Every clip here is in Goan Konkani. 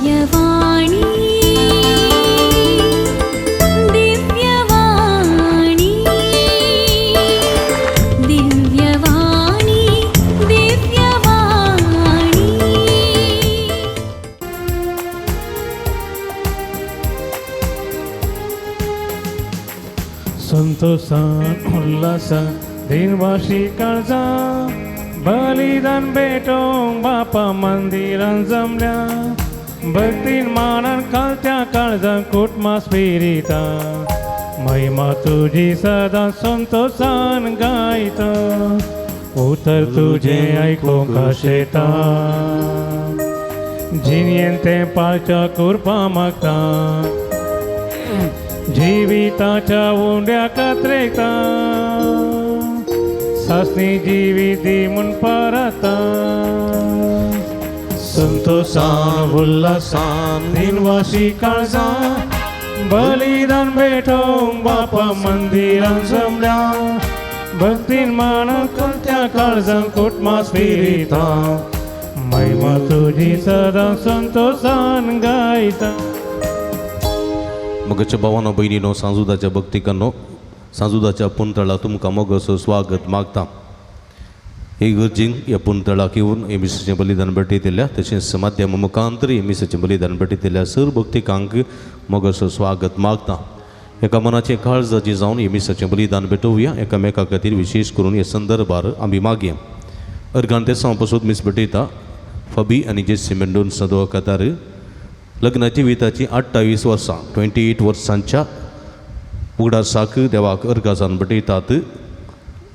दिव्यवाणी दिव्यवाणी दिव्यवाणी दिव्यवाणी। संतोषान उल्हासान दिनवाशी काळजा बलिदान भेटोवंक बापा मंदिरान जमल्या भक्तीन मानान कालत्या काळजान कुटमा स्पिरिता महिमा तुजी सदां संतोषान गायता उतर तुजें आयकूंक आशेता जिणेन तें पाळच्या कुरपा मागता जिविताच्या उंड्या कात्रेता सासणी जिवीत दी म्हूण परता संतोषान उल्हासान दिनवाशी काळजां बलिदान भेटोवंक बापा मंदिरान जमल्या भक्तीन मानान कलत्या काळजान कुटमा स्पिरिता महिमा तुजी सदां संतोषान गायता। मगाच्या भावानो भयणीनो सांजुदाच्या भक्तिकांनो सांजुदाच्या पुंतळा तुमकां मोगाचो स्वागत मागता। हे गरजेन ह्या पुंतळाक येवन हे मिसाचें बलिदान भेटयतल्या तशेंच माध्यमा मुखांतर हे मिसाचें बलिदान भेटयतल्या सर भक्तिकांक मोगाचो स्वागत मागता। एका मनाचें काळजाचें जावन हे मिसाचें बलिदान भेटोवया एकामेका खातीर विशेश करून हे संदर्भार आमी मागया। अर्गान ते पासून मीस भेटयता फबी आनी जेसी मेंडोन्सा दोगा खातार लग्नाची जिविताची 28 वर्सां 28 वर्सांच्या उगडासाक देवाक अर्गासान भेटयतात।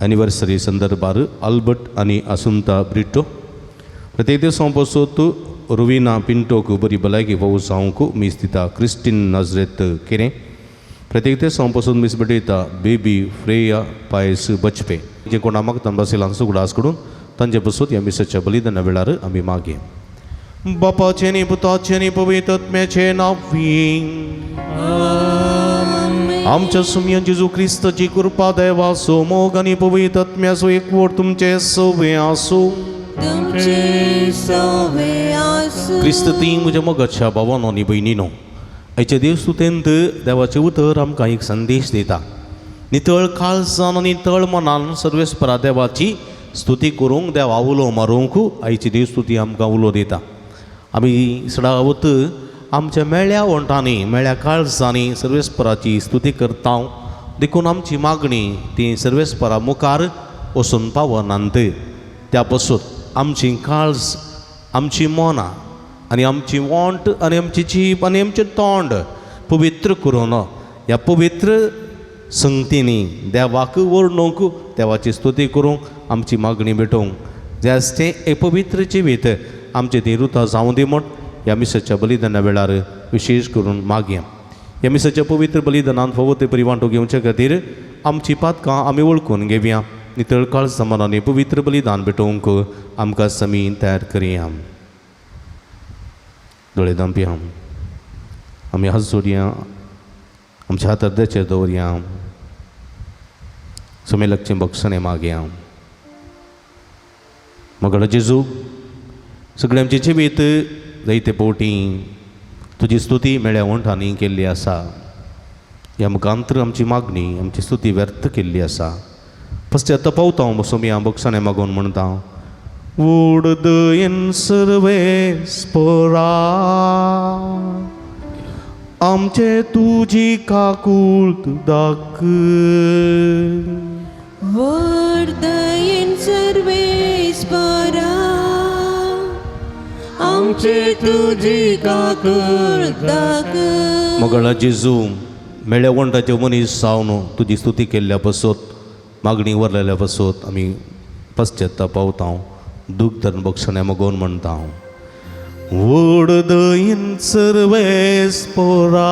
एनिवर्सरी संदर्भार आल्बर्ट आनी आसुंता ब्रिटो प्रत्येक दिसा पासून रुविना पिंटोक बरी भलायकी फावो जावंक मीस दिता क्रिस्टीन नाजरेत केरें प्रत्येक दिसा पासून मीस भेटयता बेबी फ्रेया पायस बचपे जे कोणा मागता बासिलांचो उगडास करून तांचे पासून ह्या मिसाच्या बलिदाना वेळार आमी मागया। बापाचें आनी पुताचें आनी पवित्र आत्म्याचें नांव। आमच्या सुमया जेजू क्रिस्ताची कृपा देवाचो मोग आनी पवित्र आत्म्याचो एकवट तुमचे सवे आसूं। क्रिस्त ती म्हज्या मोगाच्या भावानो आनी भयणीनो आयच्या देवस्तुतेंत देवाचें उतर आमकां एक संदेश दिता। नितळ काळजान आनी नितळ मनान सर्वेस्परा देवाची स्तुती करूंक देवा उलो मारूंक आयची देवस्तुती आमकां उलो दिता। आमी सदांच आमच्या मेळ्या ओंठांनी मेळ्या काळजांनी सर्वेस्पराची स्तुती करता देखून आमची मागणी ती सर्वेस्परा मुखार वचून पावनात। त्या पासून आमची काळज आमची मनां आनी आमची वोंट आनी आमची जीब आनी आमचें तोंड पवित्र करून ह्या पवित्र संगतींनी देवाक वर्णूंक देवाची स्तुती करूंक आमची मागणी भेटोवंक जास्तें एक पवित्र जिवीत आमचें ती रुता जावं दी म्हूण ह्या मिसाच्या बलिदाना वेळार विशेश करून मागया। ह्या मिसाच्या पवित्र बलिदानान फावो ते परी वांटो घेवचे खातीर आमची पातकां आमी वळखून घेवया। नितळ काळजा मनांनी पवित्र बलिदान भेटोवंक आमकां समी तयार करया। दोळे धांपया, आमी हात जोडया, आमच्या हातार देचेर दवरया, समेलकचें बक्षणें मागया। मगळ जेजू सगळें आमचें जिवीत जायते फावटी तुजी स्तुती मेळ्या ओंठांनी केल्ली आसा। ह्या मुखांतर आमची मागणी आमची स्तुती व्यर्थ केल्ली आसा। पश्चात पावता हांव सोमया बक्षणें मागून म्हणटा वोड दयेन सर्वेस्परा आमचे तुजी काकूळ दाखय। व्हड दयेन सर्वेस्परा आमचे तुजी काकूळ दाखय। मगळा जेजू मेळ्या वंटाचे मनीस जावन तुजी स्तुती केल्ल्या पासत मागणी वरलेल्या पासत आमी पश्चाताप पावता दूख धरून बक्षणें मागून म्हणटा व्हड दयेन सर्वेस्परा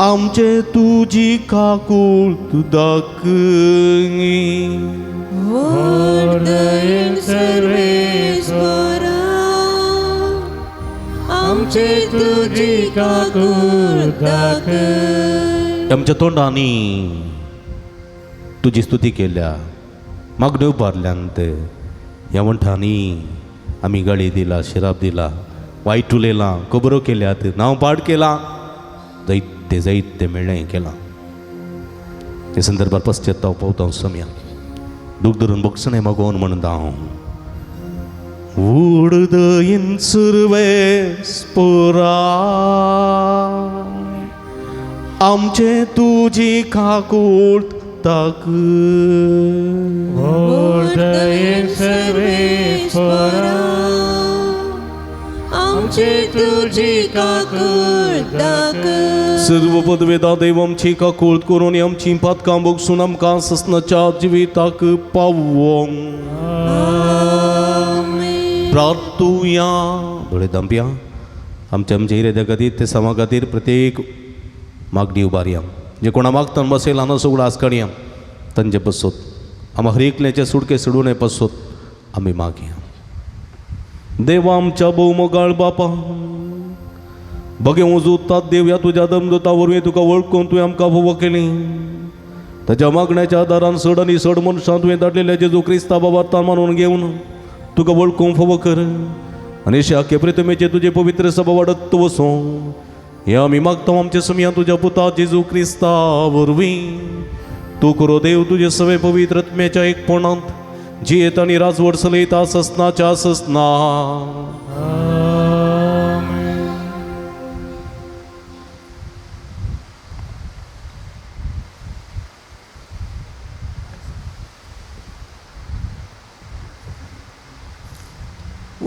आमचे तुजी काकूळ दाखय। व्हड दयेन सर्वेस्परा आमचे तुजी काकूळ दाखय। आमच्या तोंडांनी तुजी स्तुती केल्या मागण्यो उबारल्यांत ह्या वंठांनी आमी गाळी दिला, शिराप दिला, वायट उलयलां, खबरो केल्यात, नांव पाड केलां, जायते जायते मेळ्ळें केलां. हे संदर्भार पश्चाताप पावता समया दूख धरून बक्षणें मागोवन म्हणटा हांव. उडदयीन सुरवेस पुरा आमचे तुजी काकूळ ताक सर्वेस्परा आमचे तुजी काकूळ दाखय. सर्व पदवेदा देव आमची काकूळ करून आमची पातकां बगसून आमकां ससनाच्या जिविताक पावोंक. प्रार्थुया. दोळे दांपया. आमच्या आमच्या इराद्या खातीर ते समा खातीर प्रत्येक मागणी उबारया. जे कोणा मागतान बसयला ना सगळो आस काडया तांचे पसोत आमी हर एकल्याचे सुटके सोडून पसोत आमी मागया. देवा आमच्या भोवमोगाळ बापा, बगे उजूतात देव ह्या तुज्या दमदुता वरवीं तुका वळखून तुवें आमकां फोव केली. ताच्या मागण्याच्या आदारान सड आनी सड मनशां तुवें धाडलेल्या जेजू क्रिस्ता बाबा मानून घेवन तुका वळखूंक फोव कर आनी शाके प्रितमेचे तुजे पवित्र सभा वाडत वसों हे आमी मागता आमचे समया तुज्या पुता जेजू क्रिस्ता वरवीं. तूं करो देव तुजे सवे पवित्र आत्म्याच्या एकपणांत जियेत आनी राजवट चलयता ससनाच्या ससना.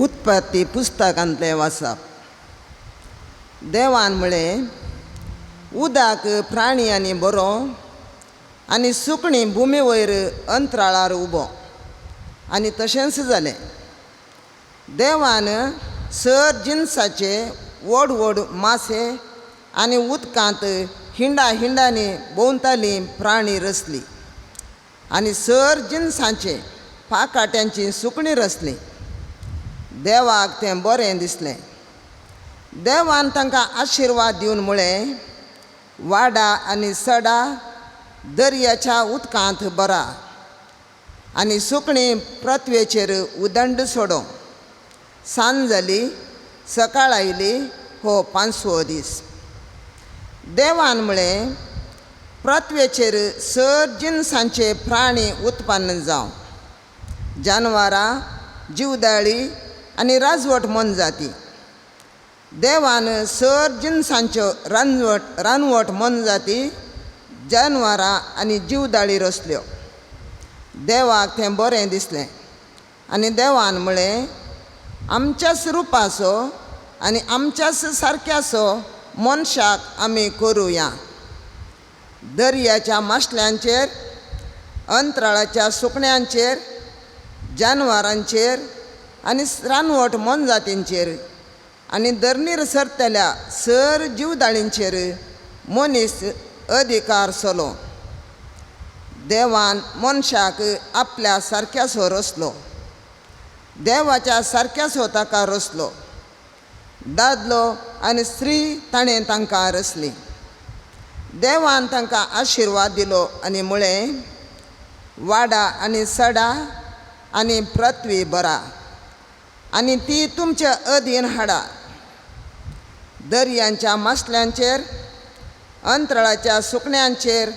उत्पत्ती पुस्तकांतलें वाचप. देवान म्हळें, उदक प्राणी आनी बरो आनी सुकणीं भुमी वयर अंतराळार उबो. आनी तशेंच जालें. देवान सर जिनसाचे व्हड व्हड मासे आनी उदकांत हिंडा हिंडांनी भोंवतालीं प्राणी रचली आनी सर जिनसांचे पाकाट्यांची सुकणीं रचलीं. देवाक तें बरें दिसलें. देवान तांकां आशिर्वाद दिवन म्हळें, वाडा आनी सडा दर्याच्या उदकांत बरा आनी सुकणीं पृथ्वेचेर उदंड सोडो. सांज जाली, सकाळ आयली, हो पांचवो दीस. देवान म्हळें, पृथ्वेचेर सर जिनसांचे प्राणी उत्पन्न जावं, जानवरां, जिवदाळी आनी राजवट मोनजाती. देवान सर जिनसांच्यो रानवट मोनजाती, जानवरां आनी जिवदाळी रचल्यो. देवाक तें बरें दिसलें आनी देवान म्हळें, आमच्याच रुपाचो आनी आमच्याच सारक्याचो मनशाक आमी करुया. दर्याच्या मासल्यांचेर, अंतराळाच्या सुकण्यांचेर, जानवरांचेर आनी रानवट मोनजातींचेर आनी धरणीर सरतल्या सर जिवदाळींचेर मनीस अधिकार चलो. देवान मनशाक आपल्या सारक्याचो रचलो. देवाच्या सारक्याचो ताका रचलो. दादलो आनी स्त्री ताणें तांकां रचली. देवान तांकां आशिर्वाद दिलो आनी म्हळें, वाडा आनी सडा आनी पृथ्वी बरा आनी ती तुमच्या अधीन हाडा. दर्यांच्या मासल्यांचेर, अंतराळाच्या सुकण्यांचेर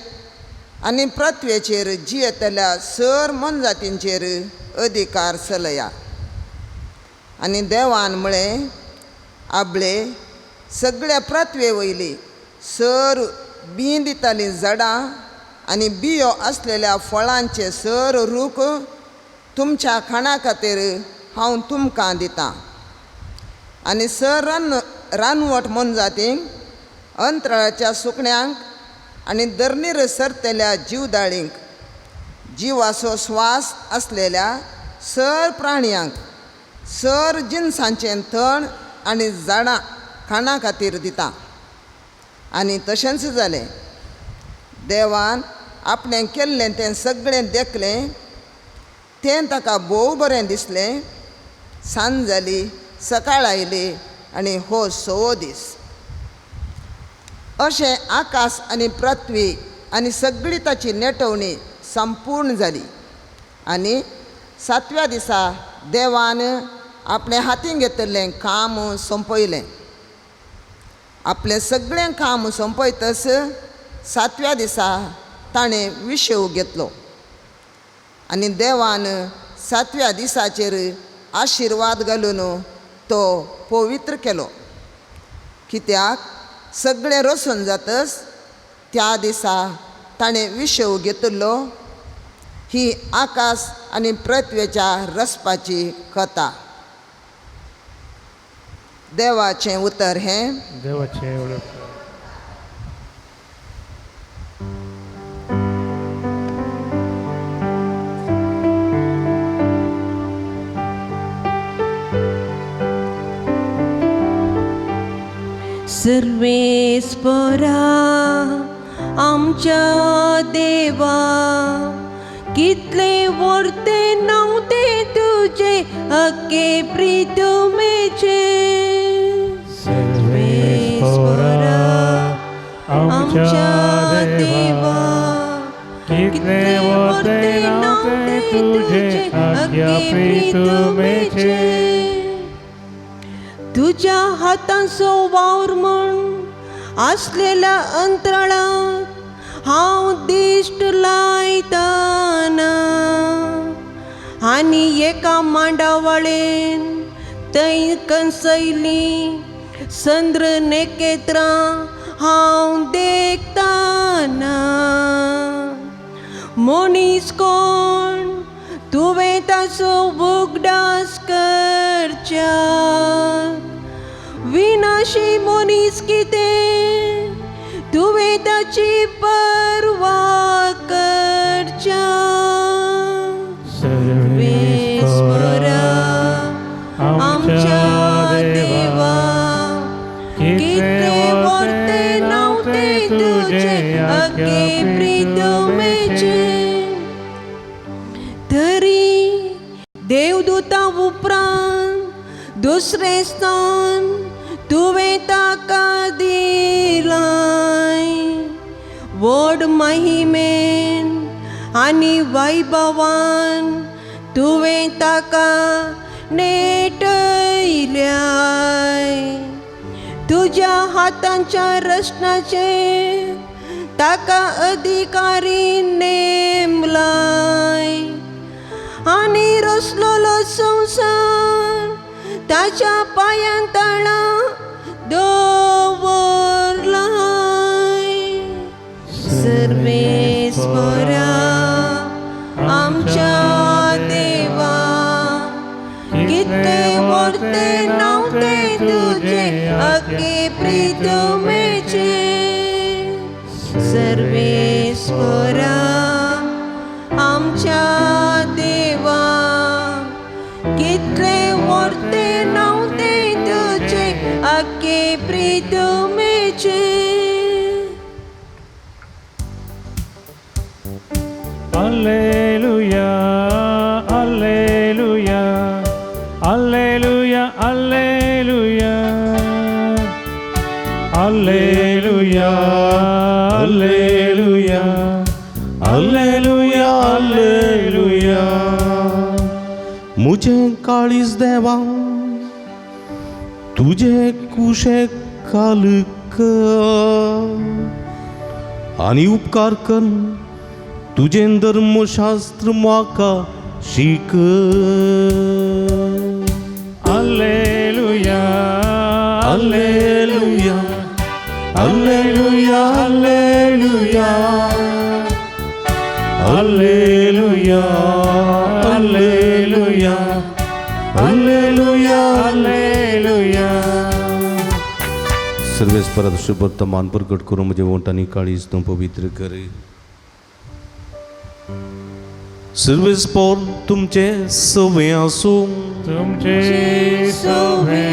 आनी पृथ्वेचेर जियेतल्या सर मोनजातींचेर अधिकार चलया. आनी देवान म्हळें, आबळे सगळ्या पृथ्वे वयली सर बीं दितालीं झाडां आनी बियो आसलेल्या फळांचे सर रूख तुमच्या खाणा खातीर हांव तुमकां दितां. आनी सर रानवट मोनजातींक, अंतराळाच्या सुकण्यांक आनी धरणीर सरतल्या जिवदाळींक, जिवाचो स्वास आसलेल्या सर प्राणयांक सर जिनसांचें तण आनी झाडां खाणा खातीर दिता. आनी तशेंच जालें. देवान आपणें केल्लें तें सगळें देखलें, तें ताका भोव बरें दिसलें. सांज जाली, सकाळ आयली आनी हो सवो दीस. अशें आकाश आनी पृथ्वी आनी सगळी ताची नेटवणी संपूर्ण जाली. आनी सातव्या दिसा देवान आपणें हातीन घेतिल्लें काम सोंपयलें. आपलें सगळें काम सोंपयतच सातव्या दिसा ताणें विशेव घेतलो आनी देवान सातव्या दिसाचेर आशिर्वाद घालून तो पवित्र केलो. कित्याक सगळें रसून जातच त्या दिसा ताणें विशेव घेतिल्लो. ही आकाश आनी पृथ्वेच्या रसपाची कथा. देवाचें उतर हें. देवाचें उलोवप. सर्वेस्परा आमच्या देवा, कितले वर्ते नव्हते तुझे हक्के प्रीतमेचे. सर्वेस्परा आमच्या देवा, कितले वर्ते नव्हते तुझे आज्ञा प्रीतमेचे. तुझ्या हातांचो वावर म्हण आसलेल्या अंतराळाक हांव दिश्ट लायताना आनी एका मांडावळेन थंय कंसयली चंद्र नखेत्रां हांव देखताना. मनीस कोण तुवें ताचो उगडास करच्या, विनाशी मनीस कितें तुवें ताची पर्वा करच्या. सर्वेस्परा आमच्या देवा, कितले वर्ते नव्हते तुझे आज्ञा प्रीतमेचे. तरी देवदूता उपरांत दुसरें स्थान तुवें ताका दिलाय. व्हड महिमेन आनी वैभवान तुवें ताका नेटयल्याय. तुज्या हातांच्या रचनाचेर ताका अधिकारी नेमलाय आनी रचलोलो संवसार ताच्या पांयां तळा दवरलाय. सर्वेस्परा आमच्या देवा, कितले वर्ते नव्हते तुझे हक्के प्रीतमेचे. सर्वेस्परा आमच्या देवा, कितले वर्ते नव्हते तुझे हक्के प्रीतमेचे. Alleluia, alleluia, alleluia, alleluia, alleluia, alleluia, alleluia, alleluia. मुझे काळीज देवा तुझे कुशे कालक आनी उपकार कर तुजें धर्मशास्त्र म्हाका शीक. Alleluia, alleluia, alleluia, alleluia, alleluia, alleluia, alleluia, alleluia. सर्वेस्परात शुभवर्तमान प्रकट करून म्हजें वंट आनी काळीज तूं पवित्र कर. सर्वेस्पर तुमचे सवे आसूं. तुमचे सोवे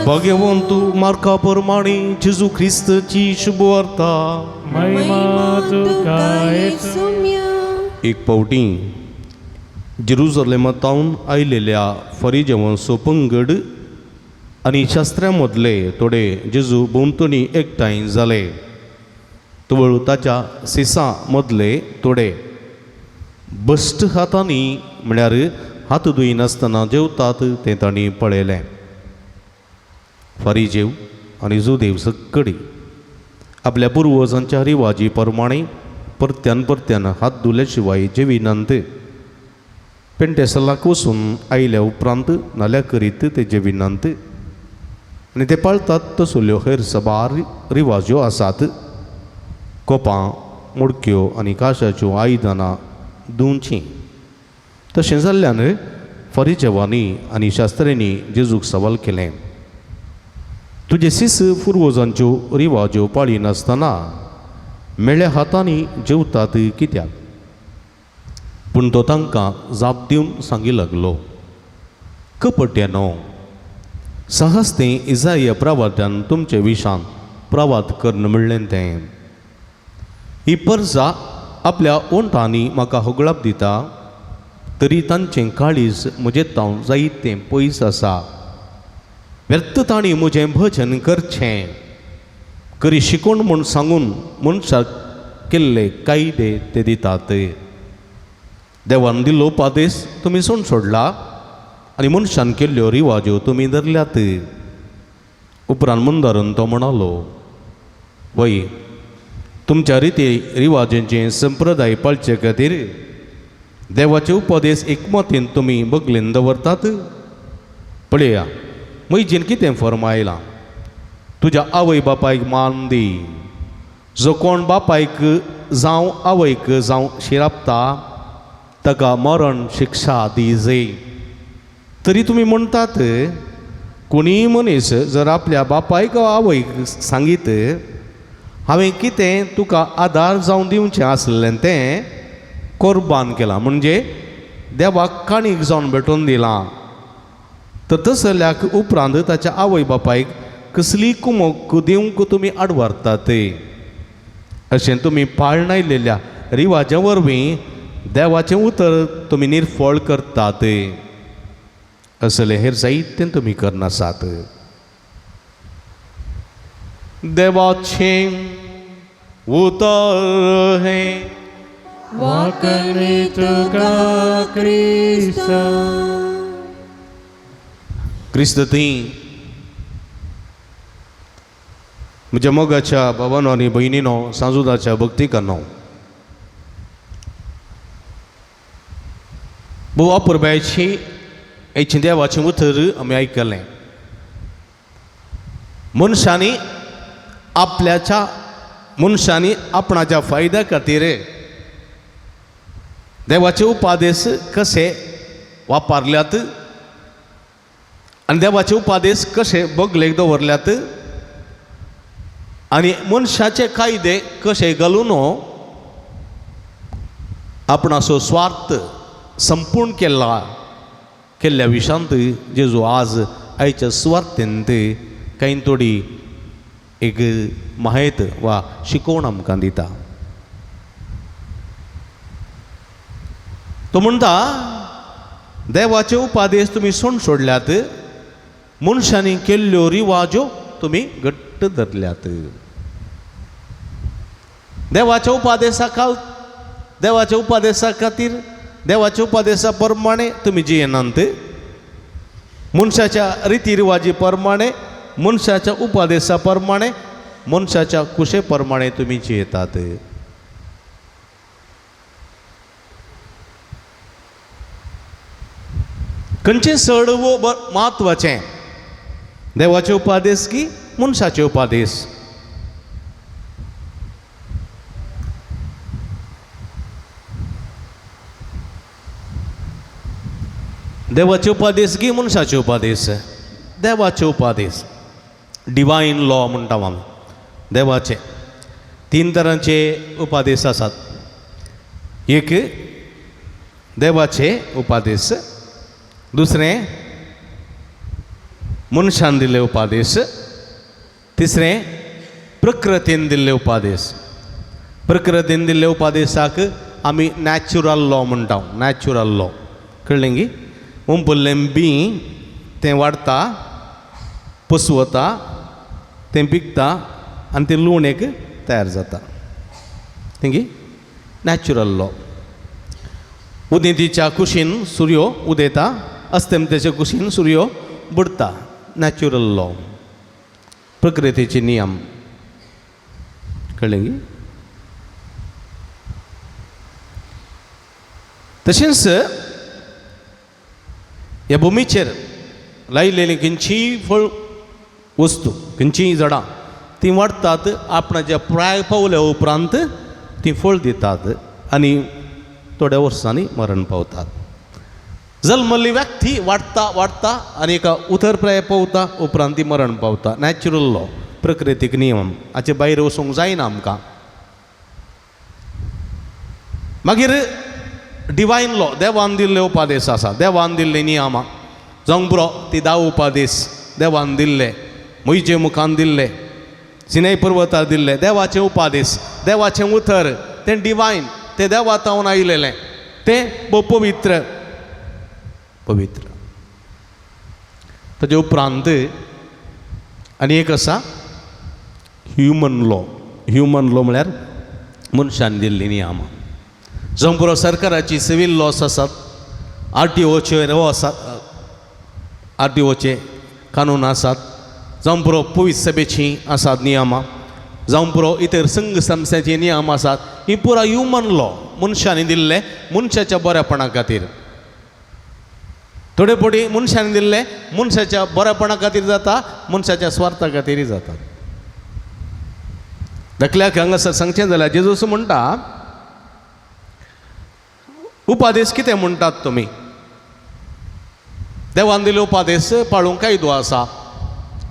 भाग्यवंत मार्का प्रमाणे जेजू ख्रिस्ताची शुभवार्ता. महिमा तुका येसू. सुम्या. एक फावटी जेरुजलेमांत आयलेल्या फरिजेवांचो पंगड आनी शास्त्र्यां मदले थोडे जेजू भोंवतणी एकठांय जाले. तवळ ताच्या सिसां मदले थोडे भश्ट हातांनी म्हळ्यार हात धुयनासतना जेवतात तें तांणी पळयलें. फारिजेव आनी जुदेव सक्कडी आपल्या पुर्वजांच्या रिवाजी प्रमाणे परत्यान परत्यान हात धुल्या शिवाय जेविनात. पेंटेसलाक वचून आयल्या उपरांत नाल्या करीत ते जेविनात आनी ते पाळतात तसल्यो हेर सबार रिवाज्यो आसात. कोपां, मुडक्यो आनी काशाच्यो आयदनां धुवचीं. तशें जाल्ल्यान फारिजेवांनी आनी शास्त्र्यांनी जेजूक सवाल केलें, तुजे सीस पुर्वजांच्यो रिवाज्यो पाळिनासतना मेळ्या हातांनी जेवतात कित्याक? पूण तो तांकां जाप दिवन सांगी लागलो, कपट्यानो, सहस्तें इजाय प्रवाद्यान तुमचे विशान प्रवाद करून म्हणलें तें, ही परजा आपल्या ओंठांनी म्हाका होगळाप दिता तरी तांचें काळीज म्हजें तावन जायतें पयस आसा. व्यर्थ तांणी म्हजें भजन करचें, करी शिकोण म्हूण सांगून मनशाक केल्ले कायदे ते दितात. देवान दिल्लो उपादेश तुमी सोड सोडला आनी मनशान केल्ल्यो रिवाज्यो तुमी धरल्यात. उपरांत मुंदारून तो म्हणालो, वय तुमच्या रिती रिवाजांचे संप्रदाय पाळचे खातीर देवाचे उपदेश एकमतीन तुमी बगलेन दवरतात. पळया म्हजेन कितें फर्मायलां, तुज्या आवय बापायक मान दी. जो कोण बापायक जावं आवयक जावं शिरापता ताका मरण शिक्षा दी जाय. तरी तुमी म्हणटात, कोणीय मनीस जर आपल्या बापायक आवयक सांगीत हांवें कितें तुका आदार जावन दिवचें आसलें तें कोर्बान केलां, म्हणजे देवाक काणीक जावन भेटोवन दिलां, तर तसल्याक उपरांत ताच्या आवय बापायक कसली कुमोक दिवंक तुमी आडवारतात. अशें तुमी पाळणायलेल्या रिवाजा वरवीं देवाचें उतर तुमी निर्फळ करतात. असलें हेर जायतें तुमी करनासात. देवाचें उतर हें वाकणी तुका क्रिस्ता. क्रिस्त थंय म्हज्या मोगाच्या भावानो आनी भयणीनो, सांजुदाच्या भक्तिकांनो, भोव अपुरबायेची हेचें देवाचें उतर आमी आयकलें. मनशांनी आपल्याच्या मनशांनी आपणाच्या फायद्या खातीर देवाचे उपादेश कशे वापरल्यात आनी देवाचे उपादेश कशे बगलेक दवरल्यात आनी मनशाचे कायदे कशे घालून आपणाचो स्वार्थ संपूर्ण केला केल्ल्या विशांत जेजू आज आयच्या सुवार्थेंत कांय थोडी एक माहित वा शिकोवण आमकां दिता. तो म्हणटा, देवाचे उपादेश तुमी सोड सोडल्यात, मनशांनी केल्ल्यो रिवाज्यो तुमी घट्ट धरल्यात. देवाच्या उपादेशा खाल देवाच्या उपादेशा खातीर देवाच्या उपादेशा प्रमाणे तुमी जियेनात, मनशाच्या रिती रिवाजी प्रमाणे मनशाच्या उपादेशा प्रमाणे मनशाच्या कुशे प्रमाणे तुमी जियेतात. खंयचें चड म्हत्वाचें, देवाचे उपादेश की मनशाचे उपादेश? देवाचे उपादेश की मनशाचे उपादेश? देवाचे उपादेश, डिवायन लॉ म्हणटा आमी. देवाचे तीन तरांचे उपादेश आसात. एक देवाचे उपादेश, दुसरें मनशान दिल्ले उपादेश, तिसरें प्रकृतीन दिल्ले उपादेश. प्रकृतीन दिल्ले उपादेशाक आमी नॅचरल लॉ म्हणटा. नॅचरल लॉ कळ्ळें गी? उंपल्लें बी तें वाडटा, पसवता, तें पिकता आनी तें लुवण एक तयार जाता. तेंगी नॅचरल लॉ. उदेंतीच्या कुशीन सुर्यो उदेता, अस्तमतेच्या कुशीन सुर्यो बुडटा. नॅचरल लॉ, प्रकृतीचे नियम. कळ्ळें की? तशेंच ह्या भुमीचेर लायलेली खंयचीय फळ वस्तू, खंयचीय झाडां तीं वाडटात, आपणाच्या प्राय पावल्या उपरांत तीं फळ दितात आनी थोड्या वर्सांनी मरण पावतात. जल्मल्ली व्यक्ती वाडटा वाडटा आनी एका उतर प्राय पावता, उपरांत ती मरण पावता. नॅचरल लॉ, प्रकृतीक नियम, हाचे भायर वचूंक जायना आमकां. मागीर डिवायन लॉ, देवान दिल्ले उपादेश आसा, देवान दिल्ले नियमां जावंक पुरो. ती 10 उपादेश देवान दिल्ले, मोहिजे मुखान दिल्ले, सिनाय पर्वतार दिल्ले देवाचे उपादेश, देवाचें उतर, तें डिवायन, तें देवा तावन आयलेलें, तें भोव पवित्र पवित्र. ताजे उपरांत आनी एक आसा ह्युमन लॉ. ह्युमन लॉ म्हळ्यार मनशान दिल्ली नियमां. जावं पुरो सरकाराची सिवील लॉस आसात, आर टी ओचे लॉ आसात, आर टी ओचे कानून आसात, जावं पुरो पुलीस सभेचीं आसात नियमां, जावं पुरो इतर संघ संस्थेचे नियम आसात. ही पुरा ह्युमन लॉ, मनशांनी दिल्ले, मनशाच्या बऱ्यापणा खातीर. थोडे फावटी मनशांनी दिल्ले मनशाच्या बऱ्यापणा खातीर जाता, मनशाच्या स्वार्था खातीरय जाता. धाकल्याक हांगासर सांगचें जाल्यार जेजूस म्हणटा, उपादेश कितें म्हणटात तुमी? देवान दिल्ले उपादेश पाळूंक कायदो आसा.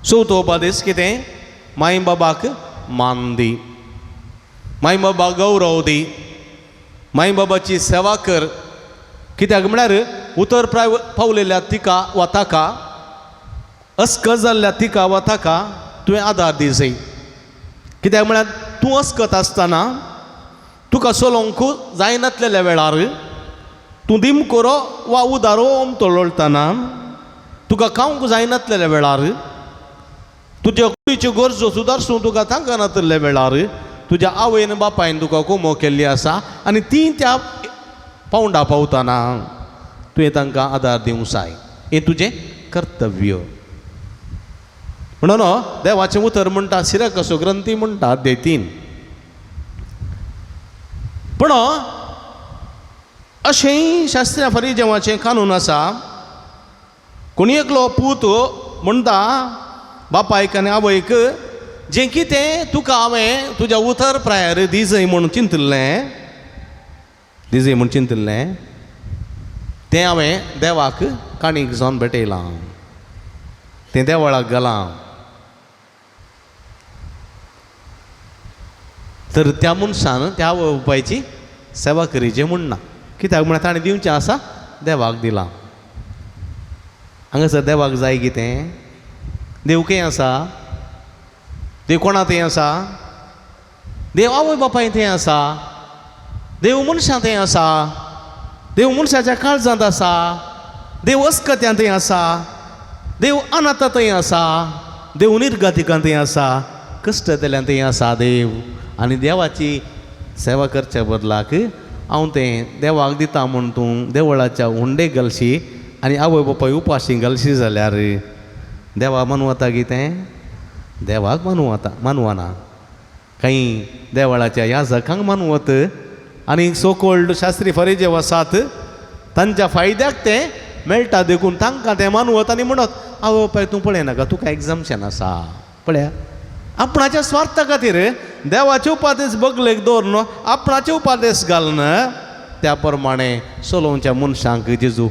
चवथो उपादेश कितें? माय बाबाक मान दी, माय बाबाक गौरव दी, माय बाबाची सेवा कर. कित्याक म्हळ्यार उतर प्राय पावलेल्या तिका वा ताका, अस्कत जाल्ल्या तिका वा ताका तुवें आदार दी जाय. कित्याक म्हळ्यार तूं अस्कत आसतना तुका चलोवंक जायनातलेल्या वेळार तूं दिमकोरो वा उदारो ओमतो लोळटना, तुका खावंक जायनातलेल्या वेळार, तुज्या कुडीच्यो गरजो सुदारसूं तुका तांकनातलेल्या वेळार तुज्या आवयन बापायन तुका कोमो केल्ली आसा आनी ती त्या पावंडा पावतना तुवें तांकां आदार दिवंक जाय. हें तुजें कर्तव्य. म्हणून देवाचें उतर म्हणटा, सिराकसो ग्रंथी म्हणटा अध्याय 3. पूण अशेंय शास्त्रा फरिजेवाचें कानून आसा. कोणी एकलो पूत म्हणटा बापायक आनी आवयक, जें कितें तुका हांवें तुज्या उतर प्रायर दिजय म्हूण चिंतिल्लें, दिजय म्हूण चिंतिल्लें, तें हांवें देवाक काणीक जावन भेटयलां, तें देवळाक घालां. तर त्या मनशान त्या आवय बापायची सेवा करीची म्हूण ना. कित्याक म्हळ्यार ताणें दिवचें आसा देवाक दिलां. हांगासर देवाक जाय कितें? देव खंय आसा? देव कोणा थंय आसा? देव आवय बापाय थंय आसा, देव मनशां थंय आसा, देव मनशाच्या काळजांत आसा, देव अस्कत्यां थंय आसा, देव अनाथा थंय आसा, देव निर्गातिकां थंय आसा, कश्ट जाल्यां थंय आसा देव. आनी देवाची सेवा करच्या बदलाक हांव तें देवाक दिता म्हूण तूं देवळाच्या हुंडेक घालशी आनी आवय बापाय उपाशी घालशी जाल्यार देवा मनवता कितें? देवाक मानवता मानवना. कांय देवळाच्या याजकांक मानवत आनी सो कोल्ड शास्त्री फरेजे आसात तांच्या फायद्याक तें मेळटा देखून तांकां तें मानवत आनी म्हणत आवय बापाय तूं पळयनाका, तुका एग्जामशन आसा. पळया आपणाच्या स्वार्था खातीर देवाचे उपादेश बगलेक दवरून आपणाचे उपादेश घालून त्या प्रमाणे चलोवच्या मनशांक जेजू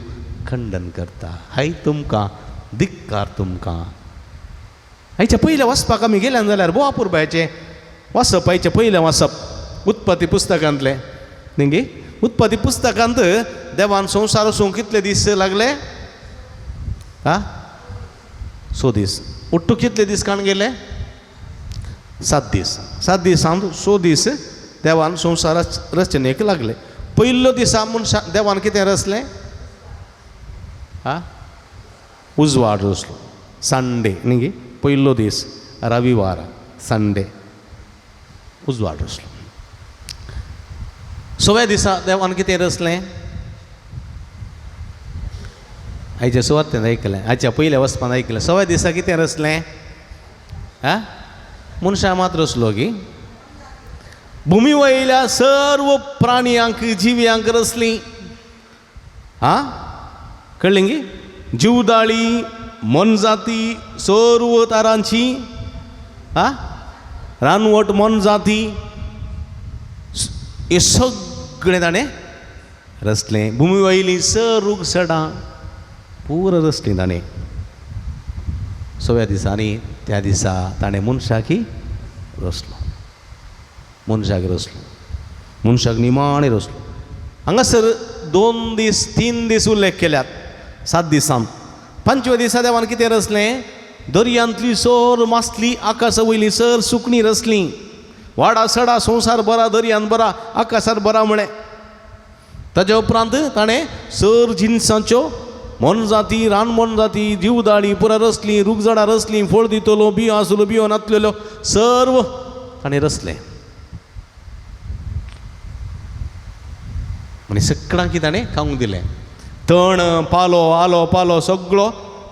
खंडन करता. हाय तुमकां धिक्कार तुमकां. आयच्या पयलें वाचपाक आमी गेल्यान जाल्यार भोव अपुरबायचें वाचप. आयचें पयलें वाचप उत्पत्ती पुस्तकांतलें न्ही? उत्पत्ती पुस्तकांत देवान संवसार वचूंक कितले दीस लागले? आ 6 दीस. उट्टू कितले दीस काण गेले? 7 दीस. 7 दिसांत 6 दीस देवान संवसार रचनेक लागले. पयल्लो दिसा मनशा देवान कितें रचलें? आ उजवाड रचलो. संडे न्ही? पयलो दीस रविवार, संडे, उजवाड रचलो. सव्या दिसा देवान कितें रचलें? आयच्या सुवातेन आयकलें, आयच्या पयल्या वचपान आयकलें. सव्या दिसा कितें रचलें? आं, मनशां मात रचलो की भुमी वयल्या सर्व प्राणयांक जिव्यांक रचलीं. आं, कळ्ळें गी? जिवदाळी मोनजाती सर्व तारांची, आं, रानवट मोनजाती, हें सगळें ताणें रचलें. भुमी वयलीं सर रूख सडां पुरो रचलीं ताणें सव्या दिसा. आनी त्या दिसा ताणें मनशाक रचलो, मनशाक रचलो, मनशाक निमाणें रचलो. हांगासर 2 दीस 3 दीस उल्लेख केल्यात 7 दिसांत. 5व्या दिसा देवान कितें रचलें? दर्यांतली सर मासली, आकाशा वयली सर सुकणी रचलीं. वाडा सडा संवसार बरा, दर्यान बरा, आकाशार बरा म्हळें. ताज्या उपरांत ताणें सर जिनसांच्यो मोनजाती, रान मोनजाती, जिवदाळी पुरा रचलीं, रूखझाडां रचलीं, फळ दितलो, बियो आसलो, बियो नातलेल्यो सर्व ताणें रचलें. आनी सगळ्यांक ताणें खावंक दिलें. तण पालो, आलो पालो सगळो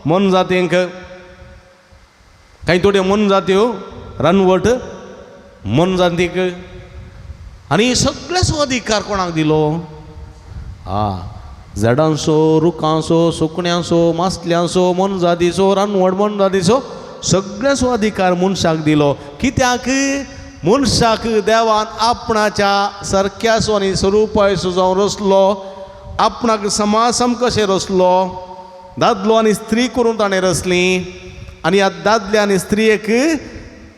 मोनजातींक, कांय थोड्यो मोनजात्यो रानवट मोनजातीक. आनी सगळ्याचो अधिकार कोणाक दिलो? आ, झाडांचो, रुखांचो, सुकण्यांचो, मासल्यांचो, मोनजातीचो, रानवट मोनजातीचो सगळ्याचो अधिकार मनशाक दिलो. कित्याक? मनशाक देवान आपणाच्या सारक्याचो आनी स्वरुपाचो जावन रचलो, आपणाक समासम कशें रचलो. दादलो आनी स्त्री करून ताणें रचलीं आनी ह्या दादले आनी स्त्रियेक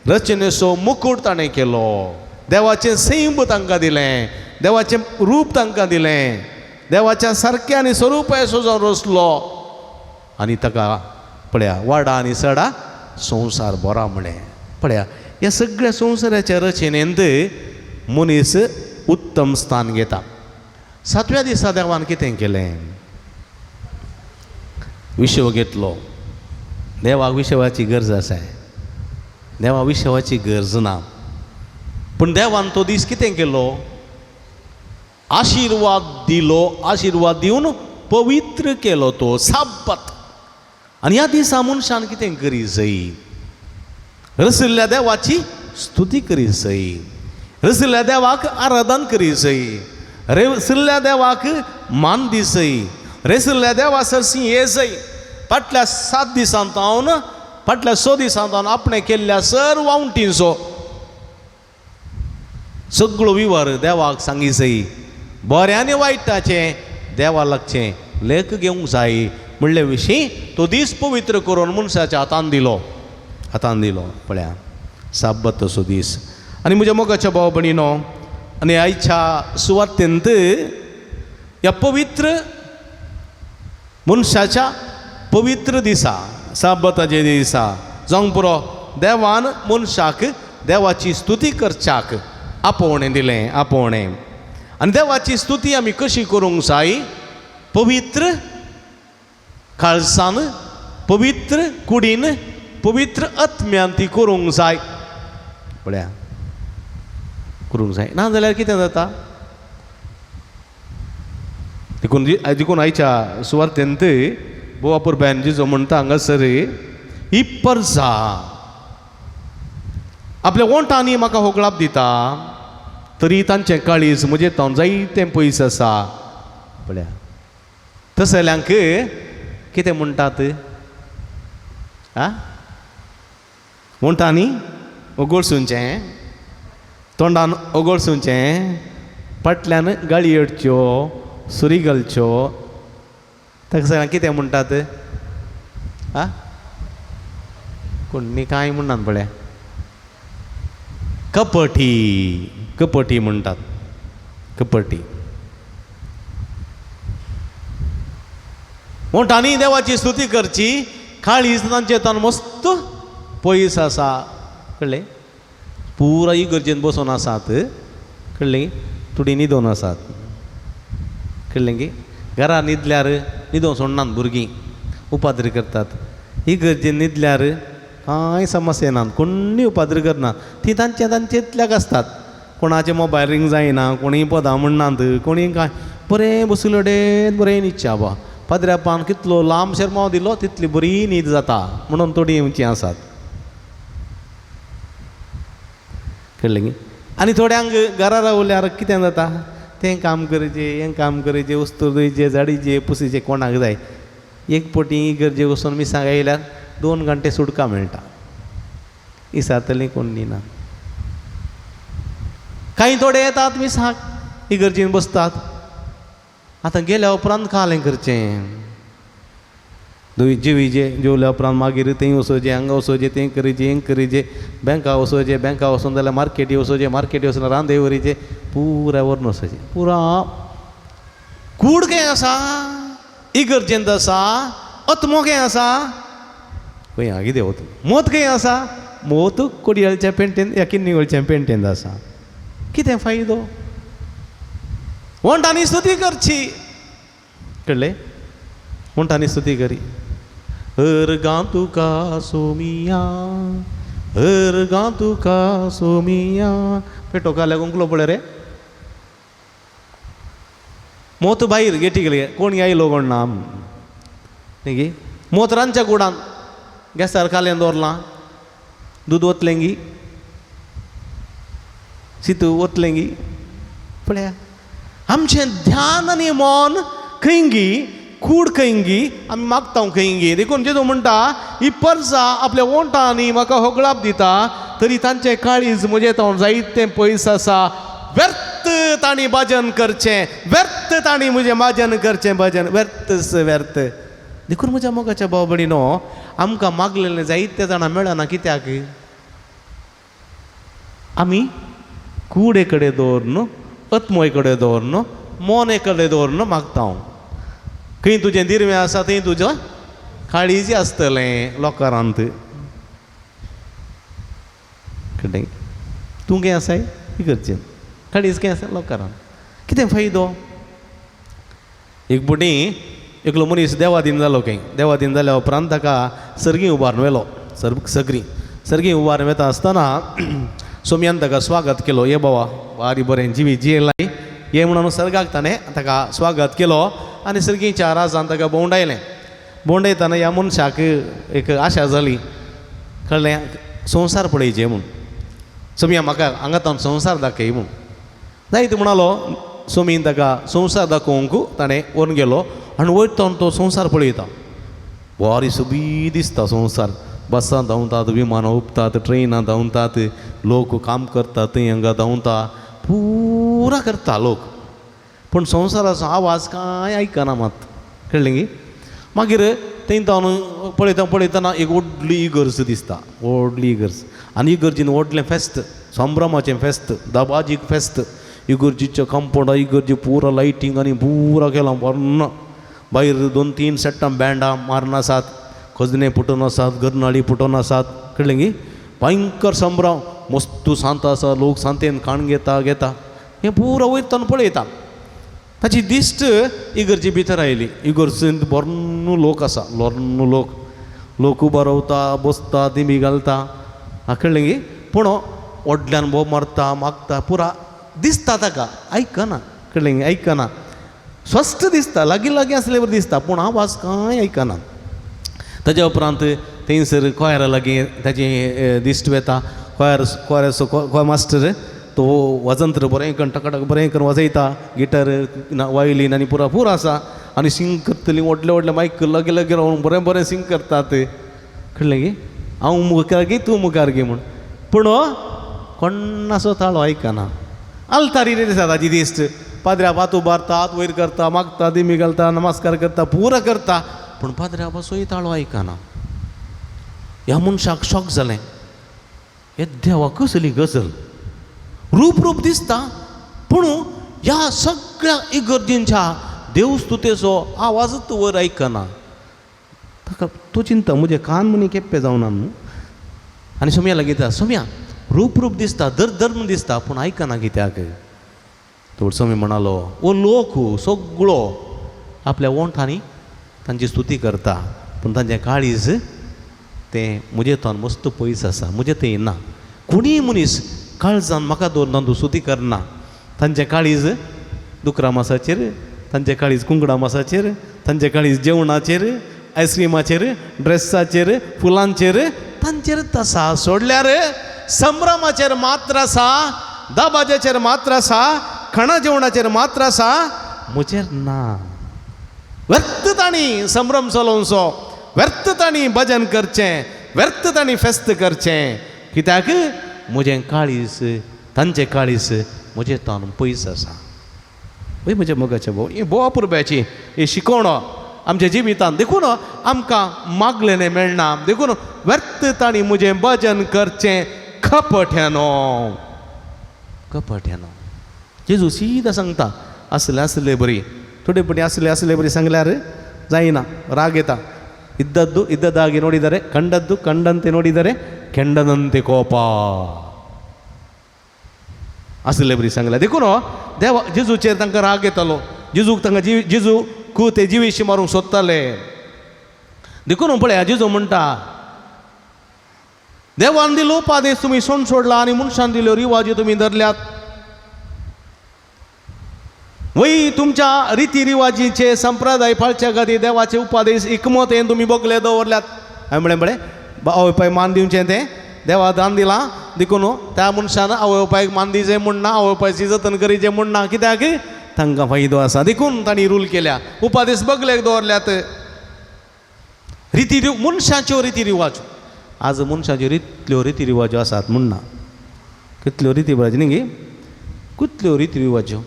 रचनेचो मुकूट ताणें केलो. देवाचें सैम तांकां दिलें, देवाचें रूप तांकां दिलें, देवाच्या सारक्या आनी स्वरुपाचो जावन रचलो. आनी ताका पळया वाडा आनी सडा संवसार बरा म्हळें. पळया ह्या सगळ्या संवसाराच्या रचनेंत मनीस उत्तम स्थान घेता. 7व्या दिसा देवान कितें केलें? विशव घेतलो. देवाक विशवाची गरज आसा? देवा विशवाची गरज ना. पूण देवान तो दीस कितें केलो? आशिर्वाद दिलो. आशिर्वाद दिवन पवित्र केलो तो साब्बत. आनी ह्या दिसा मनशान कितें करी जाय? रसिल्ल्या देवाची स्तुती करी जाय, रसिल्ल्या देवाक आराधन करी जाय, रसिल्ल्या देवाक मान दी जाय, रसिल्ल्या देवा सरशी ये जाय. फाटल्या 7 दिसांत हांव, फाटल्या 6 दिसांत हांव आपणें केल्ल्या सर्व वावटींचो सगळो विवर देवाक सांगी जाय. बरें आनी वायटाचें देवा लागचें लेख घेवंक जाय म्हणले विशीं तो दीस पवित्र करून मनशाच्या हातान दिलो, हातान दिलो. पळया साब्बत असो दीस. आनी म्हज्या मोगाच्या भाव भयणीनो, आनी आयच्या सुवातेंत ह्या पवित्र मनशाच्या पवित्र दिसा, साब्बताच्या दिसा जावंक पुरो देवान मनशाक देवाची स्तुती करच्याक आपोवणें दिलें, आपोवणें. आनी देवाची स्तुती आमी कशी करूंक जाय? पवित्र काळसान, पवित्र कुडीन, पवित्र आत्म्यान ती करूंक जाय. पळया करूंक जाय, ना जाल्यार कितें जाता? देखून देखून आयच्या सुवातेंत बोवापूर बॅन जिजो म्हणटा हांगासर, ही परजा आपल्या ओंठांनी म्हाका होगळाप दिता तरी तांचें काळीज म्हजें तावन जायतें पयस आसा. पळया तसल्यांक कितें म्हणटात? आ, ओंठांनी ओगोळसुचें, तोंडान ओगोळसुचें, फाटल्यान गाळी अडच्यो, सुरी घालच्यो. ताका सगळ्यांक कितें म्हणटात? आ, कोण न्ही कांय म्हणनात. पळया कपटी, कपटी म्हणटात, कपटी. ओंठांनी देवाची स्तुती करची, काळीज तांचें तान मस्त पयस आसा. कळ्ळें? पुराय इगर्जेन बसून आसात, कळ्ळें? थोडीं न्हिदोन आसात, कळ्ळें की? घरा न्हिदल्यार न्हिदोन सोडनात भुरगीं, उपाद्र करतात. इगर्जेन न्हिदल्यार कांय समस्या ना, कोण्णूय उपाद्र करना. ती तांचे तांचेतल्याक आसतात. कोणाचें मोबायल रिंग जायना, कोणीय पदां म्हणनात, कोणीय कांय, बरें बसले कडेन बरें न्हिदचें. आबा पाद्र्यापान कितलो लांब शेरमांव दिलो तितली बरी न्हीद जाता म्हणून थोडीं येवचीं आसात. कळ्ळें गी? आनी थोड्यांक घरा रावल्यार कितें जाता, तें काम करचें हें काम करचें, वस्तू धुयचे, झाडीचे, पुसीचे, कोणाक जाय. एक पटी इगर्जे वचून मिसांक आयल्यार 2 घंटे सुटका मेळटा. इसारतलीं कोण न्ही ना. कांय थोडे येतात मिसाक, इगर्जेन बसतात. आतां गेल्या उपरांत कालें करचें, जिवीचे जेवल्या उपरांत मागीर थंय वचोचें, हांगा वचोचें, थंय करीचें, हें करीचें, बँका वचोचें, बँका वचून जाल्यार मार्केटी वचोचें, मार्केटी वचून रांदे वरीचें, पुरा व्हरून वचोचें. पुरा कूड खंय आसा, इगर्जेंत आसा, आत्मो खंय आसा, खंय हा कितें वत मोत खंय आसा, मोत कोडयाळच्या पेंटेन या किन्नीवळच्या पेंटेन आसा. कितें फायदो? वंटांनी स्तुती करची, कळ्ळें? वंटांनी स्तुती करी. अर्गां तुका सोमिया, अर्गां तुका सोमिया. पेटो काल्याक उंकलो पळय रे, मोत भायर गेटी गेले, कोण आयलो कोण ना न्ही. मोत रांदच्या कुडान गॅसार काल्यान दवरलां, दूद वतलें गी, शितू वतलें गी. पळया आमचें ध्यान आनी मन खंय, कूड खंय, आमी मागता खंय. देखून जेजू म्हणटा, ही परजा आपल्या ओंठांनी म्हाका होगळाप दिता, तरी तांचें काळीज म्हजें तोंड जायतें पयस आसा. व्यर्थ तांणी भजन करचें, व्यर्थ तांणी म्हजें भजन करचें, भजन व्यर्थच व्यर्थ. देखून म्हज्या मोगाच्या भाव भयणीनो, आमकां मागलेलें जायते जाणां मेळना. कित्याक? आमी कुडे कडेन दवरून, आत्मोय कडेन दवरून, मोने कडेन दवरून मागता. खंय तुजें दिरवें आसा थंय तुजो काळीज आसतलें लोकारांत. कळ्ळें? तूं खंय आसाय इगर्जेन, काळीज खंय आसा लोकारांत. कितें फायदो? एक पुटी एकलो मनीस देवादीन जालो खंय. देवादीन जाल्या उपरांत ताका सर्गी उबारून व्हेलो. सगळीं सर्गी उबारून वेता आसतना सोमयान ताका स्वागत केलो. ये बाबा बारी बरें जिवी जियेलाय ये म्हणून सर्गाक ताणें ताका स्वागत केलो आनी सर्गीच्या राजान ताका भोंवडायलें. भोंवडायतना ह्या मनशाक एक आशा जाली, कळ्ळें, संवसार पळयचें म्हूण. सोमया म्हाका हांगा तावन संवसार दाखय म्हूण जायत म्हणालो. सोमीन ताका संवसार दाखोवंक ताणें व्हरून गेलो आनी वयर तावन तो संवसार पळयता. बरी सोबीत दिसता संवसार. बसां धांवतात, विमानां हुपतात, ट्रेनां धांवतात, लोक काम करतात, थंय हांगा धांवता, पुरा करता लोक. पूण संवसाराचो आवाज कांय आयकना मात. कळ्ळें गी? मागीर थंय तावन पळयता पळयतना एक व्हडली इगर्ज दिसता, व्हडली इगर्ज. आनी इगर्जीन व्हडलें फेस्त, संभ्रमाचें फेस्त, दबाजीक फेस्त. इगर्जीच्या कंपाउंडा इगर्जी पुरा लायटींग आनी पुरा केलां बर्ण. भायर 2-3 सेट्टां बँडां मारून आसात, खजने फुटून आसात, गरनाळी फुटून आसात. कळ्ळें गी? भयंकर संभ्रम, मस्तू सांत आसा, लोक सांतेन खाण घेता घेता. हें पुरा वयर तावन पळयता. ताची दिश्ट इगर्जी भितर आयली. इगर्जेंत बरो लोक आसा, लोर्न लोक, लोक उबो रावता, बसता, दिमी घालता. कळ्ळें गी? पूण व्हडल्यान बोब मारता, मागता, पुरा दिसता ताका, आयकना. कळ्ळें गी? आयकना, स्पश्ट दिसता, लागीं लागीं आसले बरें दिसता, पूण आवाज कांय आयकना. ताज्या उपरांत थंयसर कोयरा लागीं ताची दिश्ट वेता. कोयर कोयराचो कोयर मास्टर तो वाजंत्र बरें करून टकाटक बरें करून वाजयता, गिटार वायलीन आनी पुरा पुरा आसा. आनी सिंग करतलीं व्हडले व्हडले मायक लागीं लागीं रावन बरें बरें सिंग करतात. कळ्ळें गी? हांव मुखार गी, तूं मुखार गी म्हूण. पूण कोणाचो ताळो आयकना. आल्तारी दिसता ताजी दिश्ट. पाद्र्या हात उबारता, हात वयर करता, मागता, दिमी घालता, नमस्कार करता, पुरा करता, पूण पाद्र्यापासूय ताळो आयकना. ह्या मनशाक शॉक जालें, हे देवा कसली गजल, रूप रूप दिसता, पूण ह्या सगळ्या इगर्जींच्या देवस्तुतेचो आवाजच वयर आयकना. ताका तो चिंता, म्हजे कान म्हणी केप्पे जावना न्हू. आनी सोमया लागीं, सोमया रूप रूप दिसता, दर धर्म दिसता, पूण आयकना कित्याक? तो सोमी म्हणालो, ओ लोक सगळो आपल्या ओंठांनी तांची स्तुती करता, पूण तांचें काळीज तें म्हजें तोंड मस्त पयस आसा, म्हजें थंय ना. कोणीय मनीस काळजान म्हाका दवरून तांचो स्तुती करना. तांचें काळीज दुकरा मासाचेर, तांचें काळीज कुंकडा मासाचेर, तांचे काळीज जेवणाचेर, आयस्क्रिमाचेर, ड्रेसाचेर, फुलांचेर, तांचेरच आसा. सोडल्यार संभ्रमाचेर मात्र आसा, दबाज्याचेर मात्र आसा, खाणा जेवणाचेर मात्र आसा, म्हजेर ना. व्यर्थ तांणी संभ्रम चलोवचो, व्यर्थ तांणी भजन करचें, व्यर्थ तांणी फेस्त करचें, कित्याक म्हजें काळीज, तांचें काळीज म्हजें तान पयस आसा. वय म्हज्या मोगाचे भोव, ही भोव अपुरबायेची ही शिकवण आमच्या जिवितांत. देखून आमकां मागलेलें मेळना. देखून व्यर्थ तांणी म्हजें भजन करचें कपट्यानो, कपट्यानो. जेजू सीदा सांगता, आसले आसले बरी, थोडे पटी आसले आसले बरी सांगल्यार जायना, राग येता. ಇದ್ದದ್ದು ಇದ್ದದ್ದಾಗಿ ನೋಡಿದರೆ, ಕಂಡದ್ದು ಕಂಡಂತೆ ನೋಡಿದರೆ ಕೆಂಡದಂತೆ ಕೋಪ. आसले बरी सांगल्या. देखून देवा जेजूचेर तांकां राग येतालो, जेजूक तांकां जिवी जेजू कू ते जिवीशी मारूंक सोदताले. देखून पळया जेजू म्हणटा, देवान दिलो उपादेश तुमी सोड सोडला आनी मनशान दिल्यो रिवाजी तुमी धरल्यात. वय तुमच्या रिती रिवाजीचे संप्रदाय पाळच्या खातीर देवाचे उपादेश इकमतेन तुमी बगले दवरल्यात. हांवें म्हणलें पळय, आवय बापायक मान दिवचें तें देवा दान दिलां, देखून त्या मनशान आवय बापायक मान दिवचें म्हूण ना, आवय बापायची जतन करीचें म्हूण ना, कित्याक तांकां फायदो आसा. देखून तांणी रूल केल्या, उपादेश बगलेक दवरल्यात. रिती मनशाच्यो रिती रिवाज, आज मनशाच्यो रितल्यो रिती रिवाज्यो आसात म्हूण ना, कितल्यो रिती रिवाज न्ही गे, कितल्यो रिती रिवाज्यो.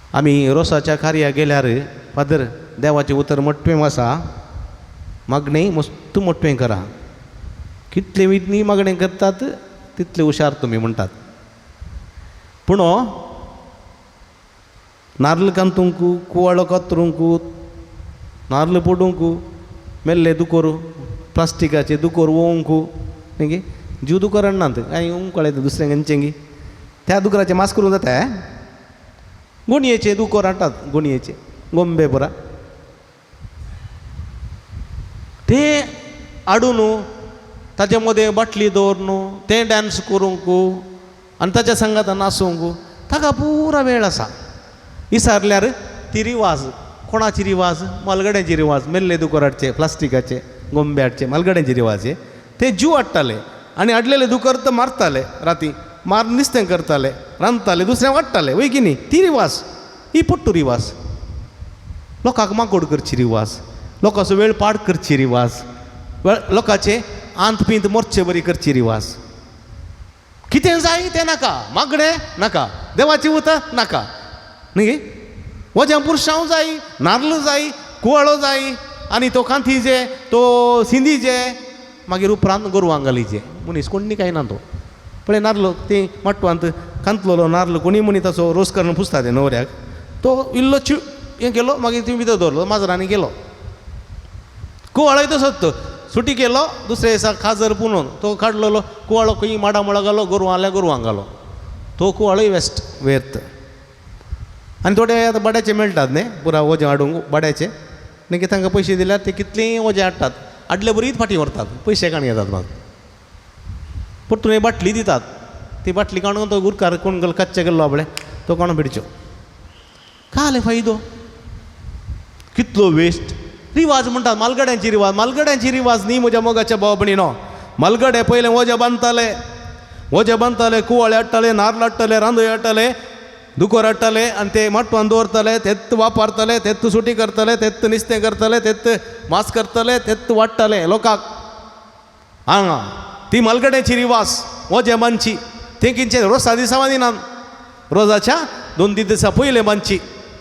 आमी रोसाच्या कार्याक गेल्यार फादर देवाचें उतर मोटवें आसा, मागणें मस्त मोटवें करा, कितले विज्ञी मागणें करतात तितले हुशार तुमी म्हणटात. पूण नार्ल कांतूंक, कुवाळो कातरूंक, नार्ल पडूंक, मेल्ले दुकोर प्लास्टिकाचे दुकोर ओवंक न्ही गे, जीव दुकोर हाडनात कांय उमकळ्ळे दुसऱ्यांक खंयचें गी, त्या दुकराचें मास करूंक जाता. गुणयेचे दुकोर हाडटात, गुणयेचे गोंबे पुरा ते हाडून ताजे मदें बाटली दवरून तें डांस करूंक आनी ताच्या सांगातान नाचूंक ताका पुरा वेळ आसा. विसारल्यार ती रिवाज कोणाची रिवाज, मालगड्यांची रिवाज, मेल्ले दुकोर हाडचे, प्लास्टिकाचे गोंबे हाडचे, मालगड्यांची रिवाज हे ते जीव हाडटाले आनी हाडलेले दुकर तर मारताले, राती मारून नुस्तें करताले, रांदताले, दुसऱ्यांक वाडटाले. वय की न्ही, ती रिवाज, ही पट्टू रिवाज, लोकांक माकोड करची रिवाज, लोकांचो वेळ पाड करची रिवाज, लोकांचे आंत पींत मोरचे बरी करची रिवाज. कितें जाय तें नाका, मागणें नाका, देवाची उतर नाका, न्ही वजें पुरशांव जाय, नार्ल जाय, कुवाळो जाय, आनी तो कांतीजे, तो सिंदीजे, मागीर उपरांत गोरवांक घालीचे मनीस कोणी कांय ना. तो पळय नार्ल ती माटवांत कांतलेलो नार्ल कोणी मनीस ताचो रोस करून पुसता ते न्हवऱ्याक, तो इल्लो चिव हें केलो, मागीर ती भितर दवरलो, माजरांनी गेलो. कुवाळोय तसोच तो सुटी केलो, दुसऱ्या दिसा खाजर पुनोवन तो काडलेलो कुवाळो खंय माडा मुळा घालो, गोरवां आल्या गोरवांक घालो, तो कुवाळोय वेस्ट व्यर्थ. आनी थोडे आतां भाड्याचे मेळटात न्ही, पुरा वजें हाडूंक भाड्याचे न्ही, तांकां पयशे दिल्यार ते कितलींय वजें हाडटात, हाडले बरीच फाटीं व्हरतात, पयशे काडून घेतात. मागीर परतून एक बाटली दितात, ती बाटली काडून तो गुरकार कोण गेलो कच्चे गेल्लो पळय तो कोण पिडच्यो, काले फायदो, कितलो वेस्ट. रिवाज म्हणटात मालगड्यांची रिवाज, मालगड्यांची रिवाज न्ही म्हज्या मोगाच्या भाव भयणीनो. मालगडे पयलें वजें बांदताले, वजें बांदताले, कुवाळे हाडटाले, नार्ल हाडटाले, रांदोय हाडटाले, दुकोर हाडटाले आनी ते माटवान दवरताले, तेत्त वापरताले, तेत्त सुटी करताले, तेत्त नुस्तें करताले, तेत्त मास करताले, तेत्त वाडटाले लोकांक. हांगा ती मालगड्यांची रिवाज, वजें बांदची, तें कितें रोसा दिसा बांदिनात, रोजाच्या 2-3 दिसां पयलें बांदची,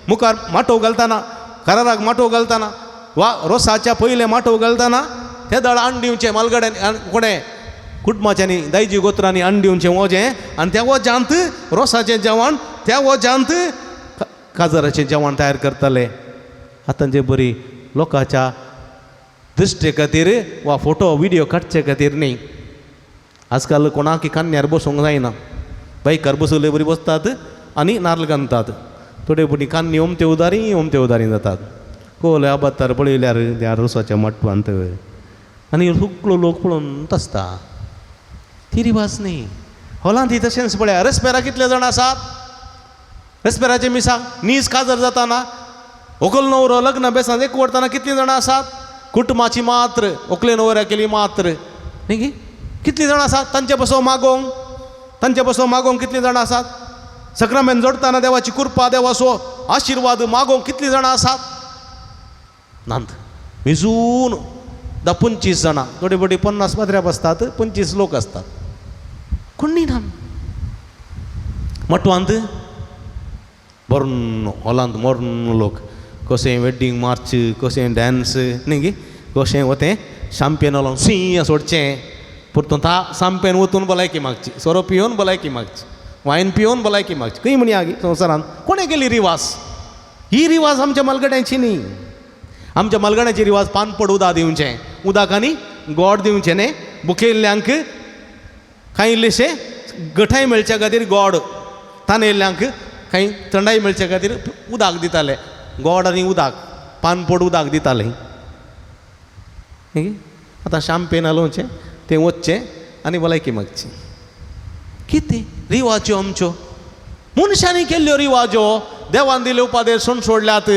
मुखार माटोव घालतना, कराराक माटोव घालतना वा रोसाच्या पयलें माटोव घालतना ते दळ आण दिवचें मालगड्यांनी, कोणें कुटुंबाच्यांनी दायजी गोत्रांनी आण दिवचें वजें, आनी त्या वज्यांत रोसाचें जेवण, त्या वज्यांत काजराचें जेवण तयार करताले. आतां जे बरी लोकांच्या दृश्टे खातीर वा फोटो विडियो काडचे खातीर न्ही, आजकाल कोणाक कान्यार बसूंक जायना, बायकार बसयले बरी बसतात आनी नार्ल कांदतात, थोडे पटी कान्नी ओमते उदारी ओमते उदारी जातात. कोले आबातार पळयल्यार त्या रोसाच्या माटवांत आनी सगळो लोक पळोवन आसता. ती रिवाज न्ही. हॉलांत ती तशेंच पळया, रेस्पेरा कितले जाण आसात, रेस्पेराचे मिसाक नीज काजर जाताना व्हंकल न्हवरो लग्न बेसांत एकवटतना कितलीं जाणां आसात? कुटुंबाची मात्र, व्हंकले न्हवऱ्या केली मात्र न्ही गी? कितलीं जाणां आसात तांचे बसो मागोवंक? तांचे बसो मागोवंक कितलीं जाणां आसात? सक्रामेन जोडटना देवाची कृपा, देवाचो आशिर्वाद मागोवंक कितलीं जाणां आसात? नात. मेजून 10-25 जाणां, थोडे थोडे 50 पात्र्या बसतात, 25 लोक आसतात, कोणी ना. मटवांत बर्ण हॉलांत मर्ण लोक, कशें वेड्डींग मार्च, कशें डॅन्स न्ही गी, कशें वतें शांपेन हॉलान सी सोडचें, परतून ता शांपेन वतून भलायकी मागची, सोरो पियोवन भलायकी मागची, वायन पियोवन भलायकी मागची. खंय म्हणया गी संवसारांत कोणें केली रिवाज? ही रिवाज आमच्या मालगड्यांची न्ही. आमच्या मालगड्यांची रिवाज पानपड उदक दिवचें, उदक आनी गोड दिवचें न्ही, बुकेल्ल्यांक कांय इल्लेशें गठाय मेळच्या खातीर गोड, तानेल्ल्यांक कांय थंडाय मेळच्या खातीर उदक दिताले, गोड आनी उदक, पानपड उदक दिताले. आतां शांपेन हालोवचें, तें वचचें आनी भलायकी मागची. कितें रिवाज्यो आमच्यो, मनशांनी केल्ल्यो रिवाज्यो, देवान दिल्यो उपादेर सोण सोडल्यात,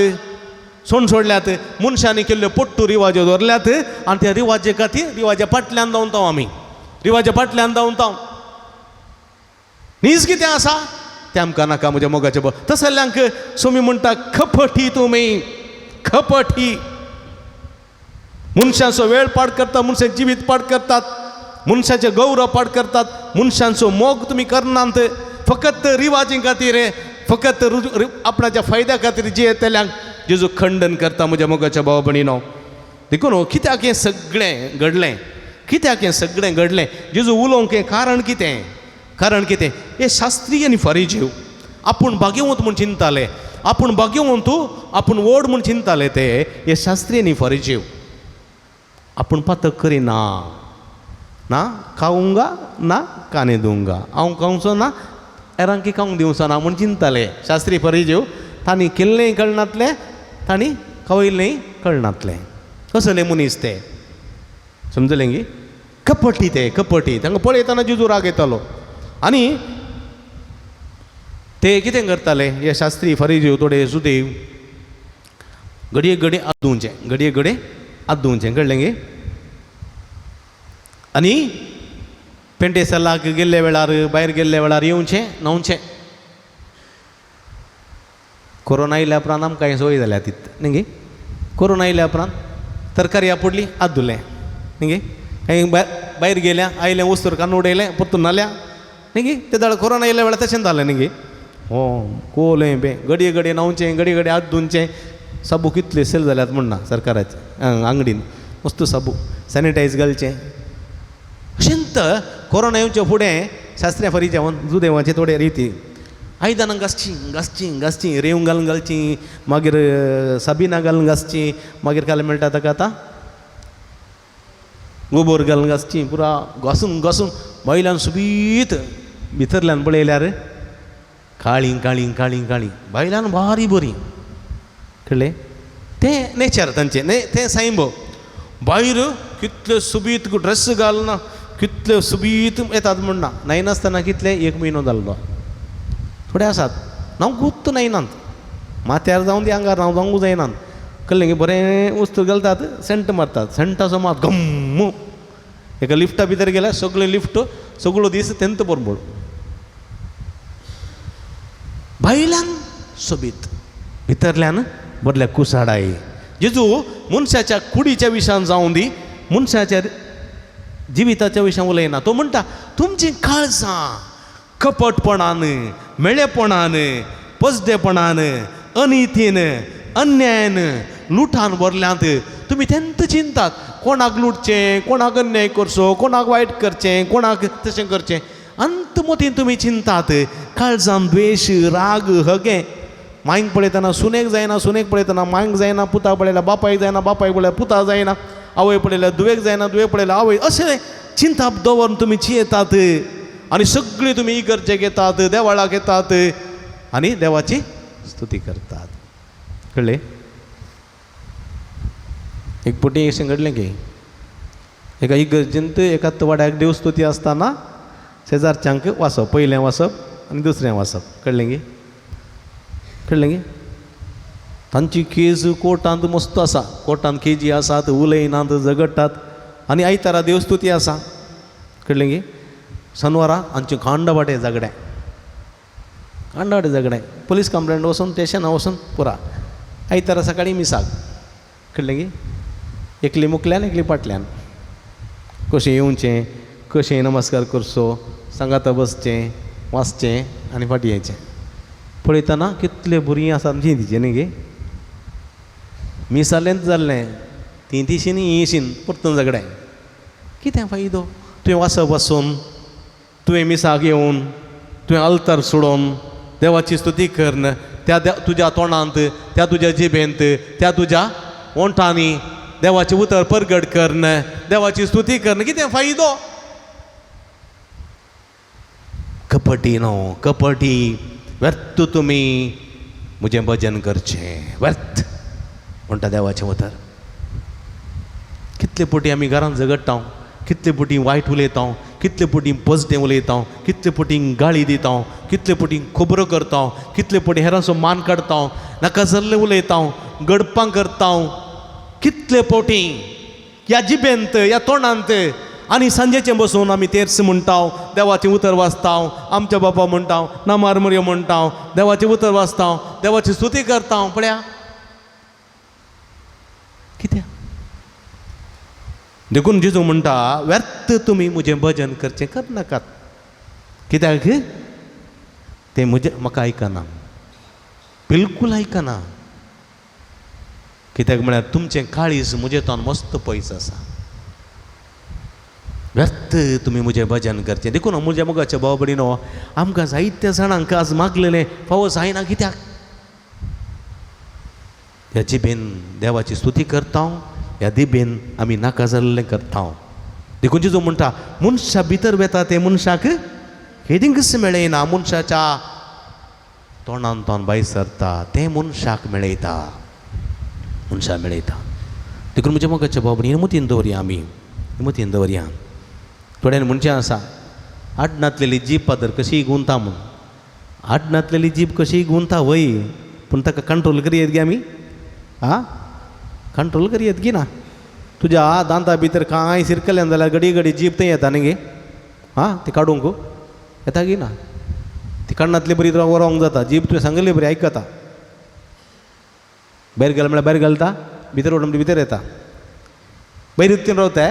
सोण सोडल्यात, मनशांनी केल्ल्यो पट्टू रिवाज्यो दवरल्यात आनी त्या रिवाजे खातीर रिवाज्या फाटल्यान धांवता आमी, रिवाज्या फाटल्यान धांवता. नीज कितें आसा तें आमकां नाका म्हज्या मोगाचें. तसल्यांक सोमी म्हणटा खपटी, तुमी खपटी. मनशांचो वेळ पाड करता, मनशांचें जिवीत पाड करतात, मनशाचें गौरव पाड करतात, मनशांचो मोग तुमी करनात, फकत रिवाजी खातीर, फकत आपणाच्या फायद्या खातीर जियेतल्यांक जेजू खंडन करता म्हज्या मोगाच्या भाव भयणीनो. देखून कित्याक हें सगळें घडलें, कित्याक हें सगळें घडलें, जेजू उलोवंक हें कारण कितें, कारण कितें? हे शास्त्रीय आनी फारीजीव आपूण भाग्यवंत म्हूण चिंताले, आपूण भाग्यवंत, आपूण व्हड म्हूण चिंताले ते हे शास्त्रीय आनी फारीजीव. आपूण पातक करिना, ना खावंगा ना काने दिवंगा, हांव खावचो ना हेरांकी खावंक दिवचो ना म्हूण चिंताले शास्त्रीय फारीजीव. तांणी केल्लेंय कळनातलें, तांणी खावयल्लेंय कळनातलें. कसले मनीस ते, समजलें गी? कपटी ते, कपटी. तांकां पळयतना जेजू राग येतालो. आनी ते कितें करताले हे शास्त्री फारीजीव थोडे सुदेव, घडये घडये आदुवचें, घडये घडये आदुवचें, कळ्ळें गे? आनी पेंटेसलाक गेल्ल्या वेळार, भायर गेल्ल्या वेळार येवचें, न्हांवचें. कोरोना आयल्या उपरांत आमकां हें संवय जाल्या तीत न्ही गे? कोरोना आयल्या उपरांत तरकारी आपुडली, हात धुले न्ही गे? खंय भायर गेल्या, आयलें, वस्तूर काडून उडयलें, परतून न्हाल्या न्ही गे? ते दाळ कोरोना आयल्या वेळार तशें जालें न्ही गे? हो कोलें बें घडये घडये न्हांवचें, घडये घडये हात धुवचें. साबू कितले सेल जाल्यात म्हणना सरकाराचे आंगडीन, वस्तू साबू सॅनिटायज घालचें. अशेंत कोरोना येवचे फुडें शास्त्र्या फारी जेवण जुदेवाचे थोडे रिती आयदनां घासचीं घासचीं घासचीं, रेंव घालून घालचीं, मागीर साबिनां घालून घासचीं, मागीर काल मेळटा ताका आतां गोबोर घालून घासचीं, पुरा घासून घासून वयल्यान सुबीत भितरल्यान पळयल्यार काळीं काळीं काळीं काळीं, भायल्यान भारी बरीं, कळ्ळें? तें नेचर तांचें, तें सैम. भायर कितले सुबीत ड्रेस घालना, कितले सुबीत येतात म्हणना, न्हायनासतना कितले एक म्हयनो जाल्लो. थोडे आसात न्हांवक गुत्त न्हायनात, माथ्यार जावन ती आंगार न्हांव जावंक जायनात, कळ्ळें गे? बरें वस्तू घालतात, सेंट मारतात, सेंटाचो मात गम्म. एका लिफ्टा भितर गेल्यार सगळें लिफ्ट सगळो दीस तेंत बरोबर. भायल्यान सोबीत, भितरल्यान बदल्या कुसाडाय. जेजू मनशाच्या कुडीच्या विशयान जावं दी, मनशाच्या जिविताच्या विशयान उलयना. तो म्हणटा तुमचीं काळजां कपटपणान, मेळेपणान, पसदेपणान, अनितीन, अन्यायान, लुटान भरल्यांत. तुमी तेंत चिंतात कोणाक लुटचें, कोणाक अन्याय करचो, कोणाक वायट करचें, कोणाक तशें करचें. अंत मतीन तुमी चिंतात, काळजान द्वेश, राग, हगें. मांयक पळयतना सुनेक जायना, सुनेक पळयतना मांयक जायना, पुताक पळयल्यार बापायक जायना, बापायक पळयल्यार पुता जायना, आवय पळयल्यार धुवेक जायना, धुवेक पळयल्यार आवय. अशें चिंताप दवरून तुमी चियेतात आनी सगळीं तुमी इगर्जेक येतात, देवाळाक येतात आनी देवाची स्तुती करतात. कळ्ळें? एक पटी अशें घडलें की एका इगर्जेंत एका वाड्याक देवस्तुती आसतना शेजारच्यांक वाचप, पयलें वाचप आनी दुसरें वाचप. कळ्ळें गी? कळ्ळें गी? तांची केज कोर्टांत मस्त आसा, कोर्टांत केजी आसात, उलयनात, झगडटात आनी आयतारा देवस्तुती आसा, कळ्ळें गे. शनवारा आमचें खांडवाटे झगडें, खांडवाटे झगडें, पुलीस कंप्लेंट वचून स्टेशना वचून पुरा. आयतारा सकाळीं मिसाक, कळ्ळें गे, एकली मुखल्यान एकली फाटल्यान, कशें येवचें, कशें नमस्कार करचो, सांगाता बसचें, वाचचें आनी फाटीं येवचें. पळयतना कितले भुरगीं आसा आमचीं तिचें न्ही गे, मिसालेंच जाल्लें, ती तिशीन ही शीन परतून झगडें. कितें फायदो? तुवें वाचप वाचून, तुवें मिसाक येवन, तुवें अल्तार सोडून देवाची स्तुती करून त्या तुज्या तोंडांत, त्या तुज्या जिबेंत, त्या तुज्या ओंठांनी देवाचें उतर परगट करून देवाची स्तुती करून कितें फायदो? कपटी न्हू, कपटी व्यर्थ तुमी म्हजें भजन करचें, व्यर्थ म्हणटा देवाचें उतर. कितले पटी आमी घरांत झगडटा, कितले पटी वायट उलयता, कितले पटी पजतें उलयता, कितले पटी गाळी दिता, कितले पटी खबरो करता, कितले पटी हेरांचो मान काडटा, नाका जाल्लें उलयता, गडपां करता, कितले पटी ह्या जिबेंत, ह्या तोंडांत. आनी सांजेचें बसून आमी तेर्स म्हणटा, देवाचें उतर वाचता, आमच्या बापा म्हणटा, नामार मुरयो म्हणटा, देवाचें उतर वाचता, देवाची स्तुती करता. पळया कित्याक? देखून जेजू म्हणटा व्यर्थ तुमी म्हजें भजन करचें करनाकात. कित्याक? तें म्हजें म्हाका आयकना, बिलकूल आयकना. कित्याक म्हळ्यार तुमचें काळीज म्हजें तोंड मस्त पयस आसा. व्यर्थ तुमी म्हजें भजन करचें. देखून म्हज्या मोगाच्या भाव भयणीनो, आमकां जायत्या जाणांक आज मागलेलें फावो जायना. कित्याक? ह्या जिबेन देवाची स्तुती करता, ह्या जिबेन आमी नाका जाल्लें करता. देखून जेजू म्हणटा मनशा भितर वेता तें मनशाक हेदिंकच मेळयना, मनशाच्या तोंडान तोंड भायर सरता तें मनशाक मेळयता, मनशाक मेळयता. देखून म्हज्या मोगाच्या भाव भयणीनो, मतीन दवरया, आमी मतीन दवरया. थोड्यांनी म्हणचें आसा आडनातलेली जीब पादर कशी गुंता म्हूण. आडनातलेली जीब कशी गुंता वय, पूण ताका कंट्रोल करयेत गे आमी? आं, कंट्रोल करयेत की ना? तुज्या दांता भितर कांय सिरकलें जाल्यार घडी घडी जीब थंय येता न्ही गे? आं, ती काडूंक येता की ना? ती काडनातली बरी तुका वरोंक जाता. जीब तुवें सांगिल्ली बरी आयकता. भायर गेल म्हळ्यार भायर घालता, भितर वडून भितर येता, भायर इतकेन रावता.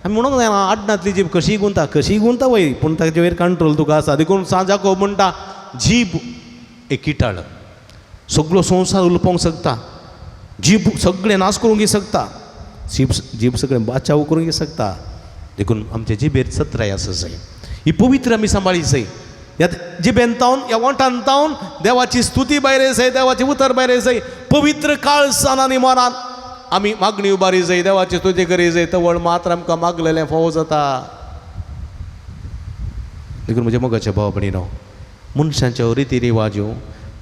आमी म्हणूंक जायना आडनातली जीब कशी गुंता, कशी गुंता वय, पूण ताचे वयर कंट्रोल तुका आसा. देखून सांत जाकोब म्हणटा जीब एक किटाळ, सगळो संवसार उलोवपाक शकता, जीब सगळें नाश करूंक शकता, जीब सगळें बाचाव करूंक शकता. देखून आमचे जिबेर सत्राय आसा जाय, ही पवित्र आमी सांबाळी जाय. ह्या जिबेन तावन, ह्या वोंठान तावन देवाची स्तुती भायर जाय, देवाचें उतर भायर जाय. पवित्र काळसान आनी मनान आमी मागणी उबारी जाय, देवाची स्तुती करी जाय. तवळ मात्र आमकां मागलेलें फावो जाता. देखून म्हज्या मोगाच्या भाव भयणीनो, मनशांच्यो रिती रिवाज्यो,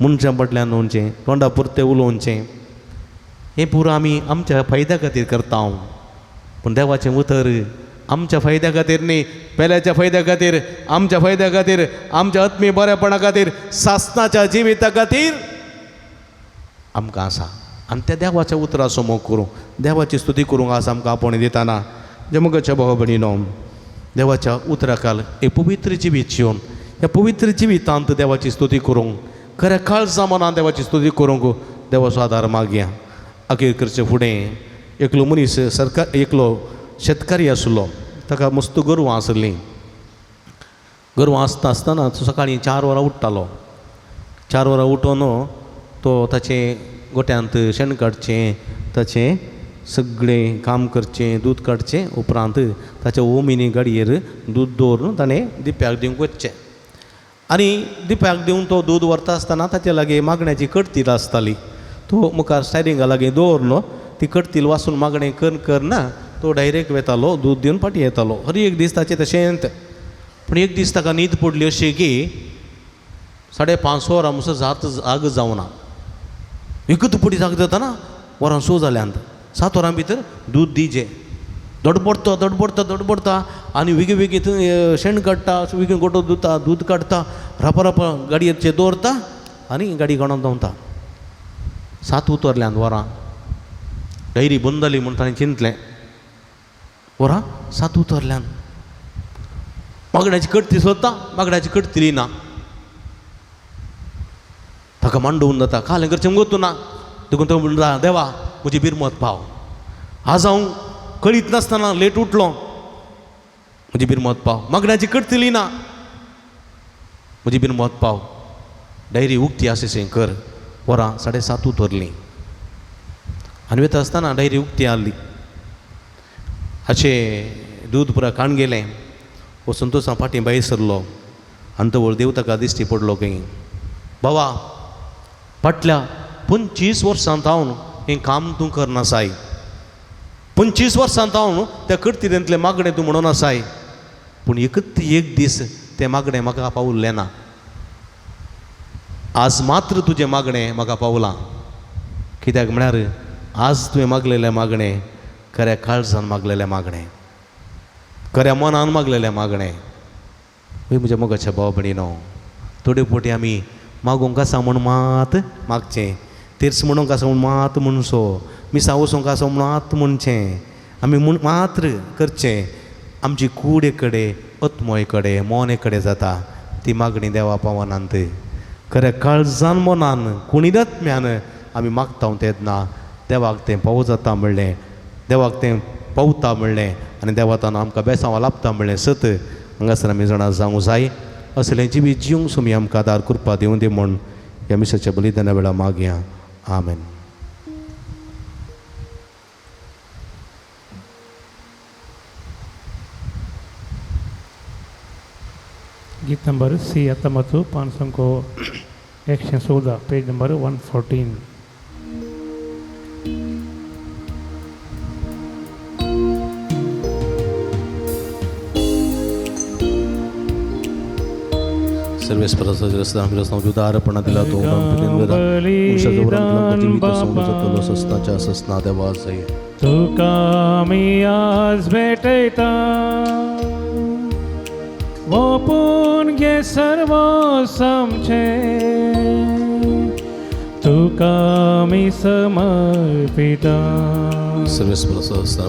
मनशां फाटल्यान वचचें, तोंडा पुरतें उलोवचें, हें पुरो आमी आमच्या फायद्या खातीर करता. पूण देवाचें उतर आमच्या फायद्या खातीर न्ही, पेल्याच्या फायद्या खातीर, आमच्या फायद्या खातीर, आमच्या आत्मीय बरेपणा खातीर, सासनाच्या जिविता खातीर आमकां आसा. आनी त्या देवाच्या उतराचो मोग करूंक, देवाची स्तुती करूंक आज आमकां आपोवणें दितना म्हज्या मोगाच्या भाव भयणीनो, देवाच्या उतराखाल एक पवित्र जिवीत जिवन, ह्या पवित्र जिवितांत देवाची स्तुती करूंक, खऱ्या काळजा मनान देवाची स्तुती करूंक देवाचो आदार मागया. अखेर करचे फुडें एकलो मनीस सरकार, एकलो शेतकारी आसलो, ताका मस्त गोरवां आसलीं. गोरवां आसता आसतना तो सकाळीं 4 वरां उठ्ठालो. 4 वरां उठोन तो ताचें गोट्यांत शेण काडचें, ताचें सगळें काम करचें, दूद काडचें. उपरांत ताच्या ओमिनी गाडयेर दूद दवरून ताणें दिप्याक दिवंक वचचें. आनी दिप्याक दिवन तो दूद व्हरता आसतना ताचे लागीं मागण्याची कडतील आसताली. तो मुखार स्टॅरिंगा लागीं दवरलो, ती कडतील वाचून मागणें कर करना तो डायरेक्ट वेतालो, दूद दिवन फाटीं येतालो. हर एक दीस ताचें तशेंच. पूण एक दीस ताका न्हीद पडली अशी की 5:30 वरां म्हणसर जात जाग जावना. एकूच पटी जाग जाताना वरां 6 जाल्यांत, 7 वरां भितर दूद दिजे. दडबडटा दडबडटा दडबडटा आनी वेगीं वेगीं थंय शेण काडटा, वेगीं गोटो धुता, दूद काडटा, रापा रापा गाडयेचेर दवरता आनी गाडी काडून धांवता. 7 उतरल्यान वरां डायरी बंद जाली म्हूण ताणें चिंतलें वरां 7 उतरल्यान मागण्याची कटती सोदता मागण्याची कटती ना ताका मांडोवन जाता काल करचें मुगो ना देखून तो म्हणटा देवा म्हजी बिरमत पाव आज हांव कळीत नासतना लेट उठलो म्हजी बिरमत पाव मागण्याची कटतली ना म्हजी बिरमत पाव डायरी उक्ती आसा कर वरां 7:30 उतरलीं आनी वता आसतना डायरी उक्ती आहली अशें दूद पुरा काण गेलें हो संतोषा फाटीं भायर सरलो आनी तवळ देव ताका दिश्टी पडलो खंय बाबा फाटल्या 25 वर्सां जावन हें काम तूं करनासाय 25 वर्सां जावन त्या करतिरेंतलें मागणें तूं म्हणून आसाय पूण एकच एक दीस तें मागणें म्हाका पावलें ना आज मात्र तुजें मागणें म्हाका पावलां कित्याक म्हळ्यार आज तुवें मागलेलें मागणें खऱ्या काळजान मागलेलें मागणें खऱ्या मनान मागलेलें मागणें हय म्हज्या मोगाच्या भाव भयणीनो थोडे फावटी आमी मागूंक आसा म्हूण मात मागचें तेर्स म्हणूंक आसा म्हूण मात म्हणचो मिसां वचूंक आसा म्हूण मात म्हणचें आमी म्हूण मात्र करचें आमची कूड कडेन आत्मोय कडेन मोने कडेन जाता ती मागणी देवा पावनात खऱ्या काळजान मनान कुणीदत्म्यान आमी मागता तेन्ना देवाक तें पावो जाता म्हणलें देवाक तें पावता म्हणलें आनी देवातान आमकां बेसांव लाबता म्हणलें सत हांगासर आमी जाणां जावंक जाय असलें जिवीत जिवंक सुमी आमकां आदार करपा दिवं दी म्हूण ह्या मिसाच्या बलिदाना वेळार मागया आमेन. गीत नंबर सी 19 514, पेज नंबर 114. सर्वेस्पराचा दिला तो ससनाच्या ससना देवाचे तुका मी आज भेटयता ओपून घे सर्व समचे तुका मी समर्पिता सर्वेस्पराचा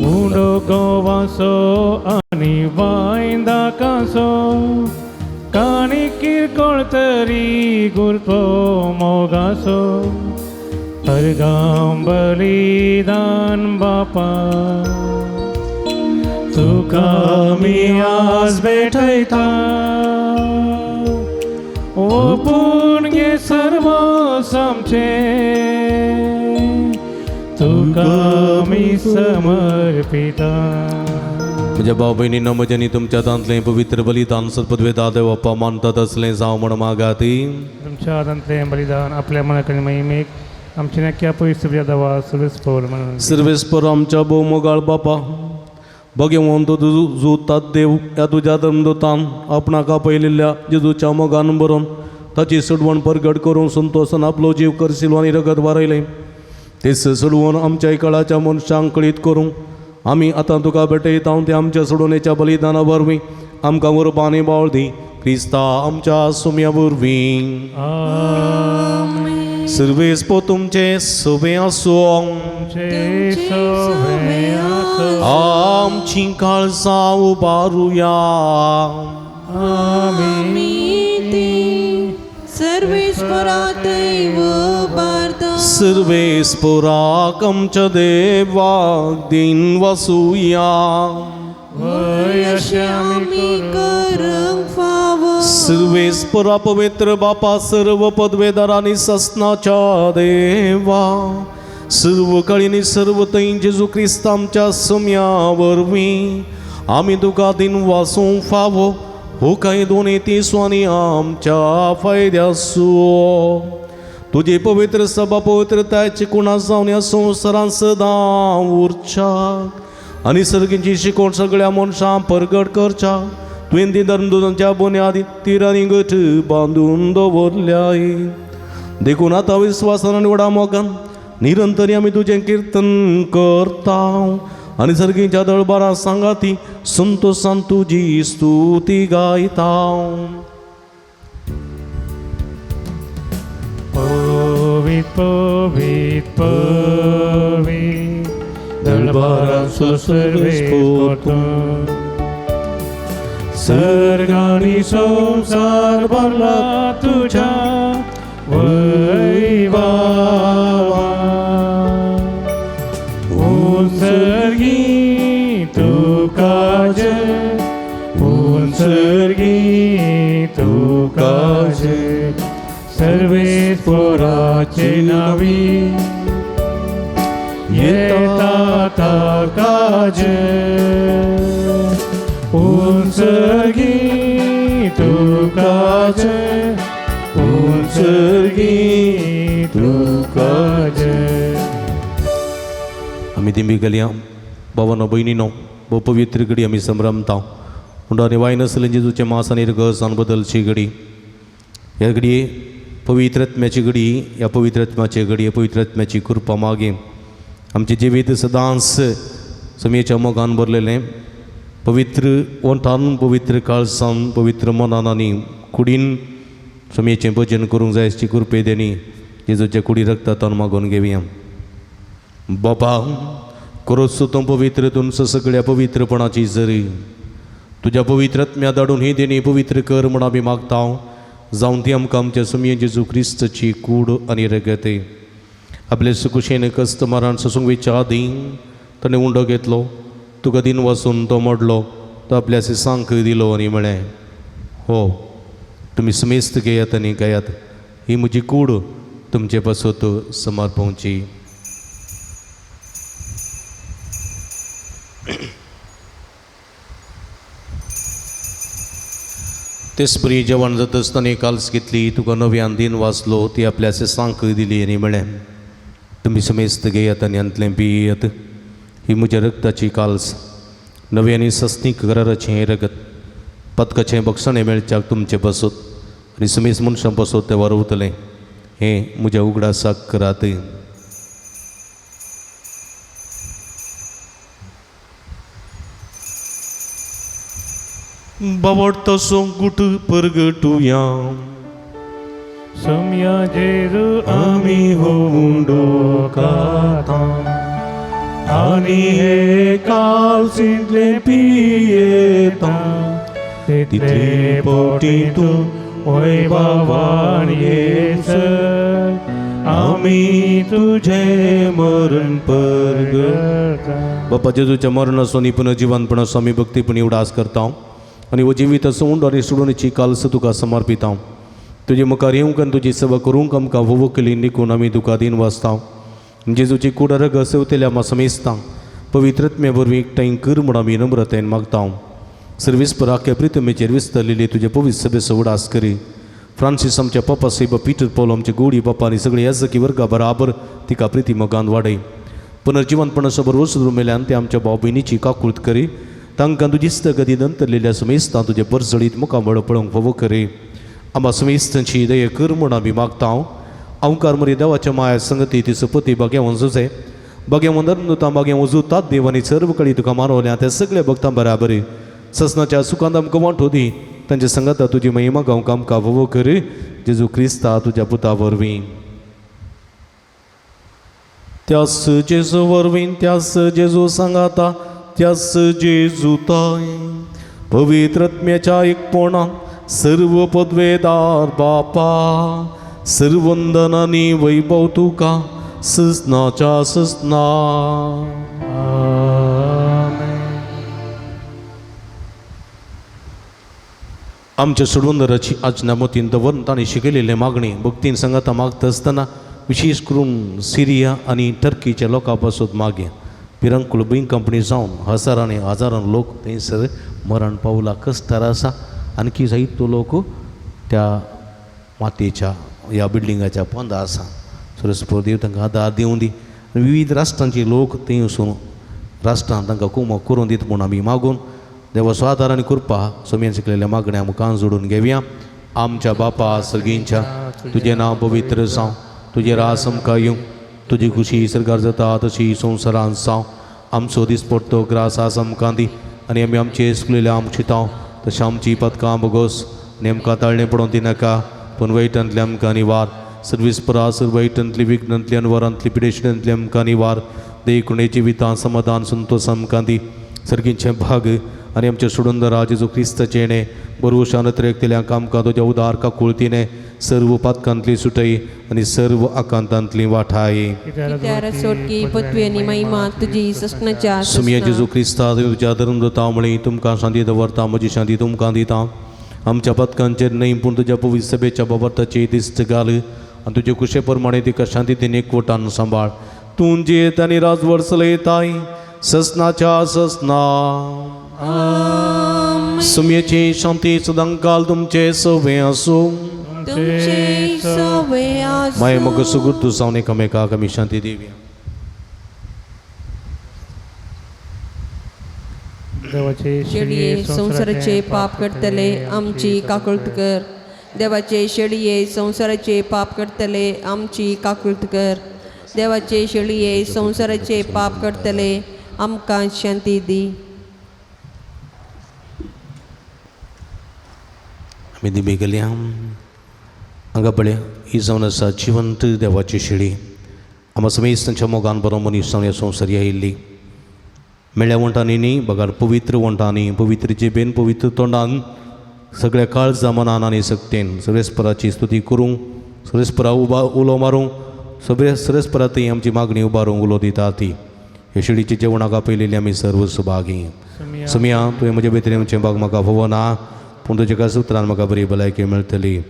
उंडो गोवासो आनी वायन दाकासो काणी किरकोळ तरी गुरतो मोगासो अर्गां बलिदान बापा तुका मी आज भेटयता ओपून घे सर्व आमचे तुका मी समर्पिता. म्हज्या भाव भयणीनो म्हज्यांनी तुमच्या हातांतलें पवित्र बलिदान सत्पदवेदा देवप्पा मानतात असलें जावं म्हण मागाती. तुमच्या हातांतलें बलिदान आपल्या मनाकडे महिमेक आमच्या नक्या पयस देवा सर्वेस्पर म्हणून. सर्वेस्पर आमच्या भोव मोगाळ बापा भगवंत जुतात देव ह्या तुज्या धर्मदूतान आपणाक आपयलेल्या जेजूच्या मोगान बरोवन ताची सोडवण परगट करून संतोसान आपलो जीव करसिलो आनी रगत वारयलें तेच सोडवण आमच्या कळाच्या मनशांक कळीत करूंक आमी आतां तुका भेटयता ते आमच्या सोडवणेच्या बलिदाना वरवीं आमकां उर्बा आनी बावळ दी क्रिस्ता आमच्या सुम्या वरवीं. सर्वेस्पर तुमचें सवें आसूं. आमचीं काळजां उबारुया. सर्वेस्पराक आमच्या देवाक दिन वसुया. सर्वेस्परा पवित्र बापा सर्व पदवेदार आनी ससनाच्या देवा सर्व काळीनी सर्व थंय जेजू क्रिस्त आमच्या सम्या वरवीं आमी तुका दिन वासूंक फावो हो कांय दोनी तिसू आनी आमच्या फायद्यासू तुजी पवित्र सभा पवित्रतायची कुणा जावन ह्या संवसारांत सदां उरच्या आनी सर्गींची शिकवण सगळ्या मनशां परगट करच्या तुवें ती धर्मदूतांच्या बुन्यादी तिरांनी गट बांदून दवरल्याय देखून आतां विस्वासान आनी व्हडा मोगान निरंतरी आमी तुजें किर्तन करता आनी सर्गीच्या दळबारां सांगाती संतोसान तुजी स्तुती गायता. पवीत पवीत पवीत दळबाराचो सर्वेस्पोर तूं. सर्ग आनी संवसार भरला तुज्या वैभावान. उत्सर्गी तुका जय, उत्सर्गी तुका जय, सर्वेस्पोराचे नावी येता ताका जय. उत्सर्गी तुका जय, उत्सर्गी तुका जय. आमी दिंबी घालया. भावानो भयणीनो, भोव पवित्र घडी आमी संभ्रमता. उंडो आनी वायन आसलें जेजूचें मास आनी रगस जावन बदलची घडी. ह्या घडये पवित्र आत्म्याची घडी, ह्या पवित्र आत्म्याची घडी, ह्या पवित्र आत्म्याची कृपा मागीर आमचें जिवीत सदांच समेच्या मोगान भरलेलें, पवित्र ओंठान, पवित्र काळसान, पवित्र मनान आनी कुडीन समेचें भजन करूंक जाय अशी कृपे देणी जेजूच्या कुडी रक्तांत मागून घेवया. बापा, क्रोस तूं पवित्र तुमचं सगळ्या पवित्रपणाची जरी तुज्या पवित्र आत्म्या धाडून ही देणी पवित्र कर म्हूण आमी मागता. जावन ती आमकां आमच्या सुमये जेजू क्रिस्तची कूड आनी रगत. आपले सुकुशेन कस्त मरण सोसूंक वयच्या आदीं ताणें उंडो घेतलो, तुका दिन वाचून तो मोडलो, तो आपल्या सिसांक दिलो आनी म्हळें, हो तुमी समेस्त घेयात आनी गायात, ही म्हजी कूड तुमचे पासत समर्पवची. तेच परी जेवण जाता आसतना काल्स घेतली, तुका नव्यान दिन वाचलो, ती आपल्या सिसांक दिली आनी म्हळें, तुमी समेस्त घेयात आनी हांतलें पियेयात, ही म्हज्या रक्ताची काल्स, नवी आनी सस्नीक कराराचें हें रगत, पदकाचें बक्षणें मेळच्याक तुमचें पासत आनी समेस्त मनशां पासत तें वारवतलें, हें म्हज्या उगडासाक करात. बावडतो सोंकूट परगटुया. सोम्या जेजू आमी हो उंडो खाता आनी हे कालसींतले पियेता, तितले पोटी तूं वैभवान येसर आमी तुझे मरण परगटा. बापा, जेजूच्या मरणाचो आनी पुनर्जिवनपणाचो आमी भक्तीपणी उडास करता आनी हो जिवीत उंडो आनी सोडवणेची काल्स तुका समर्पिता. तुजे मुखार येवंक आनी तुजी सेवा करूंक आमकां वोवो केली निकून आमी तुका दीन वाचता. जेजूची कूड रगत सेवतेल्या आमा समेस्तां पवित्र आत्म्या वरवीं एकठांय कर म्हूण आमी नम्रतायेन मागता. सर्वीस पर आख्या प्रितमेचेर विस्तारलेली तुजे पवित्र सभेचो उडास करी. फ्रांसीस आमच्या पप्पा साहेब, पीटर पॉल आमचे गोडी बाप्पा आनी सगळे याजकी वर्गा बराबर तिका प्रिती मोगान वाडय. पुनर्जिवनपणाचो बरोबर मेल्यान ते आमच्या भाव भयणीची काकूळत करी. तांकां तुजी गती नंतरलेल्या समेस्तां तुजे परजळीत मुखामळ पळोवंक फावो करी. आमा समेस्तांची दया कर म्हूण आमी मागता. अंकार मरी देवाच्या माया संगती ती सपती बागेवन जुजे बागेवन धर्मदूतां बागेवन जुतात देव आनी सर्व कळी तुका मानवल्या त्या सगळ्या भक्तां बराबर ससनाच्या सुखांत आमकां वांटो दी. तांच्या संगता तुजी महिमा गावंक आमकां फावो कर, जेजू क्रिस्ता तुज्या पुता वरवीं. त्यास जेजू वरवीं, त्यास जेजू सांगाता, त्यास जेजू ताय पवित्र आत्म्याच्या एकपणान सर्व पदवेदार बापा, सर्वंदन आनी वैभव तुका ससनाच्या ससना. आमच्या सोडवंदराची आज्ञा मतीन दवरून ताणें शिकयलेले मागणी भक्तीन सांगाता मागता आसतना विशेष करून सिरिया आनी टर्कीच्या लोकां पासत मागे. पिरंकूळ बींग कंपनी जावन हजारांनी हजारान लोक थंयसर मरण पावला, कस्तार आसा. आणखी जायतो लोक त्या मातयेच्या ह्या बिल्डिंगाच्या पोंदा आसा. सरस्पत देव तांकां आदार दिवं दी. विविध राष्ट्रांचे लोक थंय वचून राष्ट्रान तांकां कुमक करून दीत म्हूण आमी मागून देवाचो आदार आनी कृपा सोम्यान शिकलेल्या मागण्या मुखान जोडून घेवया. आमच्या बापा सर्गींच्या, तुजें नांव पवित्र जावं, तुजें रास आमकां येवं, तुजी खुशी सरकार जाता तशी संवसारान जावं. आमचो दिसपडतो ग्रास आज आमकां दी आनी आमी आमचे चुकलेल्या आमची तशें आमची पदकां बोगोस, आनी आमकां ताळणें पडोवन दिनाका, पूण वयटांतले आमकां निवार. सर्वेस्परा सर्व वायटांतली विघ्नांतली अनवरांतली पिडेशिडांतली आमकां निवार देखून जिवितां समाधान संतोष आमकां दी सर्गींचें भाग आनी आमच्या सोडून जेजू क्रिस्ताचें येणें बरोवशान त्रेकतेल्या आमकां तुज्या उदार काकुळतीने सर्व पातकांतली सुटय आनी सर्व आकांतांतली वाठाय. कित्यार सोडकी पृथ्वी आनी महिमा तुजी ससनाच्या. सुमिया जेजू क्रिस्ता तुज्या धर्म म्हळी तुमकां शांती दवरता म्हजी शांती तुमकां दिता. आमच्या पथकांचेर न्हय पूण तुज्या पवित्र सभेच्या बाबर्ताची दिस्त घाल आनी तुजे कुशे प्रमाणे तिका शांती तीन एकवटान सांबाळ. तूं जियेत आनी राजवट चलयताय ससनाच्या ससना. सुमयेची शांती सदांकाल तुमचे सवे आसूं. तुमचे सवे आसूं. माय मग सुगूर तूं जावन एकामेकाक आमी शांती दिवया. देवाचे शेळये संवसाराचे पाप करतले आमची काकुळट कर. देवाचे शेळये संवसाराचे पाप करतले आमची काकुळट कर. देवाचे शेळये संवसाराचे पाप करतले आमकां शांती दी. आमी दिमी गेल्या हांगा पळय ही जावन आसा जिवंत देवाची शेळी. आमकां समेस्तांच्या मोगान बरो मनीस जावन ह्या संवसारी आयिल्ली मेळ्ळ्या वंटांनी न्ही बगर पवित्र वंटांनी पवित्र जिबेन पवित्र तोंडान सगळ्या काळजा मनान आनी सक्तेन सरेस्पराची स्तुती करूंक सरेस्परा उबा उलो मारूंक सगळे सरेस्परा थंय आमची मागणी उबारूंक उलो दिता ती ह्या शेळीच्या जेवणाक आपयलेली आमी सर्व सुभागी. सुमिया तुवें म्हज्या भितर आमचें बाग म्हाका फोवना पूण तुज्या एका सुत्रान म्हाका बरी भलायकी मेळटली.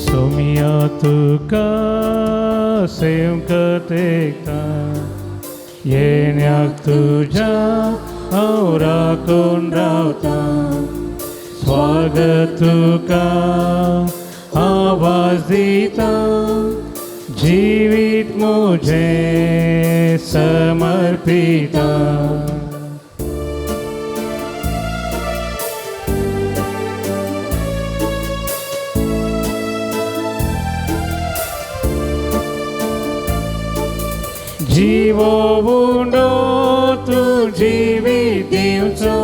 सोमिया तुका सेवक तेका येण्याक तुज्या हांव राखून रावता. स्वागत तुका आवाज दिता जिवीत म्हजें समर्पिता. जीवो उंडो तूं जिवीत दिवचो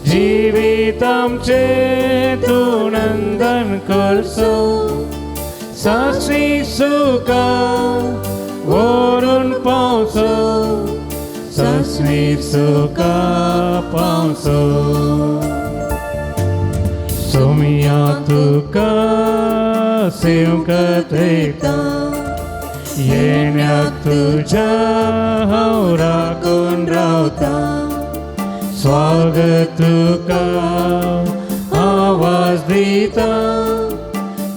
जिवीत आमचें तूं नंदन करचो. सासरी सुखा व्हरून पावचो सासरी सुखा पावचो. सोमिया तुका सेवक थेता येण्याक तुज्या हांव राखून रावता. स्वागत तुका आवाज दिता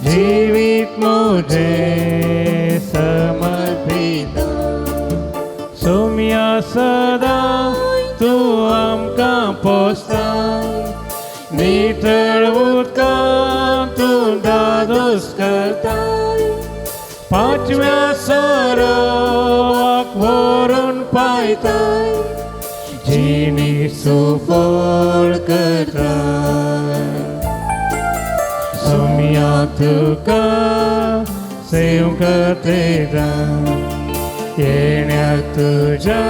जिवीत म्हजें समर्पिता. सोमिया सदां तूं आमकां पोसता नितळ उदकान तूं दादोस करता. पांचव्या सरोवाक व्हरून पायताय जिणी सुफळ करता. सोमिया तुका सेवक तेरा येण्याक तुज्या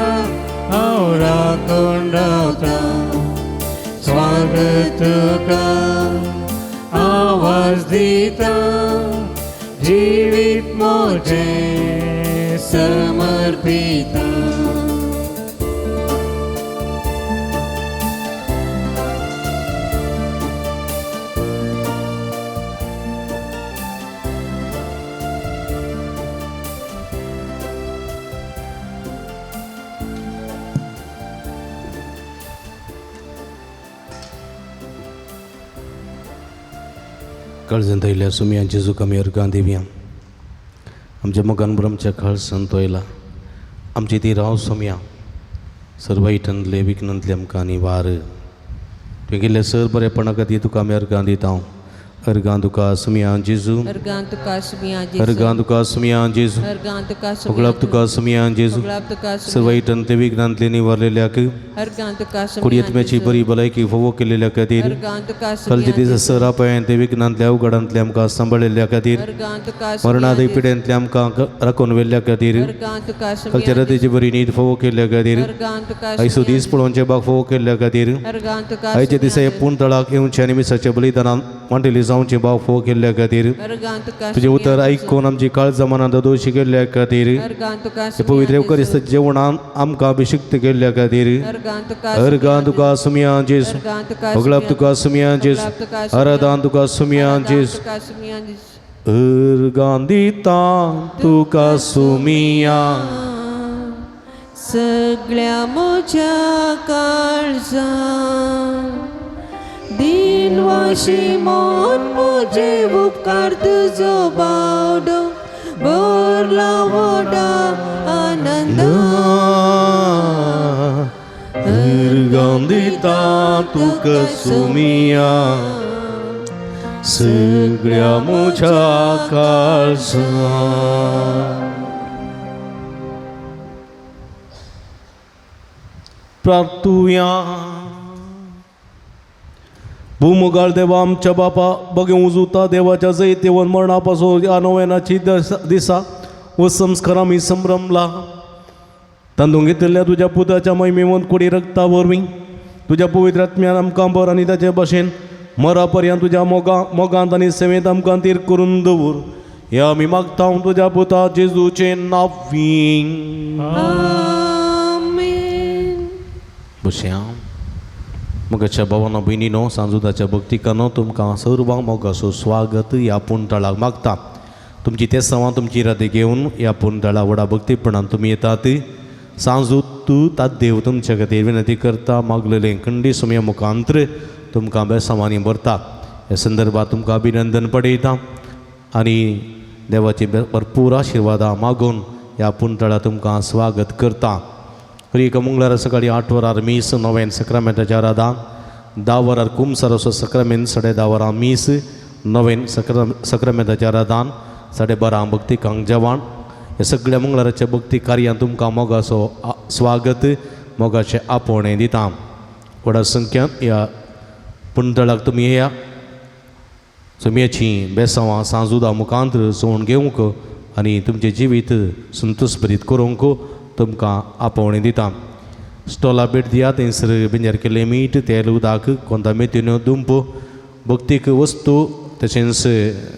हांव राखून रावता. स्वागत तुका आवाज दिता जिवीत म्हजें समर्पिता. काळजांत आयिल्ल्या सुमया जेजूक आमी अर्गां दिवया. आमच्या मोगान आमच्या काळजांत तोयला आमची ती राव सोम्या सर्व इटनले विघ्नांतले आमकां निवार. तुवें केल्ल्या सर बरेपणा खातीर तुका आमी अर्गां दिता. अर्गां तुका सुमया जेजू, अर्गां तुका सुमया जेजू, अर्गां तुका सुमया जेजू, अर्गां तुका सुमया होगळाप तुका सुमया जेजू, होगळाप तुका सुमया, सर्वाईटंतले विघ्नांतले निवारलेल्याक, अर्गां तुका सुमया कुडयेतम्याची जेजू, बरी भलायकी फावो केलेल्या खातीर, अर्गां तुका कालच्या सुमया दिसा सरापायांतले विघ्नांतल्या अवघडांतले आमकां सांबाळिल्ल्या खातीर, अर्गां तुका सुमया मरणादय पिड्यांतले आमकां राखून व्हेल्ल्या खातीर, अर्गां तुका सुमया कालच्या रातीची बरी न्हीद फावो केल्ल्या खातीर, अर्गां तुका आयचो दीस पळोवचे बाग फावो केल्ल्या खातीर, अर्गां तुका आयच्या दिसा हे पूण तळाक येवचे आनी मिसाच्या बलिदानान मांडली जावचे भाव फावो केल्ल्या खातीर, अर्गां तुका तुजें उतर आयकून आमची काळजा मनांत दोशी केल्ल्या खातीर, अर्गां तुका हे पवित्र एवकारिस्त जेवणान आमकां अभिषिक्त केल्ल्या खातीर, अर्गां तुका अर्गां तुका सुमया जेजू, अर्गां तुका होगळाप तुका सुमया जेजू, आराधान तुका सुमया जेजू, तुका सुमया जेजू, अर्गां दिता तुका सुमया, सगळ्या म्हज्या काळजान दिनवाशी मन म्हजे उपकार तुजो बावडो भरला व्हडा आनंद अर्गां दिता तुका सुमया, सगळ्या म्हज्या काळजान. प्रार्थुया. भूमुगाळ देवा आमच्या बापा, बगे उजुता देवाच्या जैतेवन मरणापासून ह्या नव्यानाची दिसा व संस्कार आमी संभ्रमला. तांदून घेतिल्ल्या तुज्या पुताच्या महिमेवन कुडी रक्ता वरवीं तुज्या पवित्र आत्म्यान आमकां बर आनी ताचे भाशेन मरा पर्यंत तुज्या मोगांत आनी सेवेंत आमकां तीर करून दवर. हे आमी मागता तुज्या पुता जेजूचें नांव. आमेन. बसया. मोगाच्या भावानो भयणीनो, सांजुदाच्या भक्तिकानो, तुमकां सर्वांक मोगाचो स्वागत ह्या पुणतळाक मागता. तुमची तेसांवां तुमची इरादे घेवन ह्या पुणतळा व्हडा भक्तीपणान तुमी येतात. सांजू तूं देव तुमच्या खातीर विनंती करता. मागलेलें खंडी सुमया मुखांत्र तुमकां बेसांवांनी भरता. ह्या संदर्भात तुमकां अभिनंदन पडयता आनी देवाची भरपूर आशिर्वादां मागून ह्या पुणतळा तुमकां स्वागत करता. एका मंगळारा सकाळी 8 वरार मीस, नव्यान सक्रामेंताच्या आराधान, 10 वरार कुमसाराचो सक्रामेंत, 10:30 वरां मीस, नव्यान सक्रामेंताच्या आराधान, 12:30 भक्तिकांक जेवण. ह्या सगळ्या मंगळाराच्या भक्ती कार्यांत तुमकां मोगाचो स्वागत, मोगाचें आपोवणें दिता. व्हडा संख्यान ह्या पुणतळाक तुमी येया. सुमयाचीं बेसांवां सांजुदा मुखांत सोण घेवंक आनी तुमचें जिवीत संतोश भरीत करूंक तुमकां आपोवणें दिता. स्टॉला भेट दिया. थंयसर बिंजार केल्लें मीठ, तेल, उदक, कोंता मेथ्यो, दुंप, भक्तीक वस्तू तशेंच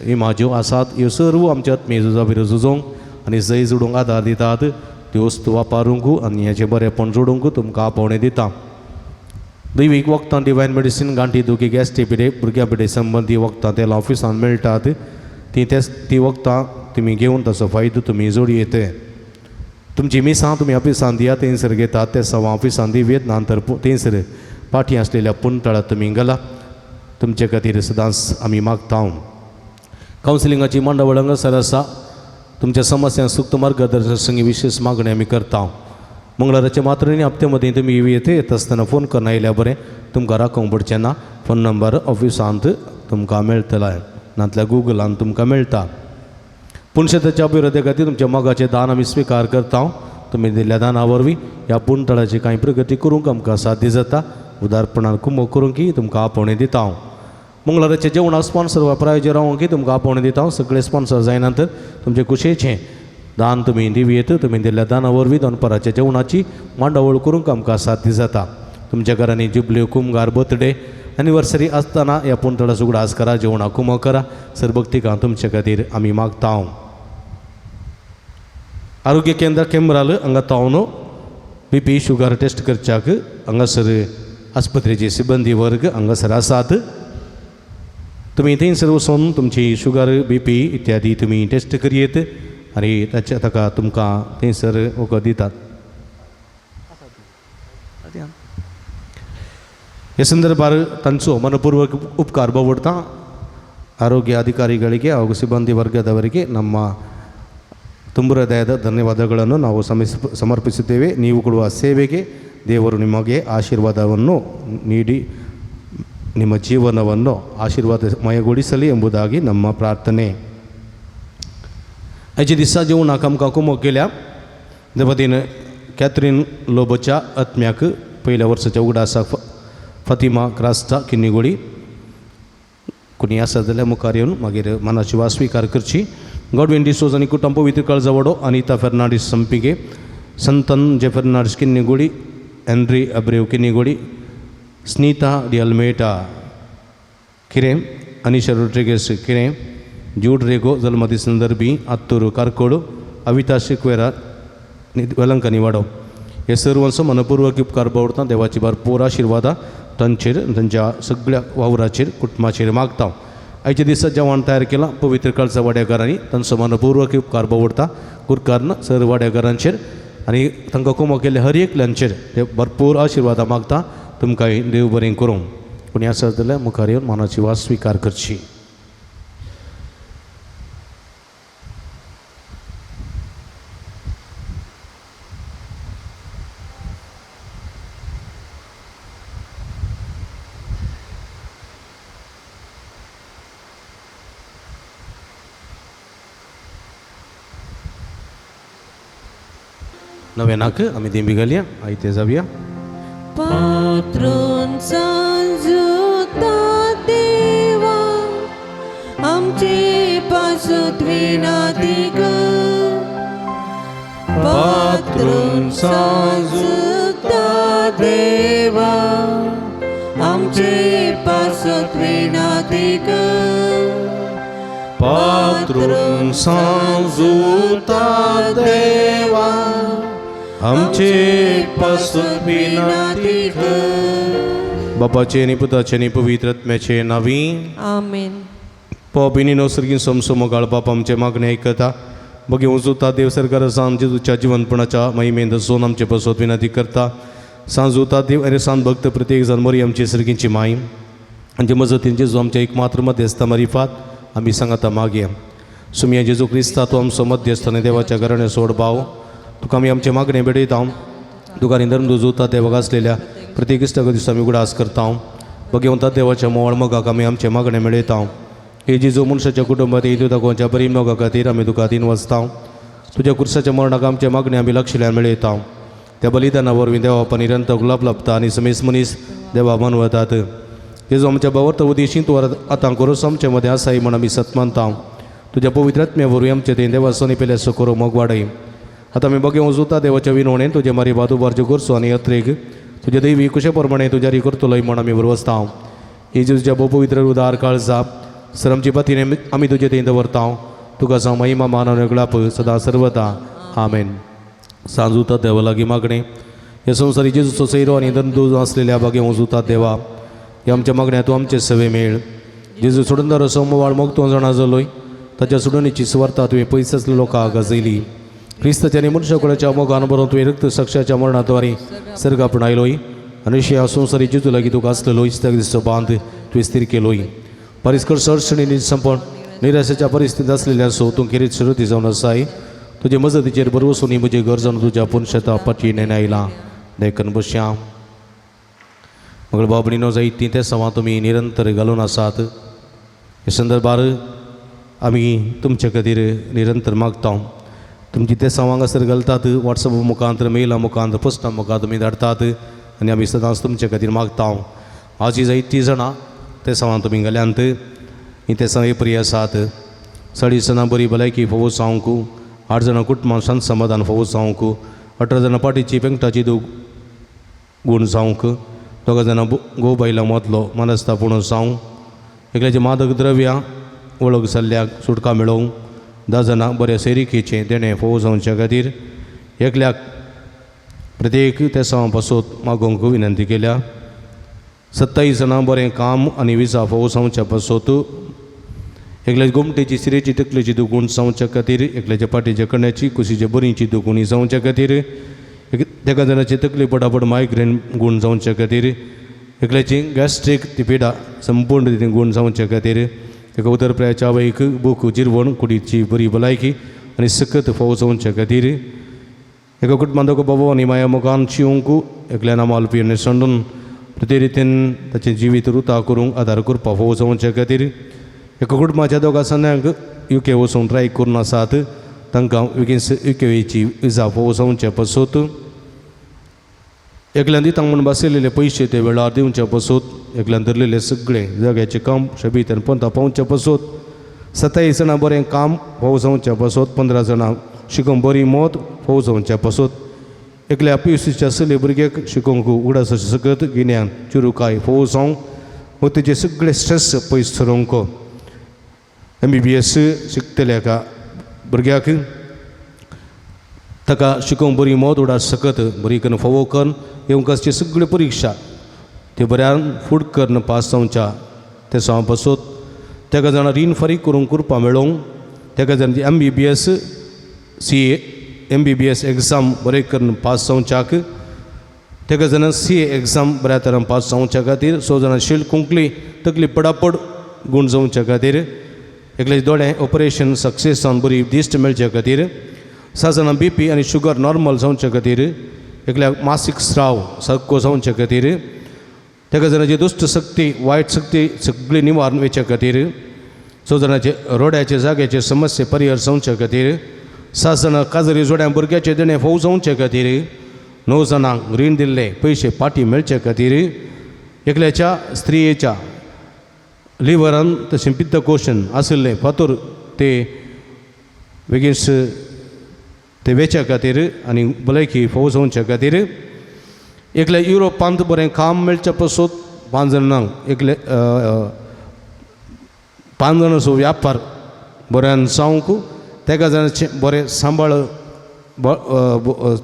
इमाज्यो आसात. ह्यो सर्व आमच्या आत्मीय झुजा विरोध झुजोवंक आनी जय जोडूंक आदार दितात. त्यो वस्तू वापरूंक आनी हाचें बरेंपण जोडूंक तुमकां आपोवणें दिता. दैवीक वखदां, डिवायन मेडिसीन, गांठी दुखी, गॅस्ट्री पिडे, भुरग्यां पिडे संबंदी वखदां तेल ऑफिसान मेळटात. ती वखदां तुमी घेवन ताचो फायदो तुमी जोडयेत. तुमची मिसां तुमी ऑफिसान दिया. थंयसर घेतात ते सवां ऑफिसान दिवयेत. नंतर थंयसर पाटी आसलेल्या पुणतळात तुमी गेला. तुमचे खातीर सदांच आमी मागता. कावन्सिलिंगाची मांडावळ हांगासर आसा. तुमच्या समस्यांक सुक्त मार्गदर्शन संगी विशेष मागणी आमी करता. मंगळाराचे मात्र न्ही, हप्ते मदीं तुमी येत येत आसतना फोन करून आयल्यार बरें, तुमकां राखोवंक पडचें ना. फोन नंबर ऑफिसांत तुमकां मेळटलो, नातल्यार गुगलान तुमकां मेळटा. पूण शेताच्या अभिवृद्धी खातीर तुमच्या मोगाचें दान आमी स्विकार करता. तुमी दिल्ल्या दाना वरवीं ह्या पुणतळाची कांय प्रगती करूंक आमकां साध्य जाता. उदारपणान कुमक करूंक की तुमकां आपोवणें दिता. हांव मंगळाराचें जेवणाक स्पॉन्सर वा प्रायोजक रावंक की तुमकां आपोवणें दिता. सगळे स्पॉन्सर जायना तर तुमचे खुशयेचें दान तुमी दिवयेत. तुमी दिल्ल्या दाना वरवीं दनपाराच्या जेवणाची मांडावळ करूंक आमकां साध्य जाता. तुमच्या घरांनी जुबल्यो, कुमगार, बर्थडे एनिवर्सरी आसतना ह्या पुणतळाचो उगडास करा, जेवणाक कुमक करा. सरभक्तिकां तुमचे खातीर आमी मागता. आरोग्य केंद्र केंब्राल हांगा तावन बी पी शुगर टेस्ट करच्याक हांगासर आस्पत्रेचे सिब्बंदी वर्ग हांगासर आसात. तुमी थंयसर वचून तुमची शुगर, बी पी इत्यादी तुमी टेस्ट करयेत आनी ताच्या ताका तुमकां थंयसर वखद दितात. हे संदर्भार तांचो मनपूर्वक उपकार बावडटा. ಆರೋಗ್ಯ ಅಧಿಕಾರಿಗಳಿಗೆ ಹಾಗೂ ಸಿಬ್ಬಂದಿ ವರ್ಗದವರಿಗೆ ನಮ್ಮ ತುಂಬ ಹೃದಯದ ಧನ್ಯವಾದಗಳನ್ನು ನಾವು ಸಮರ್ಪಿಸುತ್ತೇವೆ. ನೀವು ಕೊಡುವ ಸೇವೆಗೆ ದೇವರು ನಿಮಗೆ ಆಶೀರ್ವಾದವನ್ನು ನೀಡಿ ನಿಮ್ಮ ಜೀವನವನ್ನು ಆಶೀರ್ವಾದಮಯಗೊಳಿಸಲಿ ಎಂಬುದಾಗಿ ನಮ್ಮ ಪ್ರಾರ್ಥನೆ. आयच्या दिसा जेवणाक आमकां कुमक केल्या दपतीन कॅथरीन लोबोच्या आत्म्याक पयल्या वर्साच्या उगडासाक फातिमा क्रास्ता किन्नीगोळी कोणी आसा जाल्यार मुखार येवन मागीर मनाची वास स्विकार करची. गॉडविन डिसोज आनी कुटुंब पवित्र काळजावडो, अनिता फेर्नांडीस संपिगे, संतन जे फेर्नांडीस किन्नीगोळी, हेनरी अब्रेव किन्नीगोळी, स्नीता डी अल्मेटा किरें, अनिशा रोड्रिगेस किरें, जूड रेगो जल्मदी संदर्भी आत्तूर कारकोड, अविता शिकवेरा वेलंकनी वाडो. हे सर्वांचो मनपूर्वक उपकार बावडता देवाची भरपूर आशिर्वादा तांचेर, तांच्या सगळ्या वावराचेर, कुटुंबाचेर मागता. आयच्या दिसा जेवण तयार केलां पवित्र काळचा वाड्याकारांनी तांचो मनपूर्वक उपकार बावडता गुरकारन सर्व वाड्याकारांचेर आनी तांकां कुमो केल्ले हर एकल्यांचेर ते भरपूर आशिर्वादां मागता. तुमकां देव बरें करूं. कोणी आसा जाल्यार मुखार येवन मनाची वास स्विकार करची. नव्यानाक आमी देंबी घालया, आयते जावया. पात्रून सांजुता देवा आमचे पासत विनाती कर. पात्रून सांजुता देवा आमचे पासत विनाती कर. पात्रून सांजुता देवा आमचे पासून विनंती कर. बापाचे आनी पुताचे आनी पवित्र आत्म्याचे नावी आमेन. पोपिनी सर्गीन समसो बाप आमचे मागणे आयकता. बगे उजुता देव सरकार सांज जेजूच्या जिवनपणाच्या महिमेंत सोन आमचे पासत विनंती करता. सांजुता देव आनी सांत भक्त प्रत्येक जाण मरी आमची सर्गींची माय आमचे मजतीन जेजू आमच्या एकमात्र मध्यस्था मारिफात आमी सांगाता मागया. सुमिया जेजू क्रिस्ता तूं आमचो मध्यस्थ आनी देवाच्या घराण्या सोड भाव तुका आमी आमचे मागणे भेटयता. तुका आनी धर्म जुता देवाक आसलेल्या प्रत्येक इश्टाक दिसा आमी उगडास करता. बगेवता देवाच्या मोवाळ मोगाक आमी आमचे मागणे मेळयता. हे जेजू मनशाच्या कुटुंबात येतू दाखोवच्या बरी मोगा खातीर आमी तुका तीन वचता. तुज्या कुर्साच्या मरणाक आमचे मागणे आमी लक्षल्यान मेळयता. त्या बलिदाना वरवीं देवा निरंतर गुलाब लाभता आनी समेस मनीस देवा मनवतात. जेजू आमच्या बावर्त उदेशीं तूं आतां करूस आमचे मदें आसाय म्हण आमी सत मानता. तुज्या पवित्र आत्म्या वरवीं आमचे तें देवासनी पेल्या करो मोग वाडय. आतां आमी बगे वजुता देवाच्या विनवणेन तुजे मारी बादुबारच्यो करचो आनी अत्रेक तुज्या दैवी कुशे प्रमाणे तुज्या री करतलोय म्हण आमी बरवसता. हे तुज्या भोव पवित्र उदार काळजा सर आमची पतीने आमी तुजे थंय दवरता. तुका जावं महिमा मान आनी गुलाप सदां सर्वता. आमेन. सांजुता देवा लागीं मागणें. हे संवसारी जेजूचो सैरो आनी दंदू आसलेल्या बागे वजुता देवा हे आमच्या मागण्या तूं आमचे सवे मेळ. जेजू सोडूनदार असो मोवाळ मोग तूं जाणा जालोय ताच्या सोडणीची सुवार्ता तुवें पयस आसल्या लोकांक गाजयली. क्रिस्ताच्या आनी मनशाकुळाच्या मोगान बरोवन तुवें रक्त साक्षाच्या मरणाद्वारे सर्ग आपणायलोय आनी ह्या संवसारी जेजू लागीं तुका आसलेलो इस्ताक दिसचो बांद तुवें स्थिर केलोय. परिस्कर अडचणींनी संपण निराशेच्या परिस्थितीत आसलेल्या सो तूं खेरीत सुरती जावन आसाय. तुजे मजतीचेर बरवसून म्हजें घर जावन तुज्या पुनशेता पाटी नेन आयलां देखून बसया. मगळ बाबणीनो जायतीं ते सवां तुमी निरंतर घालून आसात. हे संदर्भार आमी तुमचे खातीर निरंतर मागता. तुमची ते सवां हांगासर घालतात वॉट्सॅप मुखांत, मेला मुखांत, पोस्टा मुखांत तुमी धाडटात आनी आमी सदांच तुमचे खातीर मागता. आजी जायतीं जाणां ते सवां तुमी घाल्यांत ही ते सवां प्रिय आसात. 40 जाणां बरी भलायकी फोवो जावंक, 8 जाणां कुटुंबान शांत समाधान फोवो जावंक, 18 जाणां पाटीची पेंकटाची दूख गूण जावंक, 2 जाणां घोव बायलां मदलो मनस्तापूण जावं, एकल्याचें मादक द्रव्यां वळख जाल्ल्याक सुटका मेळोवंक, 10 जाणां बऱ्या सैरिकेचें देणें फोव जावच्या खातीर एकल्याक प्रत्येक ते सवां पासत मागोवंक विनंती केल्या. 27 जाणां बरें काम आनी विजा फोव जावच्या पासत, एकल्याच्या गोमटेची सिरेची तकलेची दुगूण जावच्या खातीर, एकल्याच्या पाटीच्या कण्याची कुशीच्या बरीची दुगुणी जावच्या खातीर, एका जाणाची तकली पटापट मायग्रेन गूण जावच्या खातीर, एकल्याची गॅस्ट्रीक ती पिडा संपूर्ण ती गूण जावच्या खातीर, एका उदरप्रायाच्या आवयक बूक जिरवण कुडीची बरी भलायकी आनी सकत फोव जावच्या खातीर, एका कुटुंबांत दोगो बाबो आनी माया मोगान शिवंक, एकल्यान अमाल पिवन संडून ते रितीन ताचें जिवीत रुता करूंक आदार करपाक फावो जावचे खातीर एका कुटुंबाच्या दोगा सन्यांक युके वचूंक ट्राय करून आसात तांकां बेगीन युकेची विजा फावो जावचे पासत एकल्यान दिता म्हूण बसयलेले पयशे ते वेळार दिवचे पासत एकल्यान धरलेले सगळे जाग्याचें काम शबीत आनी पंता पावचे पासत 27 जाणां बरें काम फावो जावचे पासत 15 जाणां शिकोवंक बरी मत फावो जावचे पासत एकल्या पियुसीच्या चली भुरग्याक शिकोवंक उगडास सकत गिन्यान चुरुकाय फावो जावंक व तेजे सगळे स्ट्रेस पयस सरोवंक MBBS शिकतल्या एका भुरग्याक ताका शिकोवंक बरी मत उडास सकत बरी करून फावो करून येवंक आसची सगळ्यो परिक्षा त्यो बऱ्यान फूड करून पास जावच्या ते हांव बसत तेका जाणां रीण फारीक करूंक करपा मेळोवंक तेका जाण MBBS CA MBBS exam बरें करून पास जावच्याक तेका जाणां CA exam बऱ्या तरान पास जावच्या खातीर 6 जाणां शील कुंकली तकली पडापड गूण जावच्या खातीर एकले दोळे ऑपरेशन सक्सेस जावन बरी दिश्ट मेळच्या खातीर 6 जाणां BP आनी शुगर नॉर्मल जावच्या खातीर एकल्याक मासीक स्राव सारको जावच्या खातीर तेका जाणाची दुश्ट शक्ती वायट शक्ती सगळी निवारण वयच्या खातीर 6 जाणाचे रोड्याचे जाग्याचे समस्ये परिहर जावच्या खातीर 7 जाणां काजरी जोड्या भुरग्याचे देणें फोव जावचे खातीर 9 जाणांक रीण दिल्ले पयशे पाटी मेळचे खातीर एकल्याच्या स्त्रियेच्या लिवरान तशें पित्तकोशन आशिल्लें फातोर ते बेगीन ते वेच्या खातीर आनी भलायकी फोव जावच्या खातीर एकल्या युरोपांत बरें काम मेळचें पासत 5 जाणांक एकले 5 जाणांचो व्यापार बऱ्यान जावंक तेका जाणांचें बरें सांबाळ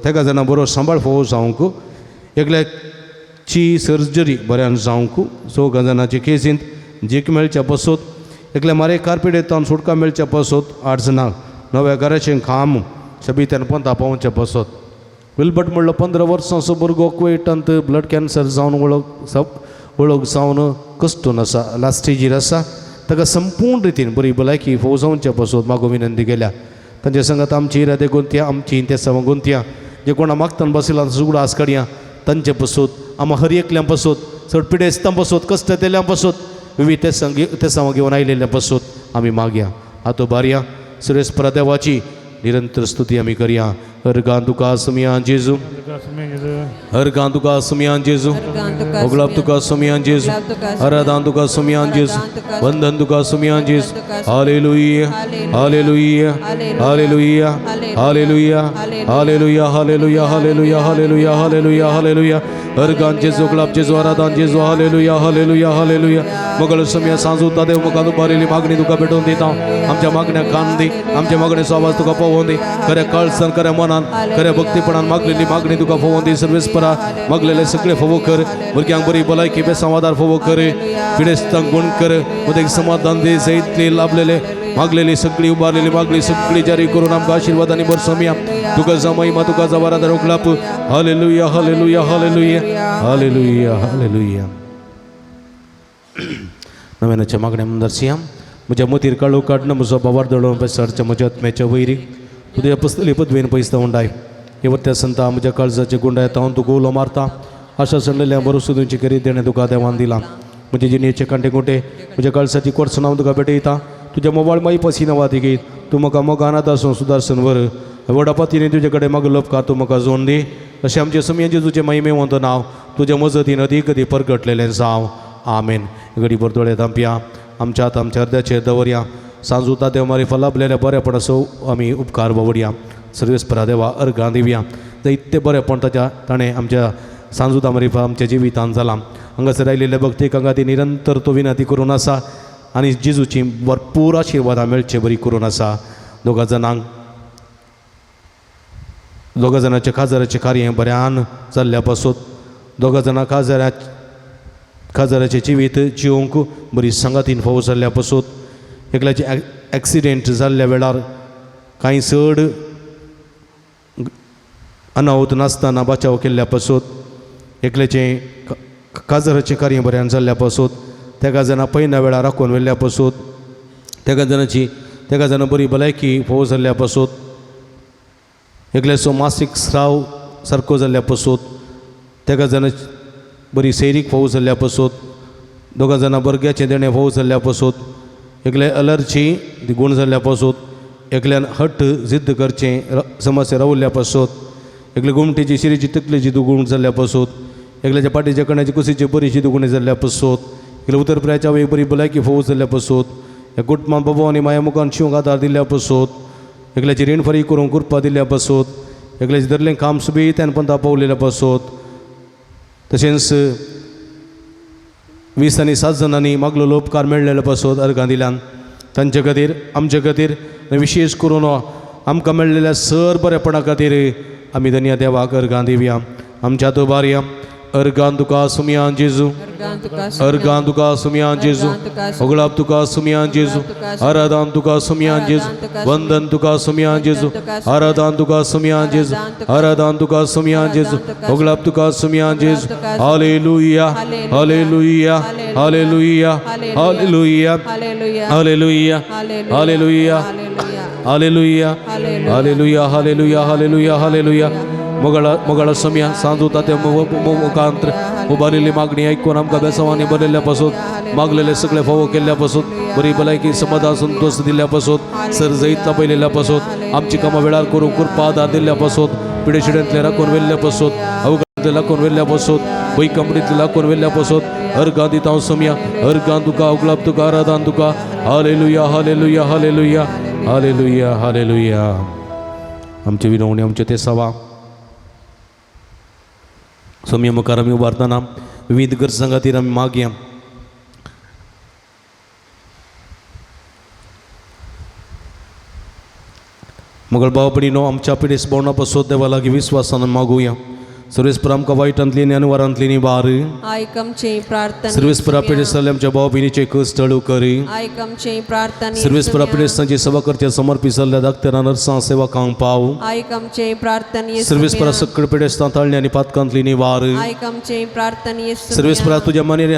तेका जाणां बरो सांबाळ फोव जावंक एकल्याची सर्जरी बऱ्यान जावंक 4 जाणांचे केसींत जीक मेळच्या पासत एकल्या मारे कार्पिडेतान सुटका मेळच्या पासत 8 जाणांक नव्या घराचें काम शबित्यान पंता पावच्या पासत विल्बर्ट म्हणलो 15 वर्सांचो भुरगो कुवेटांत ब्लड कॅन्सर जावन वळख जावन कश्टून आसा लास्ट स्टेजीर आसा ताका संपूर्ण रितीन बरी भलायकी फोव जावच्या पासत मागो विनंती केल्या तांच्या संगात आमची इरादे गुंतया आमची ते गुंतया जे कोणा मागतान बसयला सुगडो आस काडया तांचे पासत आमा हर एकल्यां पासत चड पिडेस्तां पासत कश्ट तेल्यां पासत विविध तेसांव घेवन आयलेल्या पासत आमी मागया आतो बारया सुरेश देवाची निरंतर स्तुती आमी करया. हर तुका सुमयान जेजू हर तुका सुमयान जेजू ओगलाब तुका सुमयान जेजू हरदान तुका सुमयान जेजू वंदन तुका सुमयान जेजू. Hallelujah hallelujah hallelujah hallelujah hallelujah hallelujah hallelujah hallelujah hallelujah hallelujah. हर गान जेजू गुलाब जेजू आराधन जेजू hallelujah hallelujah hallelujah. मगळ Somaiya Sanju देव मुखान उबारिल्ली मागणी तुका भेटोवन दिता. आमच्या मागण्या कान दी आमच्या मागणेचो आवाज तुका पळोवन दी. खऱ्या कळसान खऱ्या मनान खऱ्या भक्तीपणान मागलेली मागणी तुका फोवोन दी. सर्वेस्परा मागलेले सगळे फोवो कर भुरग्यांक बरी भलायकी बेसावादार फोवो कर पिडेस्तांक गुण कर उदक समाधान दी. जैतली लाभलेले मागलेली सगळी उबारलेली मागणी सगळी जारी करून आमकां आशिर्वाद आनी बरसोमया तुका जमाईमा तुका जवारादार उखलाप. Hallelujah hallelujah hallelujah hallelujah hallelujah. नव्यानाच्या मागण्या म्हणून म्हज्या मतीर काळो काडणं म्हजो बाबार दळोवन बेसारच्या म्हज्या आत्म्याच्या वैरी तुज्या पसतली पदवेन पैसता उंडाय हे वत्या संता म्हज्या काळजाचे गुंडाय हांव तुका उलो मारता. आशा संडलेल्या बरोसो दिवची करीत देणें तुका देवान दिलां. म्हजे जिणेचे कांटे कुंटे म्हज्या काळजाची कोर्सनां हांव तुका भेटयता. तुज्या मोबायल माई पसिना वाती घेत तूं म्हाका मोगान आसून सुदारसन वर व्हडा पातीने तुजे कडेन मागलो उपकार तूं म्हाका जोन दी. अशें आमचे समयांचे तुजें महिमेवंत नांव तुज्या मजतीन अदीक अदीक परगटलेलें जावं. आमेन. घडी भर दोळे धांपया आमच्या आतां आमच्या अर्द्याचेर दवरया. सांजूता देव मारी फलाबलेल्या बरेपणाचो आमी उपकार बावडया. सर्वेस्परा देवा अर्गां दिवया. इतलें बरेपण ताच्या ताणें आमच्या सांजुता मारिफा आमच्या जिवितान जालां. हांगासर आयिल्ल्या भक्तीक हांगा ती निरंतर तो विनंती करून आसा आनी जेजूची भरपूर आशिर्वादां मेळचे बरी करून आसा. दोगा जाणांक दोगा जाणांचें काजाराचें कार्य बऱ्यान जाल्ल्या पासून दोगा जाणां काजाराचें जिवीत जिवंक बरी सांगातीन फावो जाल्ल्या पासून एकल्याचे एक्सिडेंट जाल्ल्या वेळार कांय चड अनावत नासतना बचाव केल्ल्या पासून एकल्याचें काजाराचें कार्य बऱ्यान जाल्ल्या पासून तेका जाणां पयल्या वेळार राखून व्हेल्ल्या पासून तेका जाणाची तेका जाणां बरी भलायकी फावो जाल्ल्या पासून एकल्याचो मासीक स्राव सारको जाल्ल्या पासून तेका जाणां बरी सैरीक फावो जाल्ल्या पासत, दोगां जाणां भुरग्याचें देणें फावो जाल्ल्या पासत, एकले अलर्जी ती गूण जाल्ल्या पासत, एकल्यान हट्ट जिद्द करचें समस्या रावल्ल्या पासत, एकले गोमटेची शिरीची तकलेची दुगूण जाल्ल्या पासत, एकल्याच्या पाटीच्या कण्याची कुशीची बरीशी दुगुणी जाल्ल्या पासत, एकल्या उतरप्राच्या एक बरी भलायकी फावो जाल्ल्या पासत, ह्या कुटुंबान बाबा आनी माया मुखान शिवंक आदार दिल्ल्या पासत, एकल्याची रीण फारीक करूंक कृपा दिल्ल्या पासत, एकल्याचें धरलें काम सुबेतान पंथा पावलेल्या पासत, तशेंच 20 आनी 7 जाणांनी मागलेलो उपकार मेळ्ळेलो पासत अर्गां दिल्यान तांचे खातीर, आमचे खातीर आनी विशेश करून आमकां मेळ्ळेल्या सर बरेपणा खातीर आमी धन्य देवाक अर्गां दिवया. आमच्या दुबारया अर्गां तुका सुमया जेजू, अर्गां तुका सुमया जेजू, होगळाप तुका सुमया जेजू, आराधन तुका सुमया जेजू, वंदन तुका सुमया जेजू, आराधन तुका सुमया जेजू, आराधन तुका सुमया जेजू, होगळाप तुका सुमया जेजू. Hallelujah, hallelujah, hallelujah, hallelujah, hallelujah, hallelujah, hallelujah, hallelujah, hallelujah, hallelujah, hallelujah. मोगळा मोगळा समया Sanju Tatya मुखांतर उबारिल्ली मागणी ऐकून आमकां बेसांवांनी बरयल्ल्या पासून, मागलेले सगळे फावो केल्ल्या पासून, बरी भलायकी समाधान संतोष दिल्ल्या पासून, सर जैत लाभयलेल्या पासून, आमची कामां वेळार करूंक कृपा आदार दिल्ल्या पासून, पिडेशिड्यांतले राखून व्हेल्ल्या पासून, अवघातले राखून व्हेल्ल्या पासून, बैक कंपनीतले राखून व्हेल्ल्या पासून अर्गां दिता हांव समया. अर्गां तुका, उगलाप तुका, आराधन तुका. Hallelujah, hallelujah, hallelujah, hallelujah, hallelujah. आमचे विनवणी, आमचे ते सवा सोम्या मुखार आमी उबारतना विविध गरजां खातीर आमी मागया. मगळ भाव भयणीनो, आमच्या पिडेस भोवना पासत देवा लागीं विस्वासान मागुया. सर्वेस्पर आमकां वायटांतली आनी अनवारांतली निवार. आयक आमची प्रार्थना. सर्वेस्परा पिडेस्त जाल्ल्या आमच्या भाव भयणीचे कश्ट हळू करी. आयक आमची प्रार्थना. सर्वेस्परा पिडेस्तांची सेवा करचे समर्पित जाल्ल्या डाक्टरां, नर्सां, सेवकांक पाव. आयक आमची प्रार्थना. सर्वेस्परा सकळ पिडेस्तां ताळणी आनी पातकांतली निवार. आयक आमची प्रार्थना. सर्वेस्परा तुज्या मनेरे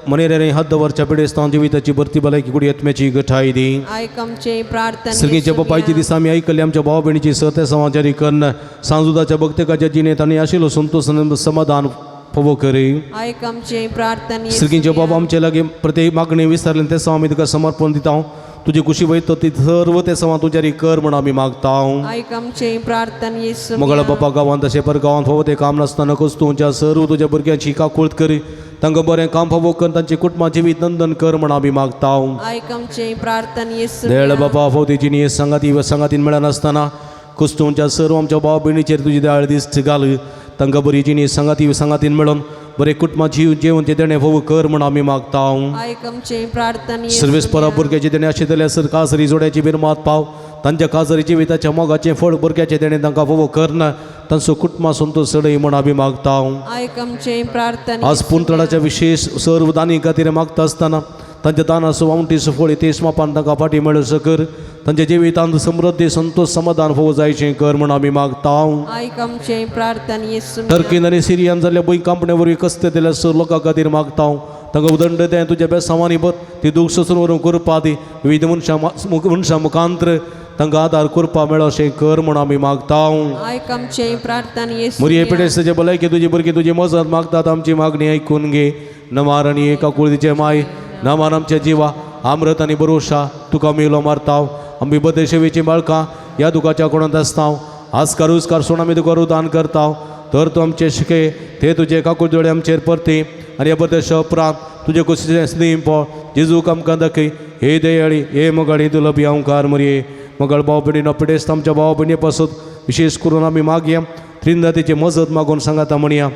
मनेरे हात दवरच्या पिडेस्तां जिविताची भरती भलायकी कुडी आत्म्याची गठाय दी. आयक आमची प्रार्थना. सर्गीच्या बापायची दिसा आमी आयकल्ली आमच्या भाव भयणीची सत्य समाचारी कन्न सांजुदाच्या भक्तकाच्या जिणेंत आनी आशिल्लो संतोष आनी समाधान फावो करी. आयक आमची प्रार्थना. सर्गींचे बाबा आमचे लागीं प्रत्येक मागणी विसरले ते आमी तुका समर्पण दिता. तुजी खुशी वयता ती सर्व ते सवां तुज्या कर म्हण आमी मागता. आयक आमची प्रार्थना. मोगळा बापा गांवांत तशें पर गांवांत फावो तें काम नासतना कस्तुंच्या सर्व तुज्या भुरग्यांची काकूळत करी, तांकां बरें काम फावो कर, तांचे कुटुंबा जिवीत नंदन कर म्हण आमी मागता. आयक आमची प्रार्थना. दयाळ बापा, फावो ती जिणी सांगाती व सांगातीन मेळनासतना कुस्तुंच्या सर्व आमच्या भाव भयणीचेर तुजी दयाळ दिश्ट घाल, तांकां बरी जिणी सांगाती सांगातीन मेळोन बरें कुटुंबा जीव जेवन ते देणें फावो कर म्हण आमी मागता. आयक आमची प्रार्थना. सर्वेस्परा भुरग्याचे देणें आशिल्ले सर काजरी जोड्याची बिरमात पाव, तांच्या काजरी जिविताच्या मोगाचें फळ भुरग्याचें देणें तांकां फावो करना, तांचो कुटुंबा संतोष चडय म्हण आमी मागता. आयक आमची प्रार्थना. आज पुंतळाच्या विशेष सर्व दानी खातीर मागता आसतना तांच्या दानाचो वावटीचो फळ तेच मापान तांकां फाटी मेळचो कर, तांच्या जिवितांत समृद्धी संतोष समाधान फावो जायचें कर म्हण आमी मागता. आयक आमची प्रार्थना. टर्कीन आनी सिरियान जाल्ल्या भूंय कांपणे वरवीं कस्त दिल्या सर लोकां खातीर मागता, तांकां उदंड तें तुज्या बेसांवांनी भर, ती दूख सोसून व्हरूंक करपा दी, विविध मनशां मनशां मुखांत्र तांकां आदार करपा मेळो अशें कर म्हण आमी मागता. आयक आमची प्रार्थना. मुरये पिडेस्ताचे भलायकी तुजी भुरगीं तुजी मजत मागतात, आमची मागणी आयकून घे. नमार आनी एका कुळदीचे माय, नमार आमच्या जिवा आमरत आनी बरोशा तुका मेलो मारता. आमी बदे सेवेची बाळकां ह्या दुखाच्या कोणांत आसता, आजकार उसकार सोण आमी तुका रुदान करता, तर तूं आमचे शिके ते तुजे काकूळ आमचेर परती आनी ह्या परदेशा उपरांत तुजे कुशीचें स्नेह पळ जेजूक आमकां दाखय. हे दयाळी, हे मोगाळी दुलभ अंकार मुरये मगळ भाव भयणीनो पिडेस्त आमच्या भाव भयणी पासत विशेष करून आमी मागया त्रिंदातीची मजत मागून सांगाता म्हणया.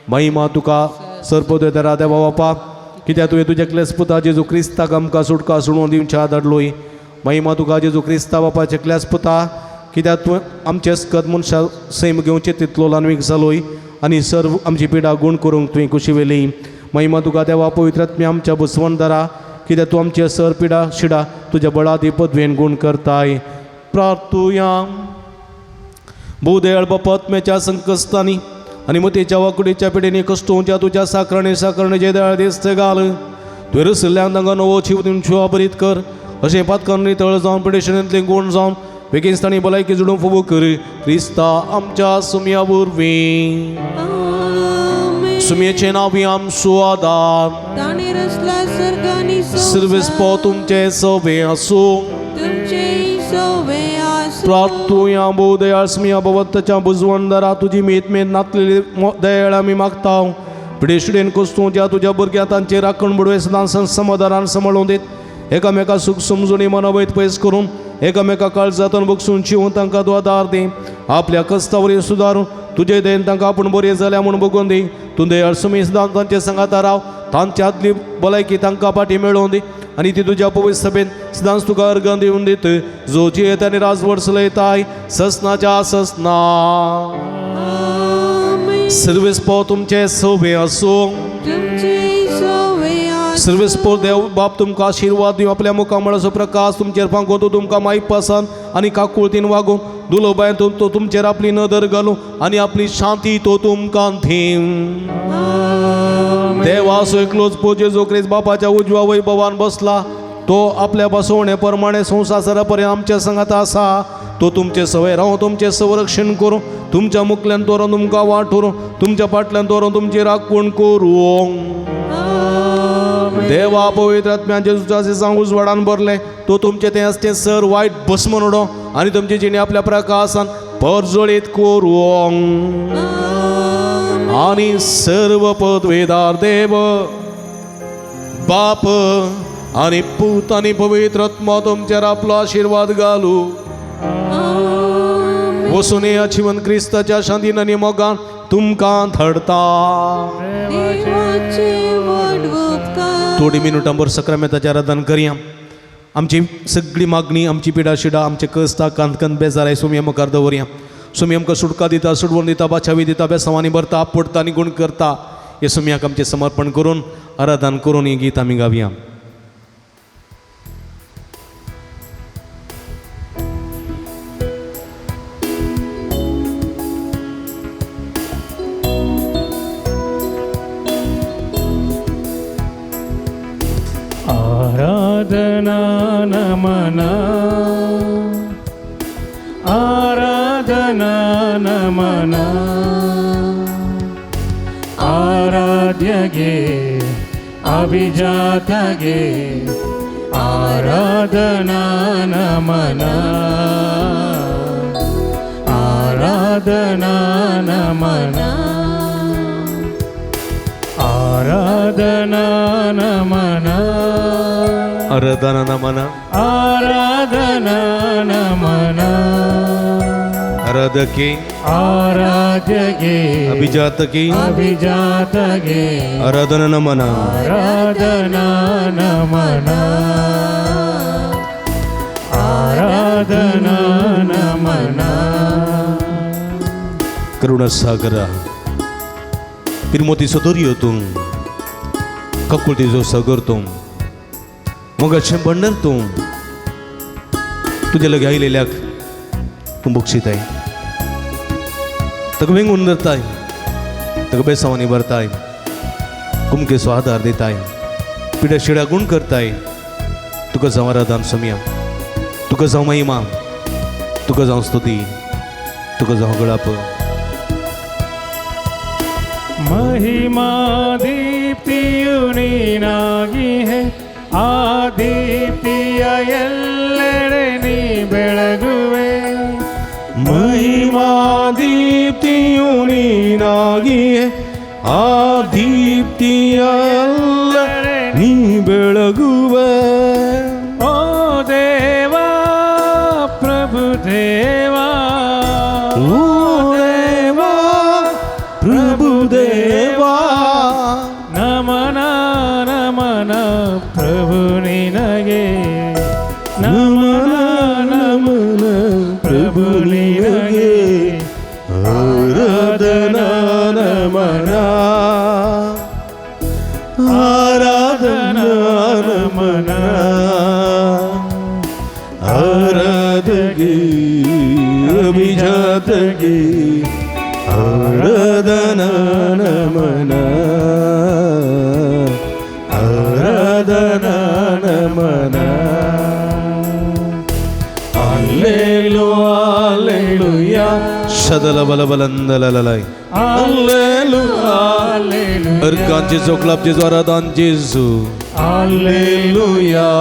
महिमा तुका सरपद देवा बापा, कित्याक तुवें तुज्या क्लेस पुता जेजू क्रिस्ताक आमकां सुटका सोडून दिवच्या धाडलोय. महिमा तुका जेजू क्रिस्ता बापाचे क्लेस पुता, कित्याक तुवें आमचे स्कत मनशां सैम घेवचे तितलो ल्हानवीक जालोय आनी सर्व आमची पिडा गूण करूंक तुवें खुशी वेली. महिमा तुका देवा पवित्र आत्म्या आमच्या बसवणदारा, कित्याक तूं आमचे सर पिडा शिडा तुज्या बळादी पदवेन गूण करताय. प्रार्थुया. भूदयाळ बापा, आत्म्याच्या संकश्टांनी आनी मतीच्या वाकुडीच्या पिडेनी कश्टोंच्या तुज्या साकरणे साकरणे जे दयाळ दिस्त घाल, तुवें रसल्ल्यान तांकां नवो जीव दिवच्यो अबरीत कर, अशें पातकांनी तळ जावन पिडेशनांतलें गूण जावन बेगीन भलायकी जोडूंक फावो कर क्रिस्ता आमच्या सुमया वरवीं. सुमयेचें नांव आमचो आदार. ताणें रचला सर्ग आनी सर्वेस्पो तुमचें सवे आसूं. तुमचें सवे आसूं. प्रार्थुया. भोव दयाळ स्मिया भगवत्ताच्या बुजवंदरा तुजी मेत मेत नातलेली दयाळ आमी मागता. पिडेशिडेन कोस्तूं ज्या तुज्या भुरग्या तांचे राखण बुडवे सदां समाधानान सांबाळून दीत एकामेका सूख समजून मनोवैत पयस करून एकामेका काळजांतून बगसून शिवून तांकां तूं आदार दी. आपल्या कस्तावरी सुदारून तुजे दयेन तांकां आपूण बरें जाल्या म्हूण बगून दी. तूं दयाळ सुमी सदां तांचे सांगाता राव. तांच्या आदली भलायकी तांकां फाटी मेळोवन दी आनी ती तुज्या पवित्र सभेन सदांच तुका अर्गां दिवन दीत जो जियेत आनी राजवट चलयताय ससनाच्या ससना. सर्वेस्पो तुमचे सवे आसूं. सर्वेस्पो देव बाप तुमकां आशिर्वाद दिवं. आपल्या मुखामळाचो प्रकाश तुमचेर फांकोवन तो तुमकां मायपासान आनी काकुळतीन वागूं. दुलोबायन तो तुमचेर आपली नदर घालूं आनी आपली शांती तो तुमकां दिवं. देवाचो एकलोच पूत जेजू क्रिस्त बापाच्या उजव्या वैभवान बसला. तो आपल्या बसवणे प्रमाणे संवसारा पर्यंत आमच्या संगात आसा. तो तुमचे सवय रावूं, तुमचें संरक्षण करूं, तुमच्या मुखल्यान दवरून तुमकां वाट व्हरूं, तुमच्या फाटल्यान दवरून तुमची राखण करूं. देवा पवित्र आत्म्यान जेजूच्या सांग उजवाडान भरलें तो तुमचें तें आसतें सर वायट भस्म उडोवं आनी तुमची जिणे आपल्या प्रकाशान परजळीत करूं. आनी सर्व पदवेदार देव बाप आनी पूत आनी पवित्र आत्मो तुमचेर आपलो आशिर्वाद घालू. वसून ह्या जिवन क्रिस्ताच्या शांतीन आनी मोगान तुमकां धाडता. थोडी मिनुटां भर सक्रामेंताचें आराधन करया. आमची सगळी मागणी, आमची पिडा शिडा, आमचे कस्ता कांत बेजाराय सुमये मुखार दवरया. सुमी आमकां सुटका दिता, सुटवण दिता, बाचावी दिता, बेसांवांनी भरता, आपडता आनी गुण करता. हे सुमयाक आमचें समर्पण करून आराधन करून हें गीत आमी गावया. आराधना नमना, आराधना नमना, आराध्यगे अभिजातगे आराधना नमना, आराधना नमना, आराधना नमना, आराधना नमना, आराधना नमना, आराधके आराध्यगे अभिजातके अभिजातगे आराधना नमना, आराधना नमना, आराधना नमना. करुणासागरा पिरमोतीचो दर्यो तूं, काकुळतीचो सागर तूं, मोगाचें भंडार तूं. तुज्या लागीं आयिल्ल्याक तूं बक्षिताय, ताका वेंगून धरताय, ताका बेसांवांनी भरताय, कुमकेचो आदार दिताय, पिड्या शिड्या गुण करताय. तुका जावं आराधन समिया, तुका जावं महिमा, तुका जावं स्तुती, तुका जावं गळाप. महिमा दीप्तियु ನೀನಾಗಿಹೆ, ಆ ದೀಪ್ತಿಯ ಎಲ್ಲೆಡೆ ನೀ ಬೆಳಗುವೆ. ಮಹಿಮಾ ದೀಪ್ತಿಯು ನೀನಾಗಿಯೇ, ಆ ದೀಪ್ತಿಯ ಎಲ್ಲೆಡೆ ನೀ ಬೆಳಗುವೆ. ಓ ದೇವಾ ಪ್ರಭು ದೇವಾ, ಓ ದೇವಾ ಪ್ರಭು ದೇವಾ, ನಮನ ನಮನ ಪ್ರಭು ನಿನಗೆ, ನಮನ ನಮನ ಪ್ರಭು ನಿನಗೆ, ಆರಾಧನಾ ನಮನ, ಆರಾಧನಾ ನಮನ, ಆರಾಧಗೆ ಅಭಿಜಾತಗೆ ಆರಾಧನಾ ನಮನ, ಆರಾಧನಾ ನಮನ. Alleluia, alleluia, शदलबलबलंदललय. Alleluia. अर्गान जेजू क्लब जेजू आराधन जेजू. Hallelujah.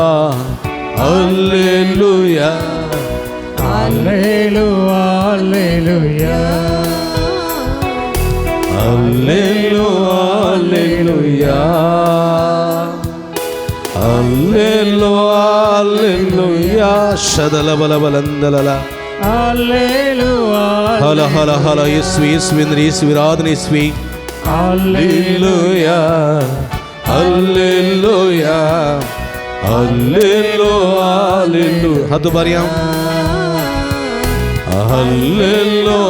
Hallelujah. Alleluia. Alleluia. Hallelujah. Hallelujah. Hallelujah. ಶದಲಬಲಬಲಂದಲಲ. Alleluia. ಹಲ ಹಲ ಹಲ ಯೇಸುವೆ ಯೇಸುವೆ ಅಂದ್ರೆ ಯೇಸುವೆ ಆರಾಧನೆ ಯೇಸುವೆ. Alleluia. Hallelujah. Hallelujah. Hallelujah. ಹತ್ತು ಬಾರಿಯ Hallelujah.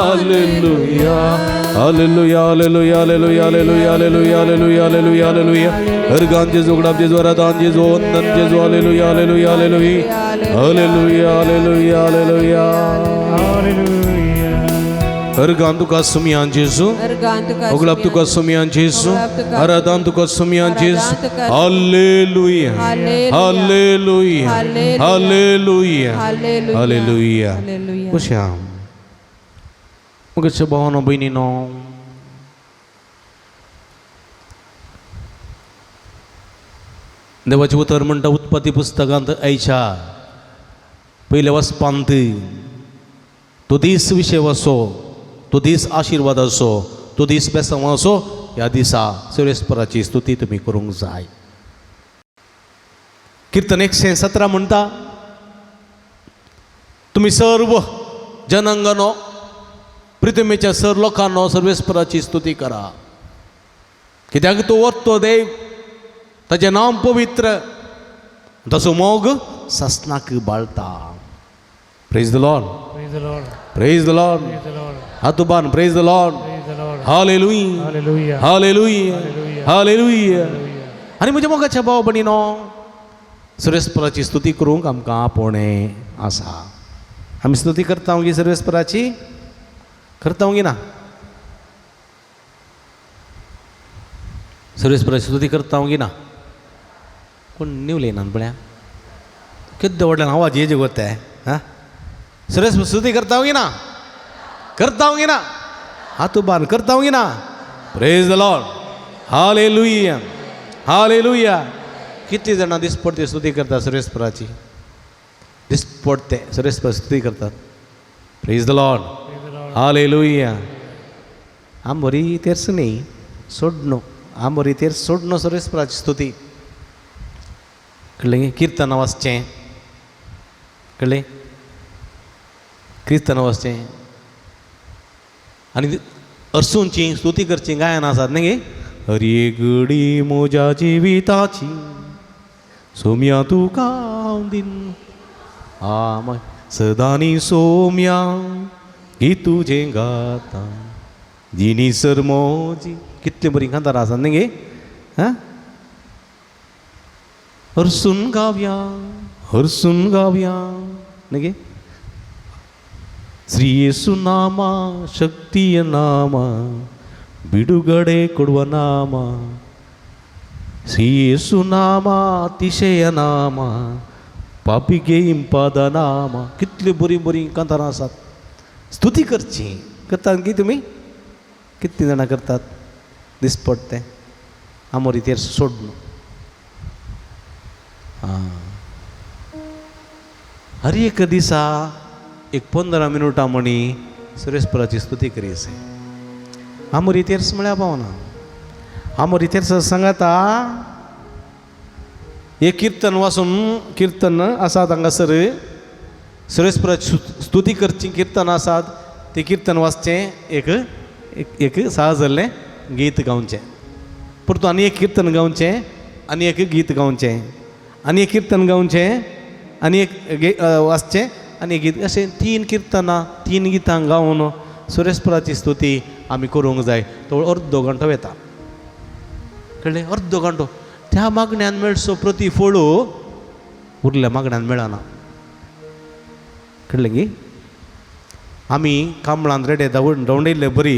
Hallelujah. Hallelujah. Hallelujah. Hallelujah. Hallelujah. Hallelujah. Hallelujah. Hallelujah. ಹರ್ಗಾನ್ ಜೇಸು ಗುಡಾಬ್ ಜೇಸು Aradhan ಜೇಸು Vandan ಜೇಸು. Hallelujah. Hallelujah. Hallelujah. Hallelujah. Hallelujah. Hallelujah. Hallelujah. हरगान तुका सुमियान जेजू. अर्गान तुका ओगलाब तुका सुमियान जेजू. आराधन तुका सुमियान जेजू. Hallelujah. Hallelujah. Hallelujah. Hallelujah. Hallelujah. खुशाम मग भावानो बहिणीनो देवाचें उतर म्हणटा उत्पत्ती पुस्तकांत आयच्या पयल्या वचपांत तो दीस विशय असो, तो दीस आशिर्वादाचो, तो दीस बेसांवाचो. ह्या दिसा सर्वेस्पराची स्तुती तुमी करूंक जाय. किर्तन 117 म्हणटा तुमी सर्व जनांगानो पृथ्वीच्या सर लोकांनो सर्वेस्पराची स्तुती करा. कित्याक तो वरतो देव, ताजें नांव पवित्र, तसो मोग ससनाक बाळता. Praise the Lord. Praise the Lord. Praise the Lord. Praise the Lord. हातुबान praise the Lord. Praise the Lord. Hallelujah. Hallelujah. Hallelujah. Hallelujah. Hallelujah. आनी म्हज्या मोगाच्या भाव भयणीनो सर्वेस्पराची स्तुती करूंक आमकां आपोवणें आसा. आमी स्तुती करता गी सर्वेस्पराची? करता गी ना? सर्वेस्पराची स्तुती करता गी ना? कोण निवले ना पळया केद्दे व्हडल्यान आवाज येजे गोते. हां सर्वेस्पर स्तुती करता गी ना? करता गी ना? हातुबान करता गी ना? Praise the Lord. Hallelujah. Hallelujah. कितली जाणां दिसपडते स्तुती करतात सर्वेस्पराची? दिसपडते सर्वेस्पर स्तुती करतात. Praise the Lord. Praise the Lord. Hallelujah. आम बरी तेर्स न्ही सोडनो, आम बरी तेर सोडनो सर्वेस्पराची स्तुती. कळ्ळें? किर्तन वाचचें, कळ्ळें? किर्तन वाचचें आनी अरसूंची स्तुती करची गायन आसात न्ही गे. हरी घडी म्हज्या जिविताची सोम्या तुका हांव दिन आ मागीर सदांनी सोम्या ही तुजें गाता जिनी सर मोजी. कितली बरीं कांतारां आसात न्ही गे. हां हरसून गावया हरसून गावया न्ही गे. श्री येसु नामा शक्तिय नाಮ ಬಿಡುಗಡೆ ಕೊಡುವ ನಾಮ, ಶ್ರೀ ಯೇಸು ನಾಮ ಅತಿಶಯ ನಾಮ, पापीगे इंपाद नाम. कितली बरीं बरीं कांतारां आसात. स्तुती करची करतात की तुमी? कितलीं जाणां करतात दिसपडटें आमोरी तेर सोड न्हू. आं हर एक दिसा एक 15 मिनुटां म्हणी सुरेशपुराची स्तुती करीसे. आमोरी तेर्स म्हळ्यार पावना. आमोरी तेर्स सांगाता एक किर्तन वाचून किर्तन आसात हांगासर सुरेशपुराची स्तुती करची किर्तन आसात. तें किर्तन वाचचें एक एक सहज जाल्लें गीत गावचें, परतून आनी एक किर्तन गावचें आनी एक गीत गावचें, आनी एक किर्तन गावचें आनी एक वाचचें आनी एक गीत. अशें 3 किर्तनां 3 गितां गावन सुरेशपुराची स्तुती आमी करूंक जाय. तो अर्दो घंटो वता, कळ्ळें? अर्दो घंटो त्या मागण्यान मेळचो प्रतिफळ उरल्या मागण्यान मेळना, कळ्ळें गी? आमी कांबळान रेडे धांवडयल्ले बरी